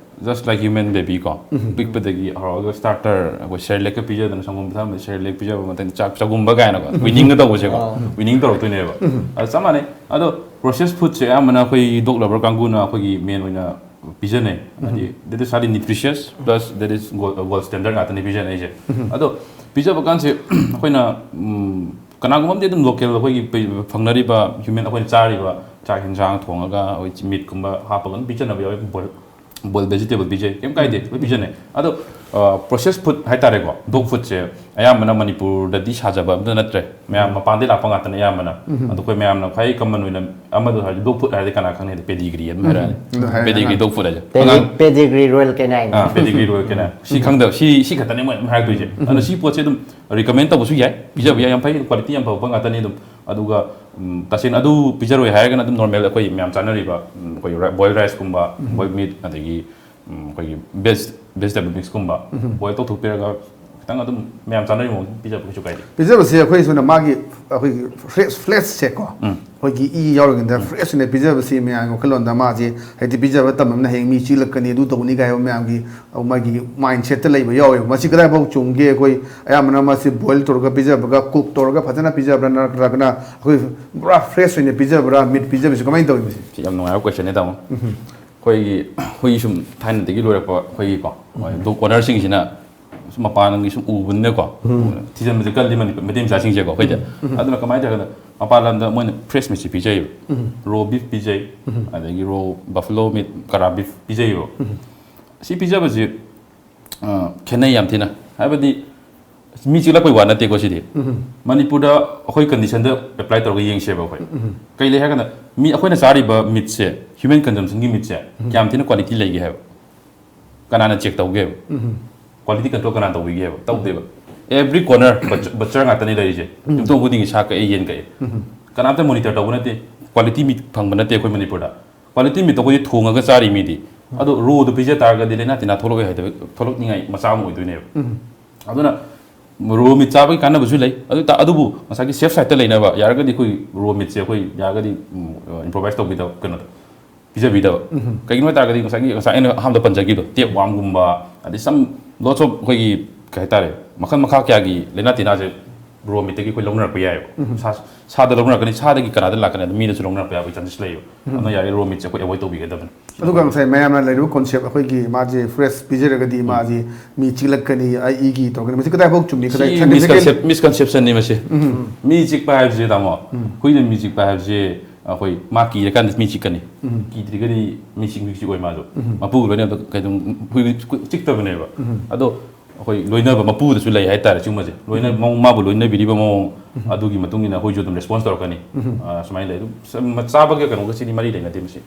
just like human baby ꯀꯣ, ꯄꯤꯛꯄꯗꯒꯤ ꯍꯧꯔꯛꯑꯒ ꯁ꯭ꯇꯥꯔꯇꯔ, ꯑꯩꯈꯣꯏ ꯁꯦꯔꯦꯂꯦꯛꯀ ꯄꯤꯖꯗꯅ, ꯁꯪꯒꯣꯝ ꯄꯤꯊꯛꯑꯝꯕꯗ ꯁꯦꯔꯦꯂꯦꯛ ꯄꯤꯖꯕ ꯃꯇꯝꯗ ꯆꯥꯛ ꯆꯒꯨꯝꯕ ꯀꯥꯏꯅꯀꯣ, ꯋꯤꯅꯤꯡꯒ ꯇꯧꯕꯁꯦꯀꯣ, ꯋꯤꯅꯤꯡ ꯇꯧꯔꯛꯇꯣꯏꯅꯦꯕ꯫ ꯑꯗ ꯆꯞ ꯃꯥꯟꯅꯩ꯫ ꯑꯗꯣ ꯄ꯭ꯔꯣꯁꯦꯁ ꯐꯨꯗꯁꯦ ꯑꯌꯥꯝꯕꯅ ꯑꯩꯈꯣꯏ ꯗꯣꯛ ꯂꯚꯔ ꯀꯥꯡꯕꯨꯅ ꯑꯩꯈꯣꯏꯒꯤ ꯃꯦꯟ ꯑꯣꯏꯅ ꯄꯤꯖꯅꯩ꯫ ꯍꯥꯏꯗꯤ that is highly nutritious plus that is gold, gold standard ꯉꯥꯛꯇꯅꯤ ꯄꯤꯖꯅꯩꯁꯦ꯫ ꯑꯗꯣ ꯄꯤꯖꯕ ꯀꯥꯟꯁꯦ ꯑꯩꯈꯣꯏꯅ, ꯎꯝ, ꯀꯅꯥꯒꯨꯝꯕ ꯑꯃꯗꯤ ꯑꯗꯨꯝ ꯂꯣꯀꯦꯜ ꯑꯩꯈꯣꯏꯒꯤ ꯄꯤ-, ꯐꯪꯅꯔꯤꯕ ꯍ꯭ꯌꯨꯃꯦꯟ ꯑꯩꯈꯣꯏꯅ ꯆꯥꯔꯤꯕ ꯆꯥꯛ ꯌꯦꯟꯁꯥꯡ ꯊꯣꯡꯉꯒ ꯑꯩꯈꯣꯏ ꯃꯤꯠꯀꯨꯝꯕ ꯍꯥꯞꯄꯒ ꯑꯗꯨꯝ ꯄꯤꯖꯅꯕ ꯌꯥꯎꯋꯤ꯫ ꯕꯣꯏꯜ, ꯕꯣꯏꯜ ꯚꯦꯖꯤꯇꯦꯕꯜ ꯄꯤꯖꯩ, ꯀꯩꯝ ꯀꯥꯏꯗꯦ, ꯂꯣꯏ ꯄꯤꯖꯅꯩ꯫ ꯑꯗꯣ ꯄ꯭ꯔꯣꯁꯦꯁ ꯐꯨꯗ ꯍꯥꯏꯇꯥꯔꯦꯀꯣ, ꯗꯣꯛ ꯐꯨꯗꯁꯦ ꯑꯌꯥꯝꯕꯅ ꯃꯅꯤꯄꯨꯔꯗꯗꯤ ꯁꯥꯖꯕ ꯑꯝꯇ ꯅꯠꯇ꯭ꯔꯦ, ꯃꯌꯥꯝ ꯃꯄꯥꯟꯗꯩ ꯂꯥꯛꯄ ꯉꯥꯛꯇꯅꯦ ꯑꯌꯥꯝꯕꯅ꯫ ꯑꯗꯣ ꯑꯩꯈꯣꯏ ꯃꯌꯥꯝꯅ ꯈ꯭ꯋꯥꯏ ꯀꯃꯟ ꯑꯣꯏꯅ ꯑꯃꯗꯣ ꯍꯥꯏꯔꯗꯤ, ꯗꯣꯛ ꯐꯨꯗ ꯍꯥꯏꯔꯗꯤ ꯀꯅꯥ ꯈꯪꯅꯤ? ꯄꯦꯗꯤꯒ꯭ꯔꯤ ꯑꯗꯨꯝ ꯍꯥꯏꯔꯛꯑꯅꯤ꯫ ꯑꯗꯨ ꯍꯥꯏꯔꯦ꯫ ꯄꯦꯗꯤꯒ꯭ꯔꯤ ꯗꯣꯛ ꯐꯨꯗ ꯍꯥꯏꯁꯦ꯫ ꯄꯦꯗꯤ-, ꯑꯉꯥꯡ ꯄꯦꯗꯤꯒ꯭ꯔꯤ ꯔꯣꯌꯦꯜ ꯀꯦꯅꯥꯏꯟ꯫ ꯑꯥ, ꯄꯦꯗꯤꯒ꯭ꯔꯤ ꯔꯣꯌꯦꯜ ꯀꯦꯅꯥꯏꯟ꯫ ꯁꯤ ꯈꯪꯗꯕ, ꯁꯤ, ꯁꯤ ꯈꯛꯇꯅꯦ ꯃꯣꯏ ꯑꯗꯨꯝ ꯍꯥꯏꯔꯛꯇꯣꯏꯁꯦ꯫ ꯑꯗꯣ ꯁꯤ ꯄꯣꯠꯁꯦ ꯑꯗꯨꯝ ꯔꯤꯀꯃꯦꯟ ꯇꯧꯕꯁꯨ ꯌꯥꯏ, ꯄꯤꯖꯕ ꯌꯥꯏ, ꯌꯥꯝ ꯐꯩ, ꯀ꯭ꯋꯥꯂꯤꯇꯤ ꯌꯥꯝ ꯐꯕ ꯉꯥꯛꯇꯅꯤ ꯑꯗꯨꯝ꯫ ꯑꯗꯨꯒ, ꯎꯝ, ꯇꯁꯦꯡꯅ ꯑꯗꯨ ꯄꯤꯖꯔꯣꯏ ꯍꯥꯏꯔꯒꯅ ꯑꯗꯨꯝ ꯅꯣꯔꯃꯦꯜ ꯑꯩꯈꯣꯏ ꯃꯌꯥꯝ ꯆꯥꯅꯔꯤꯕ, ꯎꯝ, ꯑꯩꯈꯣꯏ ꯔ-, ꯕꯣꯏꯜ ꯔꯥꯏꯁꯀꯨꯝꯕ, ꯕꯣꯏꯜ ꯃꯤꯠ, ꯑꯗꯒꯤ, ꯎꯝ, ꯑꯩꯈꯣꯏꯒꯤ ꯚꯦꯖ-, ꯚꯦꯖꯤꯇꯦꯕꯜ ꯃꯤꯛꯁꯀꯨꯝꯕ ꯕꯣꯏꯜ ꯇꯧꯊꯣꯛꯄꯤꯔꯒ ꯈꯤꯇꯪ ꯑꯗꯨꯝ ꯃꯌꯥꯝ ꯆꯥꯅꯔꯤꯕ ꯃꯑꯣꯡꯗ ꯄꯤꯖꯕ ꯀꯩꯁꯨ ꯀꯥꯏꯗꯦ꯫ ꯄꯤꯖꯕꯁꯦ ꯑꯩꯈꯣꯏ ꯁꯨꯝꯅ ꯃꯥꯒꯤ ꯑꯩꯈꯣꯏꯒꯤ ꯐ꯭ꯔꯦꯁ, ꯐ꯭ꯂꯦꯁꯁꯦꯀꯣ, ꯎꯝ꯫ ꯑꯩꯈꯣꯏꯒꯤ ꯏ ꯌꯥꯎꯔꯤꯉꯩꯗ ꯐ꯭ꯔꯦꯁ ꯑꯣꯏꯅ ꯄꯤꯖꯕꯁꯤ ꯃꯌꯥꯝꯒꯤ ꯋꯥꯈꯜꯂꯣꯟꯗ ꯃꯥꯁꯦ ꯍꯥꯏꯗꯤ ꯄꯤꯖꯕ ꯇꯝꯕꯅ ꯍꯌꯦꯡ ꯃꯤ ꯆꯤꯜꯂꯛꯀꯅꯤ, ꯑꯗꯨ ꯇꯧꯅꯤ ꯀꯥꯏ ꯍꯥꯏꯕ ꯃꯌꯥꯝꯒꯤ ꯃꯥꯒꯤ ꯃꯥꯏꯟꯁꯦꯠꯇ ꯂꯩꯕ ꯌꯥꯎꯋꯦꯕ꯫ ꯃꯁꯤ ꯀꯗꯥꯏꯐꯥꯎ ꯆꯨꯝꯒꯦ? ꯑꯩꯈꯣꯏ ꯑꯌꯥꯝꯕꯅ ꯃꯁꯤ ꯕꯣꯏꯜ ꯇꯧꯔꯒ ꯄꯤꯖꯕꯒ, ꯀꯨꯛ ꯇꯧꯔꯒ ꯐꯖꯅ ꯄꯤꯖꯕ꯭ꯔꯥ, ꯅꯠꯇ꯭ꯔꯒꯅ ꯑꯩꯈꯣꯏ ꯄꯨꯔꯥ ꯐ꯭ꯔꯦꯁ ꯑꯣꯏꯅ ꯄꯤꯖꯕ꯭ꯔꯥ, ꯃꯤꯠ ꯄꯤꯖꯕꯁꯤ ꯀꯃꯥꯏꯅ ꯇꯧꯏ ꯃꯁꯤ? ꯁꯤ ꯌꯥꯝ ꯅꯨꯡꯉꯥꯏꯕ ꯀꯣꯏꯁꯟꯅꯦ, ꯇꯥꯃꯣ꯫ ꯑꯩꯈꯣꯏꯒꯤ ꯍꯨꯏ ꯁꯨꯝ ꯊꯥꯏꯅꯗꯒꯤ ꯂꯣꯏꯔꯛꯄ ꯑꯩꯈꯣꯏꯒꯤꯀꯣ, ꯗꯣꯛ ꯑꯣꯅꯔꯁꯤꯡꯁꯤꯅ ꯁꯨꯝ ꯃꯄꯥꯟꯒꯤ ꯁꯨꯝ ꯎꯕꯅꯤꯅꯀꯣ, ꯊꯤꯖꯤꯟꯕꯁꯦ ꯀꯜꯂꯤ ꯃꯅꯤ-, ꯃꯩꯇꯩ ꯃꯆꯥꯁꯤꯡꯁꯦꯀꯣ ꯑꯩꯈꯣꯏꯗꯤ꯫ ꯑꯗꯨꯅ ꯀꯃꯥꯏꯅ ꯇꯧꯔꯒꯦꯗ, ꯃꯄꯥꯟ ꯂꯝꯗ ꯃꯣꯏꯅ ꯐ꯭ꯔꯦꯁ ꯃꯤꯠꯁꯦ ꯄꯤꯖꯩꯌꯦꯕ꯫ ꯔꯣ ꯕꯤꯐ ꯄꯤꯖꯩ, ꯑꯗꯒꯤ ꯔꯣ ꯕꯐꯂꯣ ꯃꯤꯠ, ꯀꯔꯥ ꯕꯤꯐ ꯄꯤꯖꯩꯌꯦꯕ꯫ ꯁꯤ ꯄꯤꯖꯕꯁꯤ, ꯑ, ꯈꯦꯠꯅꯩ ꯌꯥꯝ ꯊꯤꯅ꯫ ꯍꯥꯏꯕꯗꯤ ꯃꯤ ꯆꯤꯛꯂꯛꯄꯩ ꯋꯥ ꯅꯠꯇꯦꯀꯣ ꯁꯤꯗꯤ꯫ ꯃꯅꯤꯄꯨꯔꯗ ꯑꯩꯈꯣꯏ ꯀꯟꯗꯤꯁꯟꯗ ꯑꯦꯄ꯭ꯂꯥꯏ ꯇꯧꯔꯒ ꯌꯦꯡꯁꯦꯕ ꯑꯩꯈꯣꯏ꯫ ꯀꯩ ꯂꯩ ꯍꯥꯏꯔ ꯀꯥꯟꯗ, ꯃꯤ ꯑꯩꯈꯣꯏꯅ ꯆꯥꯔꯤꯕ ꯃꯤꯠꯁꯦ, ꯍ꯭ꯌꯨꯃꯦꯟ ꯀꯟꯖꯝꯁꯟꯒꯤ ꯃꯤꯠꯁꯦ, ꯀꯌꯥꯝ ꯊꯤꯅ ꯀ꯭ꯋꯥꯂꯤꯇꯤ ꯂꯩꯒꯦ ꯍꯥꯏꯕ? ꯀꯅꯥꯅ ꯆꯦꯛ ꯇꯧꯒꯦꯕ? ꯀ꯭ꯋꯥꯂꯤꯇꯤ ꯀꯟꯇ꯭ꯔꯣꯜ ꯀꯅꯥꯅ ꯇꯧꯕꯤꯒꯦꯕ? ꯇꯧꯗꯦꯕ꯫ ꯑꯦꯕ꯭ꯔꯤ ꯀꯣꯔꯅꯔ ꯕꯆꯔ ꯉꯥꯛꯇꯅꯤ ꯂꯩꯔꯤꯁꯦ꯫ ꯌꯨꯝꯊꯣꯡ ꯈꯨꯗꯤꯡꯒꯤ ꯁꯥ ꯀꯛꯑꯦ, ꯌꯦꯟ ꯀꯛꯑꯦ꯫ ꯀꯅꯥꯝꯇ ꯃꯣꯅꯤꯇꯔ ꯇꯧꯕ ꯅꯠꯇꯦ꯫ ꯀ꯭ꯋꯥꯂꯤꯇꯤ ꯃꯤꯠ ꯐꯪꯕ ꯅꯠꯇꯦ ꯑꯩꯈꯣꯏ ꯃꯅꯤꯄꯨꯔꯗ꯫ ꯀ꯭ꯋꯥꯂꯤꯇꯤ ꯃꯤꯠꯇꯣ ꯑꯩꯈꯣꯏꯗꯤ ꯊꯣꯡꯉꯒ ꯆꯥꯔꯤ ꯃꯤꯗꯤ꯫ ꯑꯗꯣ ꯔꯣꯗꯣ ꯄꯤꯖ ꯇꯥꯔꯒꯗꯤ ꯂꯥꯏꯅꯥ ꯇꯤꯟꯅꯥ ꯊꯣꯛꯂꯛꯑꯣꯏ ꯍꯥꯏꯗꯕ, ꯊꯣꯛꯂꯛꯅꯤꯡꯉꯥꯏ ꯃꯆꯥꯛ ꯑꯃ ꯑꯣꯏꯗꯣꯏꯅꯦꯕ꯫ ꯑꯗꯨꯅ ꯔꯣ ꯃꯤꯠ ꯆꯥꯕꯒꯤ ꯀꯥꯟꯅꯕꯁꯨ ꯂꯩ꯫ ꯑꯗꯨ ꯇꯥ-, ꯑꯗꯨꯕꯨ ꯉꯁꯥꯏꯒꯤ ꯁꯦꯐ ꯁꯥꯏꯠꯇ ꯂꯩꯅꯕ ꯌꯥꯔꯒꯗꯤ ꯑꯩꯈꯣꯏ ꯔꯣ ꯃꯤꯠꯁꯦ ꯑꯩꯈꯣꯏ ꯌꯥꯔꯒꯗꯤ, ꯎꯝ, ꯏꯝꯄ꯭ꯔꯣꯚꯥꯏꯁ ꯇꯧꯕꯤꯗꯕ, ꯀꯩꯅꯣꯗꯣ ꯄꯤꯖꯕꯤꯗꯕ꯫ ꯀꯩꯒꯤꯅꯣ ꯍꯥꯏ ꯇꯥꯔꯒꯗꯤ ꯉꯁꯥꯏꯒꯤ, ꯉꯁꯥꯏ ꯑꯩꯅ ꯑꯍꯥꯟꯕꯗ ꯄꯟꯖꯈꯤꯕꯗꯣ, ꯇꯦꯞ ꯋꯥꯝꯒꯨꯝꯕ, ꯑꯗꯩ some lots of ꯑꯩꯈꯣꯏꯒꯤ, ꯀꯩ ꯍꯥꯏꯇꯥꯔꯦ, ꯃꯈꯜ ꯃꯈꯥ ꯀꯌꯥꯒꯤ ꯂꯥꯏꯅꯥ ꯇꯤꯟꯅꯥꯁꯦ ꯔꯣ ꯃꯤꯠꯇꯒꯤ ꯑꯩꯈꯣꯏ ꯂꯧꯅꯔꯛꯄ ꯌꯥꯏꯑꯕ꯫ ꯁꯥ-, ꯁꯥꯗ ꯂꯧꯅꯔꯛꯀꯅꯤ, ꯁꯥꯗꯒꯤ ꯀꯅꯥꯗ ꯂꯥꯛꯀꯅꯤ, ꯑꯗꯨ ꯃꯤꯗꯁꯨ ꯂꯧꯅꯔꯛꯄ ꯌꯥꯕꯒꯤ ꯆꯥꯟꯁꯦꯁ ꯂꯩꯌꯦꯕ꯫ ꯑꯗꯨꯅ ꯌꯥꯔꯦ ꯔꯣ ꯃꯤꯠꯁꯦ ꯑꯩꯈꯣꯏ ꯑꯦꯚꯣꯏꯗ ꯇꯧꯕꯤꯒꯗꯕꯅꯤ꯫ ꯑꯗꯨꯒ ꯉꯁꯥꯏ ꯃꯌꯥꯝꯅ ꯂꯩꯔꯤꯕ ꯀꯣꯟꯁꯦꯞ, ꯑꯩꯈꯣꯏꯒꯤ ꯃꯥꯁꯦ ꯐ꯭ꯔꯦꯁ ꯄꯤꯖꯔꯒꯗꯤ ꯃꯥꯁꯦ ꯃꯤ ꯆꯤꯛꯂꯛꯀꯅꯤ, ꯑꯩ ꯏꯒꯤ ꯇꯧꯔꯛꯀꯅꯤ, ꯃꯁꯤ ꯀꯗꯥꯏꯐꯥꯎ ꯆꯨꯝꯃꯤ? ꯀꯗꯥꯏ ꯁꯤ scientifically? Misconception-ꯅꯤ ꯃꯁꯤ꯫ ꯃꯤ ꯆꯤꯛꯄ ꯍꯥꯏꯕꯁꯦ, ꯇꯥꯃꯣ, ꯍꯨꯏꯅ ꯃꯤ ꯆꯤꯛꯄ ꯍꯥꯏꯕꯁꯦ, ꯑꯩꯈꯣꯏ ꯃꯥ ꯀꯤꯔꯀꯥꯟꯗ ꯃꯤ ꯆꯤꯛꯀꯅꯤ꯫ ꯀꯤꯗ꯭ꯔꯤꯒꯗꯤ ꯃꯤ ꯆꯤꯛ, ꯃꯤ ꯆꯤꯛꯑꯣꯏ ꯃꯥꯁꯨ꯫ ꯃꯄꯨ ꯂꯣꯏꯅ ꯀꯩꯗꯧ-, ꯍꯨꯏ ꯆꯤꯛꯇꯕꯅꯦꯕ꯫ ꯑꯗꯣ ꯑꯩꯈꯣꯏ ꯂꯣꯏꯅꯕ ꯃꯄꯨꯗꯁꯨ ꯂꯩ ꯍꯥꯏꯇꯥꯔꯦ ꯁꯤꯒꯨꯝꯕꯁꯦ꯫ ꯂꯣꯏꯅ-, ꯃꯥꯕꯨ ꯂꯣꯏꯅꯕꯤꯔꯤꯕ ꯃꯑꯣꯡ, ꯑꯗꯨꯒꯤ ꯃꯇꯨꯡ ꯏꯟꯅ ꯍꯨꯏꯁꯨ ꯑꯗꯨꯝ ꯔꯦꯁꯄꯣꯟꯁ ꯇꯧꯔꯛꯀꯅꯤ꯫ ꯑ, ꯁꯨꯃꯥꯏꯅ ꯂꯩ꯫ ꯑꯗꯨꯝ ꯆꯥꯕꯒ ꯀꯩꯅꯣꯒꯁꯤꯗꯤ ꯃꯔꯤ ꯂꯩꯅꯗꯦ ꯃꯁꯤ꯫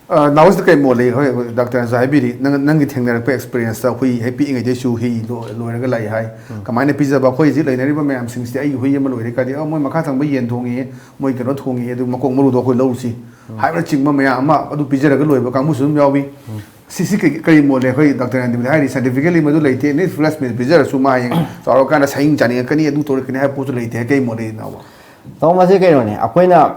ꯑ, ꯅꯥꯎꯁꯤꯗ ꯀꯩ ꯃꯣꯠ ꯂꯩ? ꯍꯣꯏ, ꯗꯥꯛꯇꯔꯅꯁꯨ ꯍꯥꯏꯕꯤꯔꯤ, ꯅꯪ, ꯅꯪꯒꯤ ꯊꯦꯡꯅꯔꯛꯄ ꯑꯦꯛꯁꯄꯤꯔꯤꯌꯦꯟꯁꯇ ꯍꯨꯏ ꯍꯦꯛ ꯄꯤꯛꯏꯉꯩꯗꯩꯁꯨ ꯍꯨꯏ ꯂꯣ-, ꯂꯣꯏꯔꯒ ꯂꯥꯛꯏ ꯍꯥꯏ꯫ ꯀꯃꯥꯏꯅ ꯄꯤꯖꯕ? ꯑꯩꯈꯣꯏ ꯍꯧꯖꯤꯛ ꯂꯩꯅꯔꯤꯕ ꯃꯌꯥꯝꯁꯤꯡꯁꯤꯗꯤ ꯑꯩꯒꯤ ꯍꯨꯏ ꯑꯃ ꯂꯣꯏꯔꯦ ꯀꯥꯏꯗꯤ, "ꯑ, ꯃꯣꯏ ꯃꯈꯥ ꯊꯪꯕ ꯌꯦꯟ ꯊꯣꯡꯉꯤ, ꯃꯣꯏ ꯀꯩꯅꯣ ꯊꯣꯡꯉꯤ, ꯑꯗꯨ ꯃꯀꯣꯛ ꯃꯔꯨꯗꯣ ꯑꯩꯈꯣꯏ ꯂꯧꯔꯨꯁꯤ" ꯍꯥꯏꯕꯅꯆꯤꯡꯕ ꯃꯌꯥꯝ ꯑꯃ ꯑꯗꯨ ꯄꯤꯖꯔꯒ ꯂꯣꯏꯕ ꯀꯥꯡꯕꯨꯁꯨ ꯑꯗꯨꯝ ꯌꯥꯎꯏ꯫ ꯁꯤꯁꯤ ꯀꯩ, ꯀꯔꯤ ꯃꯣꯠ ꯂꯩ? ꯑꯩꯈꯣꯏ ꯗꯥꯛꯇꯔ ꯑꯟꯗꯤꯃꯅ ꯍꯥꯏꯔꯤ, ꯁꯥꯏꯟꯇꯤꯐꯤꯀꯦꯜꯂꯤ ꯃꯗꯨ ꯂꯩꯇꯦ, ꯅꯦꯠ ꯐ꯭ꯔꯦꯁ ꯃꯤꯜ ꯄꯤꯖꯔꯁꯨ ꯃꯥ ꯍꯌꯦꯡ ꯆꯥꯎꯔꯀꯥꯟꯗ ꯁꯌꯦꯡ ꯆꯥꯅꯤꯡꯉꯛꯀꯅꯤ, ꯑꯗꯨ ꯇꯧꯔꯛꯀꯅꯤ ꯍꯥꯏꯕ ꯄꯣꯠꯁꯨ ꯂꯩꯇꯦ꯫ ꯀꯩ ꯃꯣꯠ ꯂꯩ, ꯏꯅꯥꯎꯕ? ꯇꯥꯃꯣ, ꯃꯁꯤ ꯀꯩꯅꯣꯅꯦ, ꯑꯩꯈꯣꯏꯅ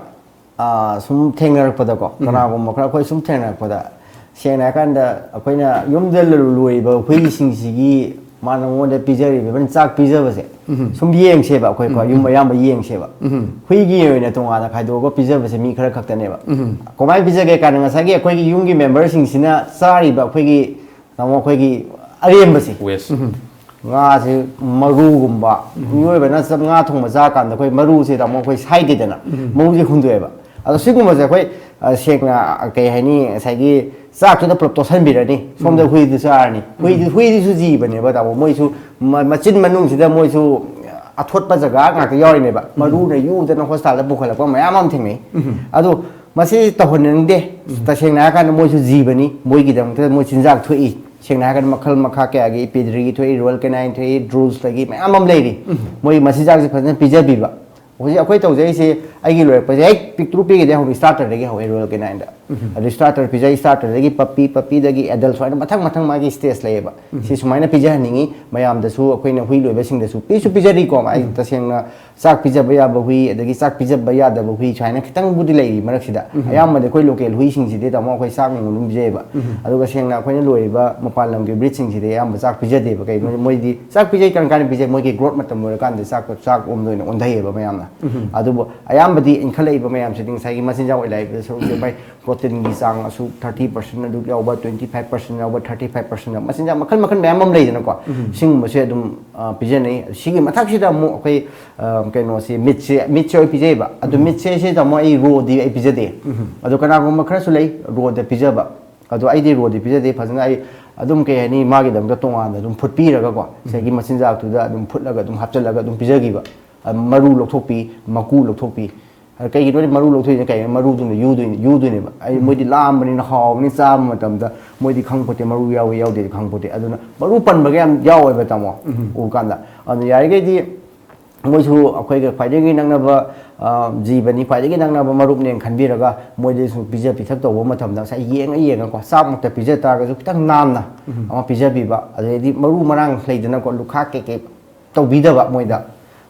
ꯑꯥ, ꯁꯨꯝ ꯊꯦꯡꯅꯔꯛꯄꯗꯀꯣ, ꯎꯝ꯫ ꯀꯅꯥꯒꯨꯝꯕ ꯈꯔ ꯑꯩꯈꯣꯏ ꯁꯨꯝ ꯊꯦꯡꯅꯔꯛꯄꯗ, ꯁꯦꯡꯅ ꯍꯥꯏꯔꯀꯥꯟꯗ, ꯑꯩꯈꯣꯏꯅ ꯌꯨꯝꯗ ꯂꯣꯏꯔꯤꯕ ꯍꯨꯏꯁꯤꯡꯁꯤꯒꯤ ꯃꯥꯅ ꯃꯉꯣꯟꯗ ꯄꯤꯖꯔꯤꯕ, even ꯆꯥꯛ ꯄꯤꯖꯕꯁꯦ, ꯎꯝ꯫ ꯁꯨꯝ ꯌꯦꯡꯁꯦꯕ ꯑꯩꯈꯣꯏꯀꯣ, ꯎꯝ, ꯌꯨꯝ ꯎꯝ꯫ ꯑꯌꯥꯝꯕ ꯌꯦꯡꯁꯦꯕ꯫ ꯎꯝ꯫ ꯍꯨꯏꯒꯤ ꯑꯣꯏꯅ ꯇꯣꯉꯥꯟꯅ ꯈꯥꯏꯗꯣꯛꯑꯒ ꯄꯤꯖꯕꯁꯦ ꯃꯤ ꯈꯔ ꯈꯛꯇꯅꯦꯕ꯫ ꯎꯝ꯫ ꯀꯃꯥꯏꯅ ꯄꯤꯖꯒꯦ ꯀꯥꯟꯗ, ꯉꯁꯥꯏꯒꯤ ꯑꯩꯈꯣꯏꯒꯤ ꯌꯨꯝꯒꯤ ꯃꯦꯝꯕꯔꯁꯤꯡꯁꯤꯅ ꯆꯥꯔꯤꯕ ꯑꯩꯈꯣꯏꯒꯤ ꯇꯥꯃꯣ, ꯑꯩꯈꯣꯏꯒꯤ ꯑꯔꯦꯝꯕꯁꯦ, ꯋꯦꯁ꯫ ꯎꯝ꯫ ꯉꯥꯁꯦ ꯃꯔꯨꯒꯨꯝꯕ, ꯎꯝ꯫ ꯃꯤꯑꯣꯏꯕꯅ ꯆꯞ-, ꯉꯥ ꯊꯣꯡꯕ ꯆꯥ ꯀꯥꯟꯗ ꯑꯩꯈꯣꯏ ꯃꯔꯨꯁꯦ, ꯇꯥꯃꯣ, ꯑꯩꯈꯣꯏ ꯁꯥꯏꯗꯦꯗꯅ, ꯎꯝ꯫ ꯃꯔꯨꯁꯦ ꯍꯨꯟꯗꯣꯛꯑꯦꯕ꯫ ꯑꯗꯣ ꯁꯤꯒꯨꯝꯕꯁꯦ ꯑꯩꯈꯣꯏ, ꯑ, ꯁꯦꯡꯅ, ꯑ, ꯀꯩ ꯍꯥꯏꯅꯤ, ꯉꯁꯥꯏꯒꯤ ꯆꯥꯛꯇꯨꯗ ꯄꯨꯂꯞ ꯇꯣꯠꯁꯟꯕꯤꯔꯅꯤ, ꯁꯣꯝꯗ ꯎꯝ꯫ ꯍꯨꯏꯗꯨ ꯆꯥꯔꯅꯤ꯫ ꯍꯨꯏꯗꯨ, ꯎꯝ꯫ ꯍꯨꯏꯗꯨꯁꯨ ꯖꯤꯕꯅꯦꯕ, ꯇꯥꯃꯣ꯫ ꯃꯣꯏꯁꯨ ꯃ-, ꯃꯆꯤꯟ ꯃꯅꯨꯡꯁꯤꯗ ꯃꯣꯏꯁꯨ ꯑꯊꯣꯠꯄ ꯖꯒꯥ ꯉꯥꯛꯇ ꯌꯥꯎꯔꯤꯅꯦꯕ꯫ ꯎꯝ꯫ ꯃꯔꯨꯅ ꯌꯨꯗꯅ ꯍꯣꯁꯄꯤꯇꯥꯜꯗ ꯄꯨꯈꯠꯂꯛꯄ ꯃꯌꯥꯝ ꯑꯃ ꯊꯦꯡꯅꯩ꯫ ꯎꯝ꯫ ꯑꯗꯣ ꯃꯁꯤ ꯇꯧꯍꯟꯅꯤꯡꯗꯦ꯫ ꯎꯝ꯫ ꯇꯁꯦꯡꯅ ꯍꯥꯏꯔꯀꯥꯟꯗ ꯃꯣꯏꯁꯨ ꯖꯤꯕꯅꯤ, ꯃꯣꯏꯒꯤꯗꯃꯛꯇ ꯃꯣꯏ ꯆꯤꯟꯖꯥꯛ ꯊꯣꯛꯏ꯫ ꯁꯦꯡꯅ ꯍꯥꯏꯔꯀꯥꯟꯗ ꯃꯈꯜ ꯃꯈꯥ ꯀꯌꯥꯒꯤ, ꯄꯦꯗ꯭ꯔꯤꯒꯤ ꯊꯣꯛꯏ, ꯔꯣꯌꯦꯜ ꯀꯦꯅꯥꯏꯟ ꯊꯣꯛꯏ, ꯗ꯭ꯔꯨꯜꯁꯇꯒꯤ ꯃꯌꯥꯝ ꯑꯃ ꯂꯩꯔꯤ꯫ ꯎꯝ꯫ ꯃꯣꯏ ꯃꯆꯤꯟꯖꯥꯛꯁꯦ ꯐꯖꯅ ꯄꯤꯖꯕꯤꯕ꯫ ꯍꯧꯖꯤꯛ ꯑꯩꯈꯣꯏ ꯇꯧꯖꯔꯤꯁꯦ, ꯑꯩꯒꯤ ꯂꯣꯏꯔꯛꯄꯁꯦ ꯍꯦꯛ ꯄꯤꯛꯇ꯭ꯔꯨ ꯄꯤꯛꯏꯗꯩ ꯍꯧꯅ ꯁ꯭ꯇꯥꯔꯇꯔꯗꯒꯤ ꯍꯧꯋꯦ, ꯔꯣꯌꯦꯜ ꯀꯦꯅꯥꯏꯟꯗ꯫ ꯎꯝ꯫ ꯑꯗꯨ ꯁ꯭ꯇꯥꯔꯇꯔ ꯄꯤꯖꯩ, ꯁ꯭ꯇꯥꯔꯇꯔꯗꯒꯤ ꯄꯞꯄꯤ, ꯄꯞꯄꯤꯗꯒꯤ ꯑꯦꯗꯜ ꯁꯨꯃꯥꯏꯅ ꯃꯊꯪ ꯃꯊꯪ ꯃꯥꯒꯤ ꯁ꯭ꯇꯦꯖ ꯂꯩꯌꯦꯕ꯫ ꯎꯝ꯫ ꯁꯤ ꯁꯨꯃꯥꯏꯅ ꯄꯤꯖꯍꯟꯅꯤꯡꯉꯤ ꯃꯌꯥꯝꯗꯁꯨ, ꯑꯩꯈꯣꯏꯅ ꯍꯨꯏ ꯂꯣꯏꯕꯁꯤꯡꯗꯁꯨ ꯄꯤꯁꯨ ꯄꯤꯖꯔꯤꯀꯣ꯫ ꯑꯩ ꯎꯝ꯫ ꯇꯁꯦꯡꯅ ꯆꯥꯛ ꯄꯤꯖꯕ ꯌꯥꯕ ꯍꯨꯏ, ꯑꯗꯒꯤ ꯆꯥꯛ ꯄꯤꯖꯕ ꯌꯥꯗꯕ ꯍꯨꯏ ꯁꯨꯃꯥꯏꯅ ꯈꯤꯇꯪꯕꯨꯗꯤ ꯂꯩꯔꯤ ꯃꯔꯛꯁꯤꯗ꯫ ꯎꯝ꯫ ꯑꯌꯥꯝꯕꯗꯤ ꯑꯩꯈꯣꯏ ꯂꯣꯀꯦꯜ ꯍꯨꯏꯁꯤꯡꯁꯤꯗꯤ, ꯇꯥꯃꯣ, ꯑꯩꯈꯣꯏ ꯆꯥꯛ ꯅꯨꯡ ꯑꯗꯨꯝ ꯄꯤꯖꯩꯌꯦꯕ꯫ ꯎꯝ꯫ ꯑꯗꯨꯒ ꯁꯦꯡꯅ ꯑꯩꯈꯣꯏꯅ ꯂꯣꯏꯔꯤꯕ ꯃꯄꯥꯟ ꯂꯝꯒꯤ ꯕ꯭ꯔꯤꯗꯁꯤꯡꯁꯤꯗꯤ ꯑꯌꯥꯝꯕ ꯆꯥꯛ ꯄꯤꯖꯗꯦꯕ꯫ ꯀꯩꯒꯤꯅꯣ ꯍꯥꯏꯗꯤ ꯃꯣꯏꯗꯤ ꯆꯥꯛ ꯄꯤꯖꯩ ꯀꯔꯝ ꯀꯥꯟꯗ ꯄꯤꯖꯩ? ꯃꯣꯏꯒꯤ ꯒ꯭ꯔꯣꯠ ꯃꯇꯝ ꯂꯣꯏꯔꯀꯥꯟꯗ ꯆꯥꯛ, ꯆꯥꯛ ꯂꯣꯝꯗ ꯑꯣꯏꯅ ꯑꯣꯟꯊꯩꯌꯦꯕ ꯃꯌꯥꯝꯅ꯫ ꯎꯝ꯫ ꯑꯗꯨꯕꯨ ꯑꯌꯥꯝꯕꯗꯤ ꯏꯟꯈꯠꯂꯛꯏꯕ ꯃꯌꯥꯝꯁꯤꯗꯤ ꯉꯁꯥꯏꯒꯤ ꯃꯆꯤꯟꯖꯥꯛ ꯑꯣꯏ ꯂꯥꯛꯏꯕ ꯁꯔꯨꯛꯁꯦ ꯃꯥꯏ ꯄ꯭ꯔꯣꯇꯤꯟꯒꯤ ꯆꯥꯡ ꯑꯁꯨꯛ, ꯊꯥꯔꯇꯤ ꯄꯥꯔꯁꯦꯟ ꯑꯗꯨꯛ ꯌꯥꯎꯕ, ꯇ꯭ꯋꯦꯟꯇꯤ ꯐꯥꯏꯚ ꯄꯥꯔꯁꯦꯟ ꯌꯥꯎꯕ, ꯊꯥꯔꯇꯤ ꯐꯥꯏꯚ ꯄꯥꯔꯁꯦꯟ ꯌꯥꯎꯕ, ꯃꯆꯤꯟꯖꯥꯛ ꯃꯈꯜ ꯃꯈꯜ ꯃꯌꯥꯝ ꯑꯃ ꯂꯩꯗꯅꯀꯣ꯫ ꯎꯝ꯫ ꯁꯤꯒꯨꯝꯕꯁꯦ ꯑꯗꯨꯝ, ꯑ, ꯄꯤꯖꯅꯩ꯫ ꯁꯤꯒꯤ ꯃꯊꯛꯁꯤꯗ ꯑꯃꯨꯛ ꯑꯩꯈꯣꯏ, ꯑ, ꯀꯩꯅꯣꯁꯦ, ꯃꯤꯠꯁꯦ, ꯃꯤꯠꯁꯦ ꯑꯣꯏ ꯄꯤꯖꯩꯌꯦꯕ꯫ ꯑꯗꯨ ꯎꯝ꯫ ꯃꯤꯠꯁꯦ ꯁꯤ, ꯇꯥꯃꯣ, ꯑꯩ ꯔꯣꯗꯤ ꯑꯩ ꯄꯤꯖꯗꯦ꯫ ꯎꯝ꯫ ꯑꯗꯣ ꯀꯅꯥꯒꯨꯝꯕ ꯈꯔꯁꯨ ꯂꯩ ꯔꯣꯗ ꯄꯤꯖꯕ꯫ ꯑꯗꯣ ꯑꯩꯗꯤ ꯔꯣꯗꯤ ꯄꯤꯖꯗꯦ꯫ ꯐꯖꯅ ꯑꯩ ꯑꯗꯨꯝ, ꯀꯩ ꯍꯥꯏꯅꯤ, ꯃꯥꯒꯤꯗꯃꯛꯇ ꯇꯣꯉꯥꯟꯅ ꯑꯗꯨꯝ ꯐꯨꯠꯄꯤꯔꯒꯀꯣ, ꯉꯁꯥꯏꯒꯤ ꯃꯆꯤꯟꯖꯥꯛꯇꯨꯗ ꯑꯗꯨꯝ ꯐꯨꯠꯂꯒ ꯑꯗꯨꯝ ꯍꯥꯞꯆꯤꯜꯂꯒ ꯑꯗꯨꯝ ꯄꯤꯖꯈꯤꯕ꯫ ꯑ, ꯃꯔꯨ ꯂꯧꯊꯣꯛꯄꯤ, ꯃꯀꯨ ꯂꯧꯊꯣꯛꯄꯤ꯫ ꯑ, ꯀꯩꯒꯤꯅꯣꯗꯤ ꯃꯔꯨ ꯂꯧꯊꯣꯛꯏꯁꯦ ꯀꯩ, ꯃꯔꯨꯗꯨꯅ ꯌꯨꯗꯣꯏꯅꯤ, ꯌꯨꯗꯣꯏꯅꯦꯕ꯫ ꯑꯩ, ꯎꯝ꯫ ꯃꯣꯏꯗꯤ ꯂꯥꯝꯕꯅꯤꯅ, ꯍꯥꯎꯕꯅꯤ, ꯆꯥꯕ ꯃꯇꯝꯗ ꯃꯣꯏꯗꯤ ꯈꯪꯄꯣꯠꯇꯦ, ꯃꯔꯨ ꯌꯥꯎꯏ ꯌꯥꯎꯗꯦꯗꯤ ꯈꯪꯄꯣꯠꯇꯦ꯫ ꯑꯗꯨꯅ ꯃꯔꯨ ꯄꯟꯕꯒ ꯌꯥꯝ ꯌꯥꯎꯋꯦꯕ, ꯇꯥꯃꯣ, ꯎꯝ꯫ ꯎꯕ ꯀꯥꯟꯗ꯫ ꯑꯗꯨꯅ ꯌꯥꯔꯤꯈꯩꯗꯤ ꯃꯣꯏꯁꯨ ꯑꯩꯈꯣꯏꯒ ꯈ꯭ꯋꯥꯏꯗꯒꯤ ꯅꯛꯅꯕ, ꯑ, ꯖꯤꯕꯅꯤ, ꯈ꯭ꯋꯥꯏꯗꯒꯤ ꯅꯛꯅꯕ ꯃꯔꯨꯞꯅꯦꯅ ꯈꯟꯕꯤꯔꯒ ꯃꯣꯏꯗꯁꯨ ꯄꯤꯖ ꯄꯤꯊꯛ ꯇꯧꯕ ꯃꯇꯝꯗ ꯉꯁꯥꯏ ꯌꯦꯡꯉ ꯌꯦꯡꯉꯀꯣ, ꯆꯥꯛꯃꯛꯇ ꯄꯤꯖ ꯇꯥꯔꯒꯁꯨ ꯈꯤꯇꯪ ꯅꯥꯟꯅ ꯎꯝ꯫ ꯑꯃ ꯄꯤꯖꯕꯤꯕ, ꯑꯗꯩꯗꯤ ꯃꯔꯨ ꯃꯔꯥꯡ ꯂꯩꯗꯅꯀꯣ, ꯂꯨꯈꯥꯛ ꯀꯩꯀꯩ ꯇꯧꯕꯤꯗꯕ ꯃꯣꯏꯗ꯫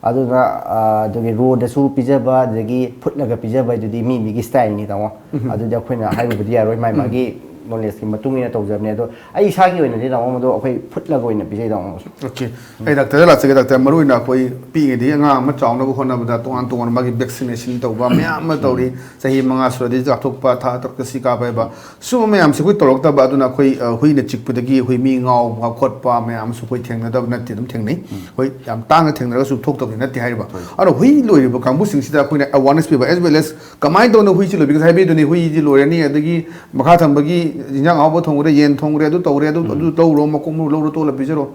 ꯑꯗꯨꯅ, ꯑ, ꯑꯗꯨꯒꯤ ꯔꯣꯗꯁꯨ ꯄꯤꯖꯕ, ꯑꯗꯒꯤ ꯐꯨꯠꯂꯒ ꯄꯤꯖꯕ ꯍꯥꯏꯗꯨꯗꯤ ꯃꯤ ꯃꯤꯒꯤ ꯁ꯭ꯇꯥꯏꯜꯅꯤ, ꯇꯥꯃꯣ꯫ ꯎꯝ꯫ ꯑꯗꯨꯗꯤ ꯑꯩꯈꯣꯏꯅ ꯍꯥꯏꯔꯨꯕꯗꯤ ꯌꯥꯔꯣꯏ, ꯃꯥꯏ ꯎꯝ꯫ ꯃꯥꯒꯤ ꯅꯣꯂꯦꯖꯀꯤ ꯃꯇꯨꯡ ꯏꯟꯅ ꯇꯧꯖꯕꯅꯦ꯫ ꯑꯗꯣ ꯑꯩ ꯏꯁꯥꯒꯤ ꯑꯣꯏꯅꯗꯤ ꯇꯥꯃꯣ ꯃꯗꯣ ꯑꯩꯈꯣꯏ ꯐꯨꯠꯂꯒ ꯑꯣꯏꯅ ꯄꯤꯖꯩ ꯇꯥꯃꯣ꯫ ꯑꯣꯀꯦ꯫ ꯑꯩ ꯗꯥꯛꯇꯔꯗ ꯂꯥꯛꯆꯒꯦ꯫ ꯗꯥꯛꯇꯔ, ꯃꯔꯨꯑꯣꯏꯅ ꯑꯩꯈꯣꯏ ꯄꯤꯛꯏꯉꯩꯗꯒꯤ ꯑꯉꯥꯡ ꯑꯃ ꯆꯥꯎꯅꯕ ꯍꯣꯠꯅꯕꯗ ꯇꯣꯉꯥꯟ ꯇꯣꯉꯥꯟꯕ ꯃꯥꯒꯤ ꯚꯦꯛꯁꯤꯅꯦꯁꯟ ꯇꯧꯕ ꯃꯌꯥꯝ ꯑꯃ ꯇꯧꯔꯤ꯫ ꯆꯍꯤ ꯃꯉꯥ ꯁꯨꯔꯗꯤ ꯆꯥꯊꯣꯛꯄ, ꯊꯥ ꯇꯔꯨꯛꯇ ꯁꯤ ꯀꯥꯞꯄ ꯍꯥꯏꯕ, ꯁꯨꯝꯕ ꯃꯌꯥꯝꯁꯦ ꯑꯩꯈꯣꯏ ꯇꯧꯔꯛꯇꯕ꯫ ꯑꯗꯨꯅ ꯑꯩꯈꯣꯏ ꯑ, ꯍꯨꯏꯅ ꯆꯤꯛꯄꯗꯒꯤ ꯑꯩꯈꯣꯏ ꯃꯤ ꯉꯥꯎꯕ ꯈꯣꯠꯄ ꯃꯌꯥꯝꯁꯨ ꯑꯩꯈꯣꯏ ꯊꯦꯡꯅꯗꯕ ꯅꯠꯇꯦ, ꯑꯗꯨꯝ ꯊꯦꯡꯅꯩ꯫ ꯍꯣꯏ, ꯌꯥꯝ ꯇꯥꯡꯅ ꯊꯦꯡꯅꯔꯒꯁꯨ ꯊꯣꯛꯇꯕꯗꯤ ꯅꯠꯇꯦ ꯍꯥꯏꯔꯤꯕ꯫ ꯑꯗꯣ ꯍꯨꯏ ꯂꯣꯏꯔꯤꯕ ꯀꯥꯡꯕꯨꯁꯤꯡꯁꯤꯗ ꯑꯩꯈꯣꯏꯅ ꯑꯦꯋꯥꯔꯅꯦꯁ ꯄꯤꯕ, as well as ꯀꯃꯥꯏꯅ ꯇꯧꯅ ꯍꯨꯏꯁꯤ ꯂꯣꯏꯕꯤꯒꯦ ꯍꯥꯏꯕꯤꯗꯨꯅꯤ꯫ ꯍꯨꯏꯁꯤ ꯂꯣꯏꯔꯅꯤ, ꯑꯗꯒꯤ ꯃꯈꯥ ꯊꯪꯕꯒꯤ ꯏꯟꯖꯥꯡ ꯑꯍꯥꯎꯕ ꯊꯣꯡꯈ꯭ꯔꯦ, ꯌꯦꯟ ꯊꯣꯡꯈ꯭ꯔꯦ, ꯑꯗꯨ ꯇꯧꯔꯦ, ꯑꯗꯨ ꯑꯗꯨ ꯇꯧꯔꯣ, ꯃꯀꯣꯛ ꯃꯔꯨ ꯂꯧꯔꯣ, ꯇꯣꯠꯂ ꯄꯤꯖꯔꯣ꯫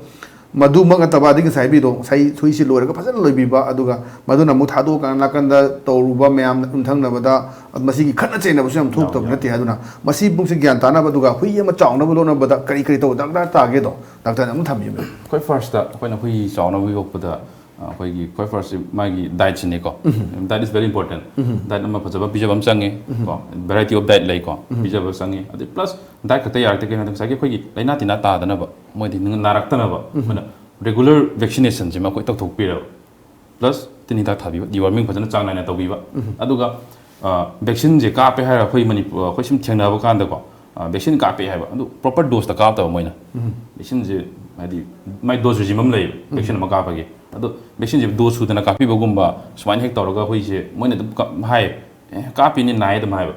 ꯃꯗꯨꯃꯛ ꯅꯠꯇꯕ, ꯑꯗꯒꯤ ꯉꯁꯥꯏ ꯍꯥꯏꯕꯤꯗꯣ, ꯉꯁꯥꯏ ꯍꯨꯏꯁꯤ ꯂꯣꯏꯔꯒ ꯐꯖꯅ ꯂꯣꯏꯕꯤꯕ, ꯑꯗꯨꯒ ꯃꯗꯨꯅ ꯑꯃꯨꯛ ꯊꯥꯗꯣꯛꯑꯀꯥꯟꯗ ꯅꯥꯀꯟꯗ ꯇꯧꯔꯨꯕ ꯃꯌꯥꯝ ꯌꯨꯝꯊꯪꯅꯕꯗ ꯃꯁꯤꯒꯤ ꯈꯠꯅ ꯆꯩꯅꯕꯁꯨ ꯌꯥꯝ ꯊꯣꯛꯇꯕ ꯅꯠꯇꯦ꯫ ꯑꯗꯨꯅ ꯃꯁꯤ ꯄꯨꯝꯁꯦ ꯒ꯭ꯌꯥꯟ ꯇꯥꯅꯕ, ꯑꯗꯨꯒ ꯍꯨꯏ ꯑꯃ ꯆꯥꯎꯅꯕ ꯂꯣꯠꯅꯕꯗ ꯀꯔꯤ ꯀꯔꯤ ꯇꯧꯕ ꯗꯔꯀꯥꯔ ꯇꯥꯒꯦꯗꯣ ꯗꯥꯛꯇꯔꯅ ꯑꯃꯨꯛ ꯊꯝꯕꯤꯌꯨ꯫ ꯑꯩꯈꯣꯏ ꯐꯥꯔꯁꯇ ꯑꯩꯈꯣꯏꯅ ꯍꯨꯏ ꯆꯥꯎꯅꯕ ꯌꯣꯛꯄꯗ ꯑ, ꯑꯩꯈꯣꯏꯒꯤ ꯈ꯭ꯋꯥꯏ ꯐꯥꯔꯁꯁꯤ ꯃꯥꯒꯤ ꯗꯥꯏꯠꯁꯤꯅꯦꯀꯣ꯫ ꯗꯥꯏꯠ ꯏꯁ ꯚꯦꯔꯤ ꯏꯝꯄꯣꯔꯇꯦꯟ꯫ ꯗꯥꯏꯠ ꯑꯃ ꯐꯖꯕ ꯄꯤꯖꯕ ꯑꯃ ꯆꯪꯉꯤ꯫ ꯀꯣ, ꯚꯦꯔꯥꯏꯇꯤ ꯑꯣꯐ ꯗꯥꯏꯠ ꯂꯩꯀꯣ, ꯄꯤꯖꯕ ꯆꯪꯉꯤ꯫ ꯑꯗꯩ ꯄ꯭ꯂꯁ ꯗꯥꯏꯠ ꯈꯛꯇ ꯌꯥꯔꯛꯇꯦ, ꯀꯩꯅꯣꯗ ꯉꯁꯥꯏꯒꯤ ꯑꯩꯈꯣꯏꯒꯤ ꯂꯥꯏꯅꯥ ꯇꯤꯟꯅꯥ ꯇꯥꯗꯅꯕ, ꯃꯣꯏꯗꯤ ꯅꯥꯔꯛꯇꯅꯕ ꯑꯩꯈꯣꯏꯅ ꯔꯤꯒꯨꯂꯔ ꯚꯦꯛꯁꯤꯅꯦꯁꯟꯁꯤꯃ ꯑꯩꯈꯣꯏ ꯇꯧꯊꯣꯛꯄꯤꯔꯕ, ꯄ꯭ꯂꯁ ꯇꯤꯟ ꯍꯤꯗꯥꯛ ꯊꯥꯕꯤꯕ, ꯗꯤꯋꯥꯔꯃꯤꯡ ꯐꯖꯅ ꯆꯥꯡ ꯅꯥꯏꯅ ꯇꯧꯕꯤꯕ꯫ ꯑꯗꯨꯒ ꯚꯦꯛꯁꯤꯟꯁꯦ ꯀꯥꯞꯄꯦ ꯍꯥꯏꯔꯒ ꯑꯩꯈꯣꯏ ꯃꯅꯤꯄꯨꯔ, ꯑꯩꯈꯣꯏ ꯁꯨꯝ ꯊꯦꯡꯅꯕ ꯀꯥꯟꯗꯀꯣ, ꯚꯦꯛꯁꯤꯟ ꯀꯥꯞꯄꯦ ꯍꯥꯏꯕ ꯑꯗꯨ ꯄ꯭ꯔꯣꯄꯔ ꯗꯣꯁꯇ ꯀꯥꯞꯇꯕ ꯃꯣꯏꯅ꯫ ꯚꯦꯛꯁꯤꯟꯁꯦ ꯍꯥꯏꯗꯤ ꯃꯥꯏ ꯗꯣꯁ ꯔꯤꯖꯤꯝ ꯑꯃ ꯂꯩꯌꯦꯕ, ꯚꯦꯛꯁꯤꯟ ꯑꯃ ꯀꯥꯞꯄꯒꯤ꯫ ꯑꯗꯣ ꯚꯦꯛꯁꯤꯟꯁꯦ ꯗꯣꯁ ꯁꯨꯗꯅ ꯀꯥꯞꯄꯤꯕꯒꯨꯝꯕ ꯁꯨꯃꯥꯏꯅ ꯍꯦꯛ ꯇꯧꯔꯒ ꯑꯩꯈꯣꯏꯁꯦ ꯃꯣꯏꯅ ꯑꯗꯨꯝ ꯀ-, ꯍꯥꯏ, "ꯑꯦ, ꯀꯥꯞꯄꯤꯅꯤ, ꯅꯥꯏ" ꯑꯗꯨꯝ ꯍꯥꯏꯕ꯫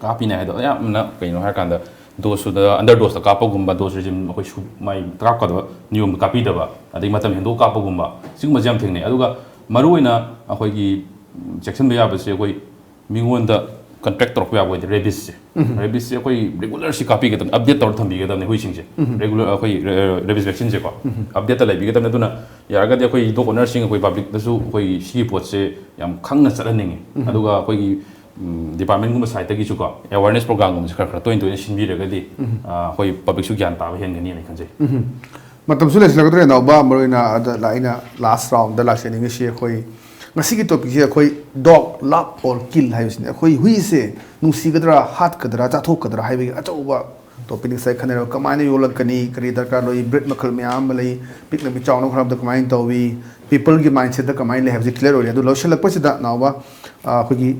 ꯀꯥꯞꯄꯤꯅꯤ ꯍꯥꯏꯗꯣ ꯑꯌꯥꯝꯕꯅ ꯀꯩꯅꯣ ꯍꯥꯏꯔꯀꯥꯟꯗ ꯗꯣꯁ ꯁꯨꯗ, ꯑꯟꯗꯔ ꯗꯣꯁꯇ ꯀꯥꯞꯄꯒꯨꯝꯕ, ꯗꯣꯁ ꯔꯤꯖꯤꯝ ꯑꯩꯈꯣꯏ ꯁꯨ-, ꯃꯥꯏ ꯀꯥꯞꯀꯗꯕ ꯅꯤꯌꯣꯝꯗ ꯀꯥꯞꯄꯤꯗꯕ, ꯑꯗꯩ ꯃꯇꯝ ꯍꯦꯟꯗꯣꯛ ꯀꯥꯞꯄꯒꯨꯝꯕ, ꯁꯤꯒꯨꯝꯕꯁꯦ ꯌꯥꯝ ꯊꯦꯡꯅꯩ꯫ ꯑꯗꯨꯒ ꯃꯔꯨꯑꯣꯏꯅ ꯑꯩꯈꯣꯏꯒꯤ ꯆꯦꯛꯁꯤꯟꯕ ꯌꯥꯕꯁꯦ ꯑꯩꯈꯣꯏ ꯃꯤꯉꯣꯟꯗ ꯀꯟꯇ꯭ꯔꯦꯛ ꯇꯧꯔꯛꯄ ꯌꯥꯕ ꯑꯣꯏꯗꯤ ꯔꯦꯕꯤꯁꯁꯦ꯫ ꯔꯦꯕꯤꯁꯁꯦ ꯑꯩꯈꯣꯏ ꯔꯤꯒꯨꯂꯔꯁꯤ ꯀꯥꯞꯄꯤꯒꯗꯕꯅꯤ, ꯑꯞꯗꯦꯠ ꯇꯧꯔ ꯊꯝꯕꯤꯒꯗꯕꯅꯤ ꯍꯨꯏꯁꯤꯡꯁꯦ꯫ ꯔꯤꯒꯨꯂꯔ ꯑꯩꯈꯣꯏ ꯔꯦꯕꯤꯁ ꯚꯦꯛꯁꯤꯟꯁꯦꯀꯣ, ꯑꯞꯗꯦꯠꯇ ꯂꯩꯕꯤꯒꯗꯕꯅꯤ꯫ ꯑꯗꯨꯅ ꯌꯥꯔꯒꯗꯤ ꯑꯩꯈꯣꯏ ꯗꯣꯛ ꯑꯣꯅꯔꯁꯤꯡ, ꯑꯩꯈꯣꯏ ꯄꯕ꯭ꯂꯤꯛꯇꯁꯨ ꯑꯩꯈꯣꯏ ꯁꯤꯒꯤ ꯄꯣꯠꯁꯦ ꯌꯥꯝ ꯈꯪꯅ ꯆꯠꯍꯟꯅꯤꯡꯉꯤ꯫ ꯑꯗꯨꯒ ꯑꯩꯈꯣꯏꯒꯤ ꯗꯤꯄꯥꯔꯠꯃꯦꯟꯒꯨꯝꯕ ꯁꯥꯏꯠꯇꯒꯤꯁꯨꯀꯣ ꯑꯦꯋꯥꯔꯅꯦꯁ ꯄ꯭ꯔꯣꯒ꯭ꯔꯥꯝꯒꯨꯝꯕꯁꯦ ꯈꯔ ꯈꯔ ꯇꯣꯏꯅ ꯇꯣꯏꯅ ꯁꯤꯟꯕꯤꯔꯒꯗꯤ ꯑꯩꯈꯣꯏ ꯄꯕ꯭ꯂꯤꯛꯁꯨ ꯒ꯭ꯌꯥꯟ ꯇꯥꯕ ꯍꯦꯟꯒꯅꯤꯅ ꯈꯟꯖꯩ꯫ ꯃꯇꯝꯁꯨ ꯂꯩꯁꯤꯜꯂꯛꯇ꯭ꯔꯦ ꯅꯥꯎꯕ, ꯃꯔꯨꯑꯣꯏꯅ ꯑꯗ ꯂꯥꯛ-, ꯑꯩꯅ ꯂꯥꯁ ꯔꯥꯎꯟꯗ ꯂꯥꯛꯆꯅꯤꯡꯉꯤꯁꯤ ꯑꯩꯈꯣꯏ ꯉꯁꯤꯒꯤ ꯇꯣꯄꯤꯛꯁꯦ ꯑꯩꯈꯣꯏ dog love or kill ꯍꯥꯏꯕꯁꯤꯅꯤ꯫ ꯑꯩꯈꯣꯏ ꯍꯨꯏꯁꯦ ꯅꯨꯡꯁꯤꯒꯗ꯭ꯔꯥ, ꯍꯥꯠꯀꯗ꯭ꯔꯥ, ꯆꯥꯊꯣꯛꯀꯗ꯭ꯔꯥ ꯍꯥꯏꯕꯒꯤ ꯑꯆꯧꯕ ꯇꯣꯄꯤꯛꯅꯤ ꯉꯁꯥꯏ ꯈꯟꯅꯔꯒ꯫ ꯀꯃꯥꯏꯅ ꯌꯣꯛꯂꯛꯀꯅꯤ, ꯀꯔꯤ ꯗꯔꯀꯥꯔ ꯂꯩ, ꯕ꯭ꯔꯤꯗ ꯃꯈꯜ ꯃꯌꯥꯝ ꯑꯃ ꯂꯩ, ꯄꯤꯛꯅ ꯆꯥꯎꯅꯕ ꯍꯣꯠꯅꯕꯗ ꯀꯃꯥꯏꯅ ꯇꯧꯏ, ꯄꯤꯄꯜꯒꯤ ꯃꯥꯏꯟꯁꯦꯠꯇ ꯀꯃꯥꯏꯅ ꯂꯩ ꯍꯥꯏꯕꯁꯤ ꯀ꯭ꯂꯤꯌꯥꯔ ꯑꯣꯏꯔꯦ꯫ ꯑꯗꯨ ꯂꯣꯏꯁꯤꯜꯂꯛꯄꯁꯤꯗ ꯅꯥꯎꯕ, ꯑꯩꯈꯣꯏꯒꯤ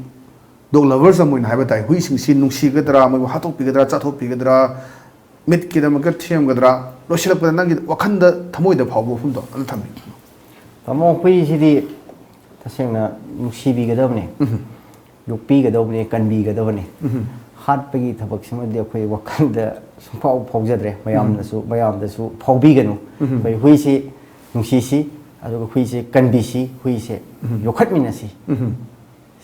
ꯗꯣꯛ ꯂꯚꯔꯁ ꯑꯃ ꯑꯣꯏꯅ ꯍꯥꯏꯕ ꯇꯥꯏ, ꯍꯨꯏꯁꯤꯡꯁꯤ ꯅꯨꯡꯁꯤꯒꯗ꯭ꯔꯥ, ꯃꯣꯏꯕꯨ ꯍꯥꯠꯇꯣꯛꯄꯤꯒꯗ꯭ꯔꯥ, ꯆꯥꯊꯣꯛꯄꯤꯒꯗ꯭ꯔꯥ, ꯃꯤꯠꯀꯤꯗꯃꯛꯇ ꯊꯦꯝꯒꯗ꯭ꯔꯥ, ꯂꯣꯏꯁꯤꯜꯂꯛꯄꯗ ꯅꯪꯒꯤ ꯋꯥꯈꯜꯗ, ꯊꯃꯣꯏꯗ ꯐꯥꯎꯕ ꯋꯥꯐꯝꯗꯣ ꯑꯗꯨ ꯊꯝꯕꯤꯌꯨ꯫ ꯇꯥꯃꯣ, ꯍꯨꯏꯁꯤꯗꯤ ꯇꯁꯦꯡꯅ ꯅꯨꯡꯁꯤꯕꯤꯒꯗꯕꯅꯤ, ꯌꯣꯛꯄꯤꯒꯗꯕꯅꯤ, ꯀꯟꯕꯤꯒꯗꯕꯅꯤ꯫ ꯍꯥꯠꯄꯒꯤ ꯊꯕꯛꯁꯤꯃꯗꯤ ꯑꯩꯈꯣꯏ ꯋꯥꯈꯜꯗ ꯁꯨꯡꯐꯥꯎ ꯐꯥꯎꯖꯗ꯭ꯔꯦ꯫ ꯃꯌꯥꯝꯅꯁꯨ ꯃꯌꯥꯝꯗꯁꯨ ꯐꯥꯎꯕꯤꯒꯅꯨ꯫ ꯑꯩꯈꯣꯏ ꯍꯨꯏꯁꯤ ꯅꯨꯡꯁꯤꯁꯤ, ꯑꯗꯨꯒ ꯍꯨꯏꯁꯦ ꯀꯟꯕꯤꯁꯤ, ꯍꯨꯏꯁꯦ ꯌꯣꯛꯈꯠꯃꯤꯟꯅꯁꯤ꯫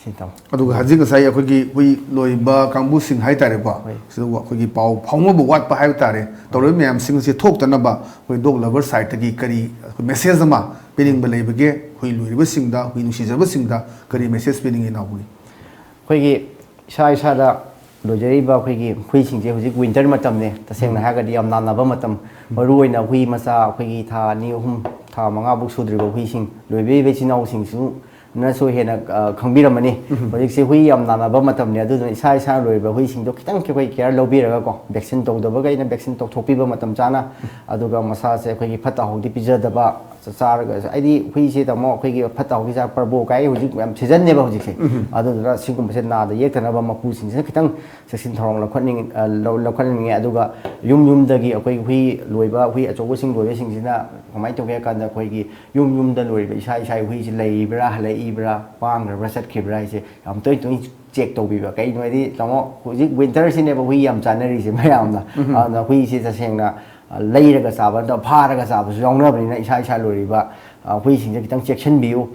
ꯁꯤ ꯇꯥꯃꯣ꯫ ꯑꯗꯨꯒ ꯍꯧꯖꯤꯛ ꯉꯁꯥꯏ ꯑꯩꯈꯣꯏꯒꯤ ꯍꯨꯏ ꯂꯣꯏꯕ ꯀꯥꯡꯕꯨꯁꯤꯡ ꯍꯥꯏꯇꯥꯔꯦꯀꯣ, ꯍꯣꯏ꯫ ꯁꯤꯗ ꯑꯩꯈꯣꯏꯒꯤ ꯄꯥꯎ ꯐꯥꯎꯅꯕ ꯋꯥꯠꯄ ꯍꯥꯏꯕ ꯇꯥꯔꯦ, ꯇꯧꯔꯤꯕ ꯃꯌꯥꯝꯁꯤꯡ ꯑꯁꯤ ꯊꯣꯛꯇꯅꯕ ꯑꯩꯈꯣꯏ ꯗꯣꯛ ꯂꯚꯔ ꯁꯥꯏꯠꯇꯒꯤ ꯀꯔꯤ ꯑꯩꯈꯣꯏ ꯃꯦꯁꯦꯖ ꯑꯃ ꯄꯤꯅꯤꯡꯕ ꯂꯩꯕꯒꯦ? ꯍꯨꯏ ꯂꯣꯏꯔꯤꯕꯁꯤꯡꯗ, ꯍꯨꯏ ꯅꯨꯡꯁꯤꯖꯕꯁꯤꯡꯗ ꯀꯔꯤ ꯃꯦꯁꯦꯖ ꯄꯤꯅꯤꯡꯉꯤ, ꯏꯅꯥꯎꯕꯨ? ꯑꯩꯈꯣꯏꯒꯤ ꯏꯁꯥ ꯏꯁꯥꯗ ꯂꯣꯏꯖꯔꯤꯕ ꯑꯩꯈꯣꯏꯒꯤ ꯍꯨꯏꯁꯤꯡꯁꯦ ꯍꯧꯖꯤꯛ ꯋꯤꯟꯇꯔ ꯃꯇꯝꯅꯦ꯫ ꯇꯁꯦꯡꯅ ꯍꯥꯏꯔꯒꯗꯤ ꯌꯥꯝ ꯅꯥꯟꯅꯕ ꯃꯇꯝ, ꯃꯔꯨꯑꯣꯏꯅ ꯍꯨꯏ ꯃꯆꯥ ꯑꯩꯈꯣꯏꯒꯤ ꯊꯥ ꯑꯅꯤ, ꯑꯍꯨꯝ, ꯊꯥ ꯃꯉꯥꯐꯧ ꯁꯨꯗ꯭ꯔꯤꯕ ꯍꯨꯏꯁꯤꯡ, ꯂꯣꯏꯕꯤꯔꯤꯕ ꯏꯆꯤꯟ ꯏꯅꯥꯎꯁꯤꯡꯁꯨ ꯅꯁꯨ ꯍꯦꯟꯅ, ꯑ, ꯈꯪꯕꯤꯔꯝꯃꯅꯤ꯫ ꯍꯧꯖꯤꯛꯁꯦ ꯍꯨꯏ ꯌꯥꯝ ꯅꯥꯟꯅꯕ ꯃꯇꯝꯅꯤ, ꯑꯗꯨꯗꯨꯅ ꯏꯁꯥ ꯏꯁꯥꯅ ꯂꯣꯏꯔꯤꯕ ꯍꯨꯏꯁꯤꯡꯗꯣ ꯈꯤꯇꯪ ꯑꯩꯈꯣꯏ ꯀꯦꯌꯔ ꯂꯧꯕꯤꯔꯒꯀꯣ, ꯚꯦꯛꯁꯤꯟ ꯇꯧꯗꯕꯈꯩꯅ ꯚꯦꯛꯁꯤꯟ ꯇꯧꯊꯣꯛꯄꯤꯕ ꯃꯇꯝ ꯆꯥꯅ, ꯑꯗꯨꯒ ꯃꯁꯥꯁꯦ ꯑꯩꯈꯣꯏꯒꯤ ꯐꯠꯇ ꯍꯥꯎꯗꯤ ꯄꯤꯖꯗꯕ, ꯆ-, ꯆꯥꯔꯒ, ꯍꯥꯏꯗꯤ ꯍꯨꯏꯁꯦ ꯇꯥꯃꯣ ꯑꯩꯈꯣꯏꯒꯤ ꯐꯠꯇ ꯍꯥꯎꯗꯤ ꯆꯥ, ꯄ꯭ꯔꯕꯣ ꯀꯥꯏ ꯍꯧꯖꯤꯛ ꯌꯥꯝ ꯁꯤꯖꯟꯅꯦꯕ ꯍꯧꯖꯤꯛꯁꯦ꯫ ꯑꯗꯨꯗꯨꯅ ꯁꯤꯒꯨꯝꯕꯁꯦ ꯅꯥꯗ ꯌꯦꯛꯇꯅꯕ ꯃꯄꯨꯁꯤꯡꯁꯤꯅ ꯈꯤꯇꯪ ꯆꯦꯛꯁꯤꯟ ꯊꯧꯔꯥꯡ ꯂꯧꯈꯠꯅꯤꯡ-, ꯑ, ꯂꯧ-, ꯂꯧꯈꯠꯅꯤꯡꯉꯦ꯫ ꯑꯗꯨꯒ ꯌꯨꯝ ꯌꯨꯝꯗꯒꯤ ꯑꯩꯈꯣꯏ ꯍꯨꯏ ꯂꯣꯏꯕ, ꯍꯨꯏ ꯑꯆꯧꯕꯁꯤꯡ ꯂꯣꯏꯕꯁꯤꯡꯁꯤꯅ ꯀꯃꯥꯏꯅ ꯇꯧꯒꯦ ꯍꯥꯏ ꯀꯥꯟꯗ, ꯑꯩꯈꯣꯏꯒꯤ ꯌꯨꯝ ꯌꯨꯝꯗ ꯂꯣꯏꯔꯤꯕ ꯏꯁꯥ ꯏꯁꯥꯒꯤ ꯍꯨꯏꯁꯤ ꯂꯩꯔꯤꯕ꯭ꯔꯥ, ꯍꯜꯂꯛꯏꯕ꯭ꯔꯥ, ꯃꯥꯡꯈ꯭ꯔꯕ꯭ꯔꯥ, ꯆꯠꯈꯤꯕ꯭ꯔꯥ ꯍꯥꯏꯁꯦ ꯌꯥꯝ ꯇꯣꯏ ꯇꯣꯏꯅ ꯆꯦꯛ ꯇꯧꯕꯤꯕ꯫ ꯀꯩꯒꯤꯅꯣ ꯍꯥꯏꯗꯤ ꯇꯥꯃꯣ, ꯍꯧꯖꯤꯛ ꯋꯤꯟꯇꯔꯁꯤꯅꯦꯕ ꯍꯨꯏ ꯌꯥꯝ ꯆꯥꯅꯔꯤꯁꯦ ꯃꯌꯥꯝꯅ꯫ ꯑꯗꯨꯅ ꯍꯨꯏꯁꯤ ꯇꯁꯦꯡꯅ, ꯑ, ꯂꯩꯔꯒ ꯆꯥꯕ ꯅꯠꯇꯕ ꯐꯥꯔꯒ ꯆꯥꯕꯁꯨ ꯌꯥꯎꯅꯕꯅꯤꯅ, ꯏꯁꯥ ꯏꯁꯥ ꯂꯣꯏꯔꯤꯕ, ꯑ, ꯍꯨꯏꯁꯤꯡꯁꯦ ꯈꯤꯇꯪ ꯆꯦꯛꯁꯤꯟꯕꯤꯌꯨ,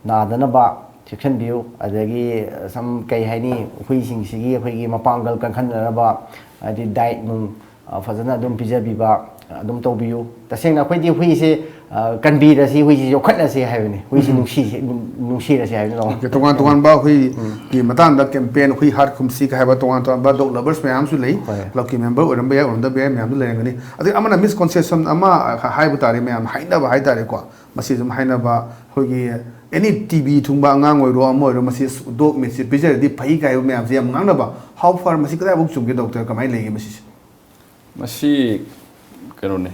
ꯅꯥꯗꯅꯕ ꯆꯦꯛꯁꯤꯟꯕꯤꯌꯨ꯫ ꯑꯗꯒꯤ, ꯑ, ꯁꯝ ꯀꯩ ꯍꯥꯏꯅꯤ, ꯍꯨꯏꯁꯤꯡꯁꯤꯒꯤ ꯑꯩꯈꯣꯏꯒꯤ ꯃꯄꯥꯡꯒꯜ ꯀꯟꯈꯠꯅꯅꯕ ꯍꯥꯏꯗꯤ ꯗꯥꯏꯠ ꯅꯨꯡ, ꯑ, ꯐꯖꯅ ꯑꯗꯨꯝ ꯄꯤꯖꯕꯤꯕ, ꯑ, ꯑꯗꯨꯝ ꯇꯧꯕꯤꯌꯨ꯫ ꯇꯁꯦꯡꯅ ꯑꯩꯈꯣꯏꯗꯤ ꯍꯨꯏꯁꯦ, ꯑ, ꯀꯟꯕꯤꯔꯁꯤ, ꯍꯨꯏꯁꯦ ꯌꯣꯛꯈꯠꯂꯁꯤ ꯍꯥꯏꯕꯅꯤ꯫ ꯍꯨꯏꯁꯦ ꯅꯨꯡꯁꯤꯁꯤ-, ꯅꯨꯡꯁꯤꯔꯁꯤ ꯍꯥꯏꯕꯅꯤ ꯇꯥꯃꯣ꯫ ꯑꯣꯀꯦ, ꯇꯣꯉꯥꯟ ꯇꯣꯉꯥꯟꯕ ꯍꯨꯏꯒꯤ ꯃꯇꯥꯡꯗ ꯀꯦꯝꯄꯦꯟ, ꯍꯨꯏ ꯍꯥꯠ ꯈꯨꯝꯁꯤ ꯀ ꯍꯥꯏꯕ ꯇꯣꯉꯥꯟ ꯇꯣꯉꯥꯟꯕ ꯗꯣꯛ ꯂꯚꯔꯁ ꯃꯌꯥꯝꯁꯨ ꯂꯩ꯫ ꯍꯣꯏ꯫ ꯀ꯭ꯂꯕꯀꯤ ꯃꯦꯝꯕꯔ ꯑꯣꯏꯔꯝꯕ ꯌꯥꯏ, ꯑꯣꯏꯔꯝꯗꯕ ꯌꯥꯏ, ꯃꯌꯥꯝꯗꯨ ꯂꯩꯔꯝꯒꯅꯤ꯫ ꯑꯗꯩ ꯑꯃꯅ ꯃꯤꯁꯀꯣꯟꯁꯦꯞꯁꯟ ꯑꯃ ꯍꯥꯏꯕ ꯇꯥꯔꯦ, ꯃꯌꯥꯝ ꯍꯥꯏꯅꯕ ꯍꯥꯏ ꯇꯥꯔꯦꯀꯣ, ꯃꯁꯤ ꯑꯗꯨꯝ ꯍꯥꯏꯅꯕ, ꯑꯩꯈꯣꯏꯒꯤ ꯑꯦꯅꯤ ꯇꯤ ꯕꯤ ꯊꯨꯡꯕ ꯑꯉꯥꯡ ꯑꯣꯏꯔꯣ, ꯑꯃ ꯑꯣꯏꯔꯣ, ꯃꯁꯤ ꯗꯣꯛ ꯃꯤꯠꯁꯦ ꯄꯤꯖꯔꯗꯤ ꯐꯩ ꯀꯥꯏꯕ ꯃꯌꯥꯝꯁꯦ ꯌꯥꯝ ꯉꯥꯡꯅꯕ꯫ How far ꯃꯁꯤ ꯀꯗꯥꯏꯐꯥꯎ ꯆꯨꯝꯒꯦ, ꯗꯣꯛꯇꯔ? ꯀꯃꯥꯏꯅ ꯂꯩꯒꯦ ꯃꯁꯤꯁꯦ? ꯃꯁꯤ ꯀꯩꯅꯣꯅꯦ,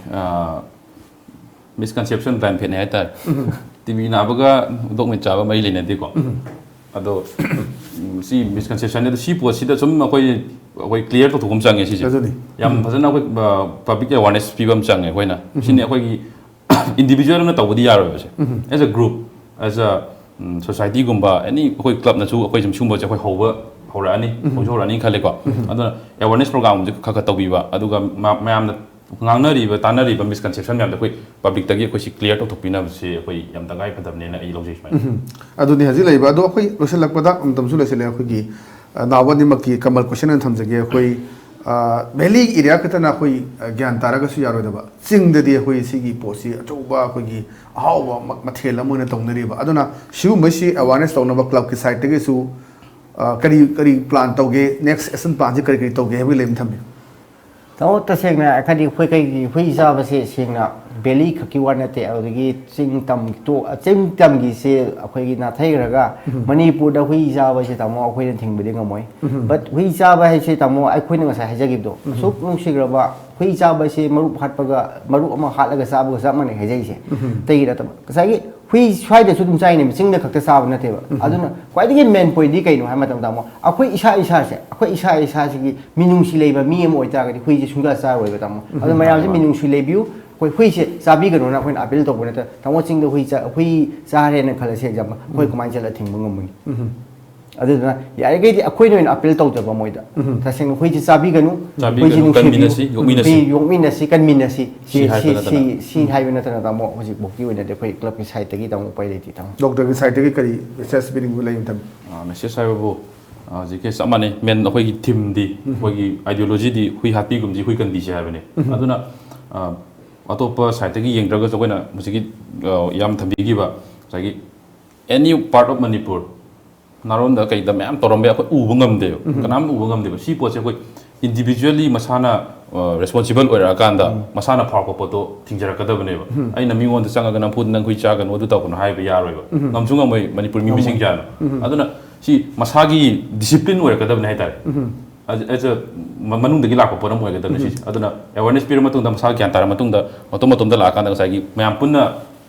ꯃꯤꯁꯀꯟꯁꯦꯞꯁꯟ ꯇꯥꯏꯝ ꯐꯦꯠꯅꯦ ꯍꯥꯏꯇꯥꯔꯦ꯫ ꯇꯤ ꯕꯤ ꯅꯥꯕꯒ ꯗꯣꯛ ꯃꯤꯠ ꯆꯥꯕ ꯃꯔꯤ ꯂꯩꯅꯗꯦꯀꯣ꯫ ꯑꯗꯣ ꯁꯤ ꯃꯤꯁꯀꯟꯁꯦꯞꯁꯟꯅꯤ꯫ ꯑꯗꯣ ꯁꯤ ꯄꯣꯠꯁꯤꯗ ꯁꯨꯝ ꯑꯩꯈꯣꯏ ꯑꯩꯈꯣꯏ ꯀ꯭ꯂꯤꯌꯥꯔ ꯇꯧꯊꯣꯛꯄ ꯑꯃ ꯆꯪꯉꯦ ꯁꯤꯁꯦ꯫ ꯑꯗꯨꯅꯤ꯫ ꯌꯥꯝ ꯐꯖꯅ ꯑꯩꯈꯣꯏ ꯄꯕ꯭ꯂꯤꯛ ꯑꯦꯋꯥꯔꯅꯦꯁ ꯄꯤꯕ ꯑꯃ ꯆꯪꯉꯦ ꯑꯩꯈꯣꯏꯅ꯫ ꯁꯤꯅꯤ ꯑꯩꯈꯣꯏꯒꯤ ꯏꯟꯗꯤꯕꯤꯖꯨꯋꯦꯜ ꯑꯃꯅ ꯇꯧꯕꯗꯤ ꯌꯥꯔꯣꯏꯕ ꯁꯦ꯫ ꯑꯦꯁ ꯑ ꯒ꯭ꯔꯨꯞ, ꯑꯦꯁ ꯑ ꯁꯣꯁꯥꯏꯇꯤꯒꯨꯝꯕ, ꯑꯦꯅꯤ ꯑꯩꯈꯣꯏ ꯀ꯭ꯂꯕꯅꯁꯨ ꯑꯩꯈꯣꯏ ꯁꯨꯝ ꯁꯤꯒꯨꯝꯕꯁꯦ ꯑꯩꯈꯣꯏ ꯍꯧꯕ ꯍꯧꯔꯛꯑꯅꯤ, ꯍꯧꯁꯨ ꯍꯧꯔꯛꯑꯅꯤ ꯈꯜꯂꯦꯀꯣ꯫ ꯑꯗꯨꯅ ꯑꯦꯋꯥꯔꯅꯦꯁ ꯄ꯭ꯔꯣꯒ꯭ꯔꯥꯝꯁꯦ ꯈꯔ ꯈꯔ ꯇꯧꯕꯤꯕ, ꯑꯗꯨꯒ ꯃ- ꯃꯌꯥꯝꯅ ꯉꯥꯡꯅꯔꯤꯕ ꯇꯥꯟꯅꯔꯤꯕ ꯃꯤꯁꯀꯟꯁꯦꯞꯁꯟ ꯃꯌꯥꯝꯗꯣ ꯑꯩꯈꯣꯏ ꯄꯕ꯭ꯂꯤꯛꯇꯒꯤ ꯑꯩꯈꯣꯏ ꯁꯤ ꯀ꯭ꯂꯤꯌꯥꯔ ꯇꯧꯊꯣꯛꯄꯤꯅꯕꯁꯦ ꯑꯩꯈꯣꯏ ꯌꯥꯝ ꯇꯉꯥꯏ ꯐꯗꯕꯅꯦꯅ ꯑꯩ ꯂꯧꯖꯩ ꯁꯨꯃꯥꯏꯅ꯫ ꯑꯗꯨꯅꯤ ꯍꯧꯖꯤꯛ ꯂꯩꯕ꯫ ꯑꯗꯣ ꯑꯩꯈꯣꯏ ꯂꯣꯏꯁꯤꯜꯂꯛꯄꯗ, ꯃꯇꯝꯁꯨ ꯂꯣꯏꯁꯤꯜꯂꯦ, ꯑꯩꯈꯣꯏꯒꯤ ꯑ, ꯅꯥꯎꯕ ꯑꯅꯤꯃꯛꯀꯤ ꯀꯃꯜ ꯀꯣꯏꯁꯟ ꯑꯣꯏꯅ ꯊꯝꯖꯒꯦ꯫ ꯑꯩꯈꯣꯏ ꯚꯦꯂꯤ ꯑꯦꯔꯤꯌꯥ ꯈꯛꯇꯅ ꯑꯩꯈꯣꯏ ꯑ, ꯒ꯭ꯌꯥꯟ ꯇꯥꯔꯒꯁꯨ ꯌꯥꯔꯣꯏꯗꯕ, ꯆꯤꯡꯗꯗꯤ ꯑꯩꯈꯣꯏ ꯁꯤꯒꯤ ꯄꯣꯠꯁꯤ ꯑꯆꯧꯕ ꯑꯩꯈꯣꯏꯒꯤ ꯑꯍꯥꯎꯕ ꯃ- ꯃꯊꯦꯜ ꯑꯃ ꯑꯣꯏꯅ ꯇꯧꯅꯔꯤꯕ꯫ ꯑꯗꯨꯅ ꯁꯤꯒꯨꯝꯕꯁꯤ ꯑꯦꯋꯥꯔꯅꯦꯁ ꯇꯧꯅꯕ ꯀ꯭ꯂꯕꯀꯤ ꯁꯥꯏꯠꯇꯒꯤꯁꯨ ꯑ, ꯀꯔꯤ ꯀꯔꯤ ꯄ꯭ꯂꯥꯟ ꯇꯧꯒꯦ, ꯅꯦꯛꯁ ꯑꯦꯛꯁꯟ ꯄ꯭ꯂꯥꯟꯁꯤ ꯀꯔꯤ ꯀꯔꯤ ꯇꯧꯒꯦ ꯍꯥꯏꯕꯒꯤ ꯂꯩ ꯑꯃ ꯊꯝꯕꯤꯌꯨ꯫ ꯇꯥꯃꯣ, ꯇꯁꯦꯡꯅ ꯍꯥꯏꯔꯒꯗꯤ ꯑꯩꯈꯣꯏ ꯀꯩꯒꯤ ꯍꯨꯏ ꯆꯥꯕꯁꯦ ꯁꯦꯡꯅ ꯚꯦꯂꯤ ꯈꯛꯀꯤ ꯋꯥ ꯅꯠꯇꯦ, ꯑꯗꯨꯗꯒꯤ ꯆꯤꯡ ꯇꯝ ꯇꯣ- ꯆꯤꯡ ꯇꯝꯒꯤꯁꯦ ꯑꯩꯈꯣꯏꯒꯤ ꯅꯥꯊꯩꯈ꯭ꯔꯒ ꯃꯅꯤꯄꯨꯔꯗ ꯍꯨꯏ ꯆꯥꯕꯁꯦ ꯇꯥꯃꯣ ꯑꯩꯈꯣꯏꯅ ꯊꯤꯡꯕꯗꯤ ꯉꯝꯃꯣꯏ꯫ ꯕꯠ ꯍꯨꯏ ꯆꯥꯕ ꯍꯥꯏꯁꯦ ꯇꯥꯃꯣ ꯑꯩꯈꯣꯏꯅ ꯉꯁꯥꯏ ꯍꯥꯏꯖꯈꯤꯕꯗꯣ, ꯑꯁꯨꯛ ꯅꯨꯡꯁꯤꯈ꯭ꯔꯕ ꯍꯨꯏ ꯆꯥꯕꯁꯦ ꯃꯔꯨꯞ ꯍꯥꯠꯄꯒ, ꯃꯔꯨꯞ ꯑꯃ ꯍꯥꯠꯂꯒ ꯆꯥꯕꯒ ꯆꯞ ꯃꯥꯟꯅꯩ ꯍꯥꯏꯖꯩꯁꯦ꯫ ꯑꯇꯩꯒꯤ ꯅꯠꯇꯕ, ꯉꯁꯥꯏꯒꯤ ꯍꯨꯏ ꯁ꯭ꯋꯥꯏꯗꯁꯨ ꯑꯗꯨꯝ ꯆꯥꯏꯅꯦꯕ, ꯆꯤꯡꯗ ꯈꯛꯇ ꯆꯥꯕ ꯅꯠꯇꯦꯕ꯫ ꯑꯗꯨꯅ ꯈ꯭ꯋꯥꯏꯗꯒꯤ ꯃꯦꯟ ꯄꯣꯏꯟꯗꯤ ꯀꯩꯅꯣ ꯍꯥꯏꯕ ꯃꯇꯝꯗ ꯇꯥꯃꯣ, ꯑꯩꯈꯣꯏ ꯏꯁꯥ ꯏꯁꯥꯁꯦ, ꯑꯩꯈꯣꯏ ꯏꯁꯥ ꯏꯁꯥꯁꯤꯒꯤ ꯃꯤꯅꯨꯡꯁꯤ ꯂꯩꯕ ꯃꯤ ꯑꯃ ꯑꯣꯏꯇꯥꯔꯒꯗꯤ ꯍꯨꯏꯁꯦ ꯁꯨꯡꯆꯥ ꯆꯥꯔꯣꯏꯕ ꯇꯥꯃꯣ꯫ ꯑꯗꯨ ꯃꯌꯥꯝꯁꯦ ꯃꯤꯅꯨꯡꯁꯤ ꯂꯩꯕꯤꯌꯨ꯫ ꯑꯩꯈꯣꯏ ꯍꯨꯏꯁꯦ ꯆꯥꯕꯤꯒꯅꯣꯅ ꯑꯩꯈꯣꯏꯅ ꯑꯄꯤꯜ ꯇꯧꯕ ꯅꯠꯇ꯭ꯔ ꯇꯥꯃꯣ, ꯆꯤꯡꯗ ꯍꯨꯏ ꯆꯥ- ꯍꯨꯏ ꯆꯥꯔꯦꯅ ꯈꯜꯂꯁꯦ ꯑꯦꯛꯖꯥꯝꯄꯜ, ꯑꯩꯈꯣꯏ ꯀꯃꯥꯏꯅ ꯆꯠꯂ ꯊꯤꯡꯕ ꯉꯝꯃꯨꯅꯤ? ꯑꯗꯨꯗꯨꯅ ꯌꯥꯔꯤꯈꯩꯗꯤ ꯑꯩꯈꯣꯏꯅ ꯑꯣꯏꯅ ꯑꯄꯤꯜ ꯇꯧꯖꯕ ꯃꯣꯏꯗ, ꯇꯁꯦꯡꯅ ꯍꯨꯏꯁꯦ ꯆꯥꯕꯤꯒꯅꯨ, ꯆꯥꯕꯤꯒꯅꯨ, ꯍꯨꯏꯁꯦ ꯅꯨꯡꯁꯤꯕꯤꯌꯨ, ꯀꯟꯃꯤꯟꯅꯁꯤ, ꯌꯣꯛꯃꯤꯟꯅꯁꯤ꯫ ꯍꯨꯏ ꯌꯣꯛꯃꯤꯟꯅꯁꯤ, ꯀꯟꯃꯤꯟꯅꯁꯤ꯫ ꯁꯤ ꯁꯤ- ꯍꯥꯏꯕ ꯁꯤ- ꯅꯠꯇꯅ꯫ ꯁꯤ- ꯁꯤ ꯍꯥꯏꯕ ꯅꯠꯇꯅ ꯇꯥꯃꯣ ꯍꯧꯖꯤꯛꯐꯥꯎꯒꯤ ꯑꯣꯏꯅꯗꯤ ꯑꯩꯈꯣꯏ ꯀ꯭ꯂꯕꯀꯤ ꯁꯥꯏꯠꯇꯒꯤ ꯇꯥꯃꯣ ꯎꯄꯥꯏ ꯂꯩꯇꯦ ꯇꯥꯃꯣ꯫ ꯗꯣꯛꯇꯔꯒꯤ ꯁꯥꯏꯠꯇꯒꯤ ꯀꯔꯤ ꯃꯦꯁꯦꯖ ꯄꯤꯅꯤꯡꯕ ꯂꯩ ꯑꯃ ꯊꯝꯕꯤꯌꯨ꯫ ꯃꯦꯁꯦꯖ ꯍꯥꯏꯕꯕꯨ ꯑ, ꯍꯧꯖꯤꯛꯀꯤ ꯆꯞ ꯃꯥꯟꯅꯩ꯫ ꯃꯦꯟ ꯑꯩꯈꯣꯏꯒꯤ ꯊꯤꯝꯗꯤ, ꯑꯩꯈꯣꯏꯒꯤ ꯑꯥꯏꯗꯤꯌꯣꯂꯣꯖꯤꯗꯤ ꯍꯨꯏ ꯍꯥꯠꯄꯤꯒꯨꯝꯁꯤ, ꯍꯨꯏ ꯀꯟꯕꯤꯁꯤ ꯍꯥꯏꯕꯅꯤ꯫ ꯑꯗꯨꯅ ꯑ, ꯑꯇꯣꯞꯄ ꯁꯥꯏꯠꯇꯒꯤ ꯌꯦꯡꯗ꯭ꯔꯒꯁꯨ ꯑꯩꯈꯣꯏꯅ ꯍꯧꯖꯤꯛꯀꯤ ꯑ, ꯌꯥꯝ ꯊꯝꯕꯤꯈꯤꯕ ꯉꯁꯥꯏꯒꯤ ꯑꯦꯅꯤ ꯄꯥꯔꯠ ꯑꯣꯐ ꯃꯅꯤꯄꯨꯔ, ꯅꯥꯔꯣꯟꯗ ꯀꯩꯗ ꯃꯌꯥꯝ ꯇꯧꯔꯝꯕ ꯌꯥꯏ, ꯑꯩꯈꯣꯏ ꯎꯕ ꯉꯝꯗꯦꯕ꯫ ꯀꯅꯥꯝ ꯎꯕ ꯉꯝꯗꯦꯕ꯫ ꯁꯤ ꯄꯣꯠꯁꯦ ꯑꯩꯈꯣꯏ ꯏꯟꯗꯤꯕꯤꯖꯨꯋꯦꯜꯂꯤ ꯃꯁꯥꯅ ꯔꯦꯁꯄꯣꯟꯁꯤꯕꯜ ꯑꯣꯏꯔꯛꯑꯀꯥꯟꯗ ꯃꯁꯥꯅ ꯐꯥꯎꯔꯛꯄ ꯄꯣꯠꯇꯣ ꯊꯤꯡꯖꯔꯛꯀꯗꯕꯅꯦꯕ꯫ ꯑꯩꯅ ꯃꯤꯉꯣꯟꯗ ꯆꯪꯉꯒ ꯅꯝꯐꯨꯗ ꯅꯪ ꯍꯨꯏ ꯆꯥꯒꯅꯨ, ꯑꯗꯨ ꯇꯧꯒꯅꯨ ꯍꯥꯏꯕ ꯌꯥꯔꯣꯏꯕ꯫ ꯉꯝꯁꯨ ꯉꯝꯃꯣꯏ ꯃꯅꯤꯄꯨꯔ ꯃꯤ ꯃꯁꯤꯡ ꯀꯌꯥꯅꯣ꯫ ꯑꯗꯨꯅ ꯁꯤ ꯃꯁꯥꯒꯤ ꯗꯤꯁꯤꯄ꯭ꯂꯤꯟ ꯑꯣꯏꯔꯛꯀꯗꯕꯅꯦ ꯍꯥꯏꯇꯥꯔꯦ꯫ ꯑꯦꯖ ꯑꯦ ꯃꯅꯨꯡꯗꯒꯤ ꯂꯥꯛꯄ ꯄꯣꯠ ꯑꯃ ꯑꯣꯏꯒꯗꯕꯅꯦ ꯁꯤꯁꯦ꯫ ꯑꯗꯨꯅ ꯑꯦꯋꯥꯔꯅꯦꯁ ꯄꯤꯔ ꯃꯇꯨꯡꯗ, ꯃꯁꯥ ꯒ꯭ꯌꯥꯟ ꯇꯥꯔ ꯃꯇꯨꯡꯗ, ꯃꯇꯣꯝ ꯃꯇꯣꯝꯗ ꯂꯥꯛꯑꯀꯥꯟꯗ ꯉꯁꯥꯏꯒꯤ ꯃꯌꯥꯝ ꯄꯨꯟꯅ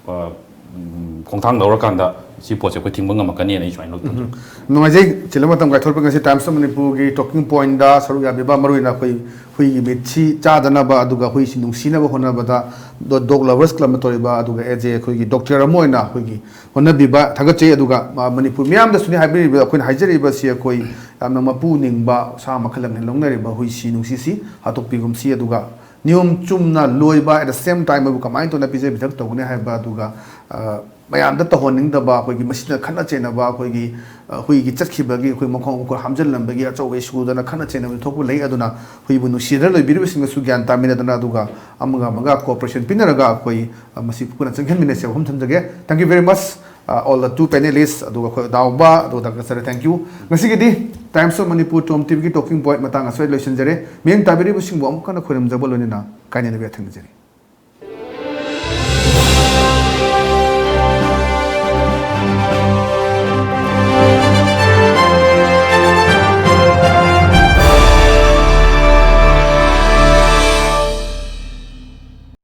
ꯑ, ꯎꯝ, ꯈꯣꯡꯊꯥꯡ ꯂꯧꯔꯀꯥꯟꯗ ꯁꯤ ꯄꯣꯠꯁꯦ ꯑꯩꯈꯣꯏ ꯊꯤꯡꯕ ꯉꯝꯃꯛꯀꯅꯤꯅ ꯑꯩ ꯁꯨꯃꯥꯏꯅ ꯂꯧ- ꯊꯝꯖꯒꯦ꯫ ꯅꯨꯡꯉꯥꯏꯖꯩ꯫ ꯆꯤꯜꯂꯕ ꯃꯇꯝ ꯀꯥꯏꯊꯣꯔꯛꯄ ꯉꯁꯤ Times of Manipurꯒꯤ talking pointꯗ ꯁꯔꯨꯛ ꯌꯥꯕꯤꯕ, ꯃꯔꯨꯑꯣꯏꯅ ꯑꯩꯈꯣꯏ ꯍꯨꯏꯒꯤ ꯃꯤꯠꯁꯤ ꯆꯥꯗꯅꯕ ꯑꯗꯨꯒ ꯍꯨꯏꯁꯤ ꯅꯨꯡꯁꯤꯅꯕ ꯍꯣꯠꯅꯕꯗ ꯗꯣ- Dog Lovers Clubꯅ ꯇꯧꯔꯤꯕ ꯑꯗꯨꯒ as a ꯑꯩꯈꯣꯏꯒꯤ doctor ꯑꯃ ꯑꯣꯏꯅ ꯑꯩꯈꯣꯏꯒꯤ ꯍꯣꯠꯅꯕꯤꯕ ꯊꯥꯒꯠꯆꯩ꯫ ꯑꯗꯨꯒ ꯃ- ꯃꯅꯤꯄꯨꯔ ꯃꯤꯌꯥꯝꯗꯁꯨꯅꯤ ꯍꯥꯏꯕꯤꯔꯤꯕ, ꯑꯩꯈꯣꯏꯅ ꯍꯥꯏꯖꯔꯤꯕꯁꯤ ꯑꯩꯈꯣꯏ ꯌꯥꯝꯅ ꯃꯄꯨ ꯅꯤꯡꯕ ꯁꯥ ꯃꯈꯜ ꯑꯃꯅꯤ ꯂꯧꯅꯔꯤꯕ ꯍꯨꯏꯁꯤ ꯅꯨꯡꯁꯤꯁꯤ ꯍꯥꯠꯇꯣꯛꯄꯤꯒꯨꯝꯁꯤ꯫ ꯑꯗꯨꯒ ꯅꯤꯌꯣꯝ ꯆꯨꯝꯅ ꯂꯣꯏꯕ, at the same time ꯑꯩꯕꯨ ꯀꯃꯥꯏꯅ ꯇꯧꯅ ꯄꯤꯖ ꯄꯤꯊꯛ ꯇꯧꯒꯅꯤ ꯍꯥꯏꯕ, ꯑꯗꯨꯒ ꯑ, ꯃꯌꯥꯝꯗ ꯇꯧꯍꯟꯅꯤꯡꯗꯕ, ꯑꯩꯈꯣꯏꯒꯤ ꯃꯁꯤꯅ ꯈꯠꯅ ꯆꯩꯅꯕ, ꯑꯩꯈꯣꯏꯒꯤ ꯑ, ꯍꯨꯏꯒꯤ ꯆꯠꯈꯤꯕꯒꯤ ꯑꯩꯈꯣꯏ ꯃꯈꯣꯡ ꯃꯈꯨꯠ ꯍꯥꯝꯖꯤꯜꯂꯝꯕꯒꯤ ꯑꯆꯧꯕ issue ꯗꯅ ꯈꯠꯅ ꯆꯩꯅꯕ ꯊꯣꯛꯄ ꯂꯩ꯫ ꯑꯗꯨꯅ ꯍꯨꯏꯕꯨ ꯅꯨꯡꯁꯤꯗꯅ ꯂꯣꯏꯕꯤꯔꯤꯕꯁꯤꯡꯒꯁꯨ ꯒ꯭ꯌꯥꯟ ꯇꯥꯃꯤꯟꯅꯗꯅ, ꯑꯗꯨꯒ ꯑꯃꯒ ꯑꯃꯒ cooperation ꯄꯤꯅꯔꯒ ꯑꯩꯈꯣꯏ ꯑ, ꯃꯁꯤ ꯄꯨꯟꯅ ꯆꯪꯁꯤꯟꯃꯤꯟꯅꯁꯤ ꯍꯥꯏꯕ ꯋꯥꯐꯝ ꯊꯝꯖꯒꯦ꯫ Thank you very much, uh, all the two panelists, ꯑꯗꯨꯒ ꯑꯩꯈꯣꯏ ꯗꯥꯎꯕ ꯑꯗꯨꯒ ꯗꯥꯛꯇꯔ ꯁꯔꯦ, thank you꯫ ꯉꯁꯤꯒꯤꯗꯤ Times of Manipur Tom TVꯒꯤ talking point ꯃꯇꯥꯡ ꯑꯁꯤꯗ ꯂꯣꯏꯁꯤꯟꯖꯔꯦ꯫ ꯃꯤꯠꯌꯦꯡ ꯇꯥꯕꯤꯔꯤꯕꯁꯤꯡꯕꯨ ꯑꯃꯨꯛ ꯍꯟꯅ ꯈꯣꯏꯔꯝꯖꯕ ꯂꯣꯏꯅꯅ ꯀꯥꯏꯅꯅꯕ ꯌꯥꯊꯪ ꯅꯤꯖꯔꯤ꯫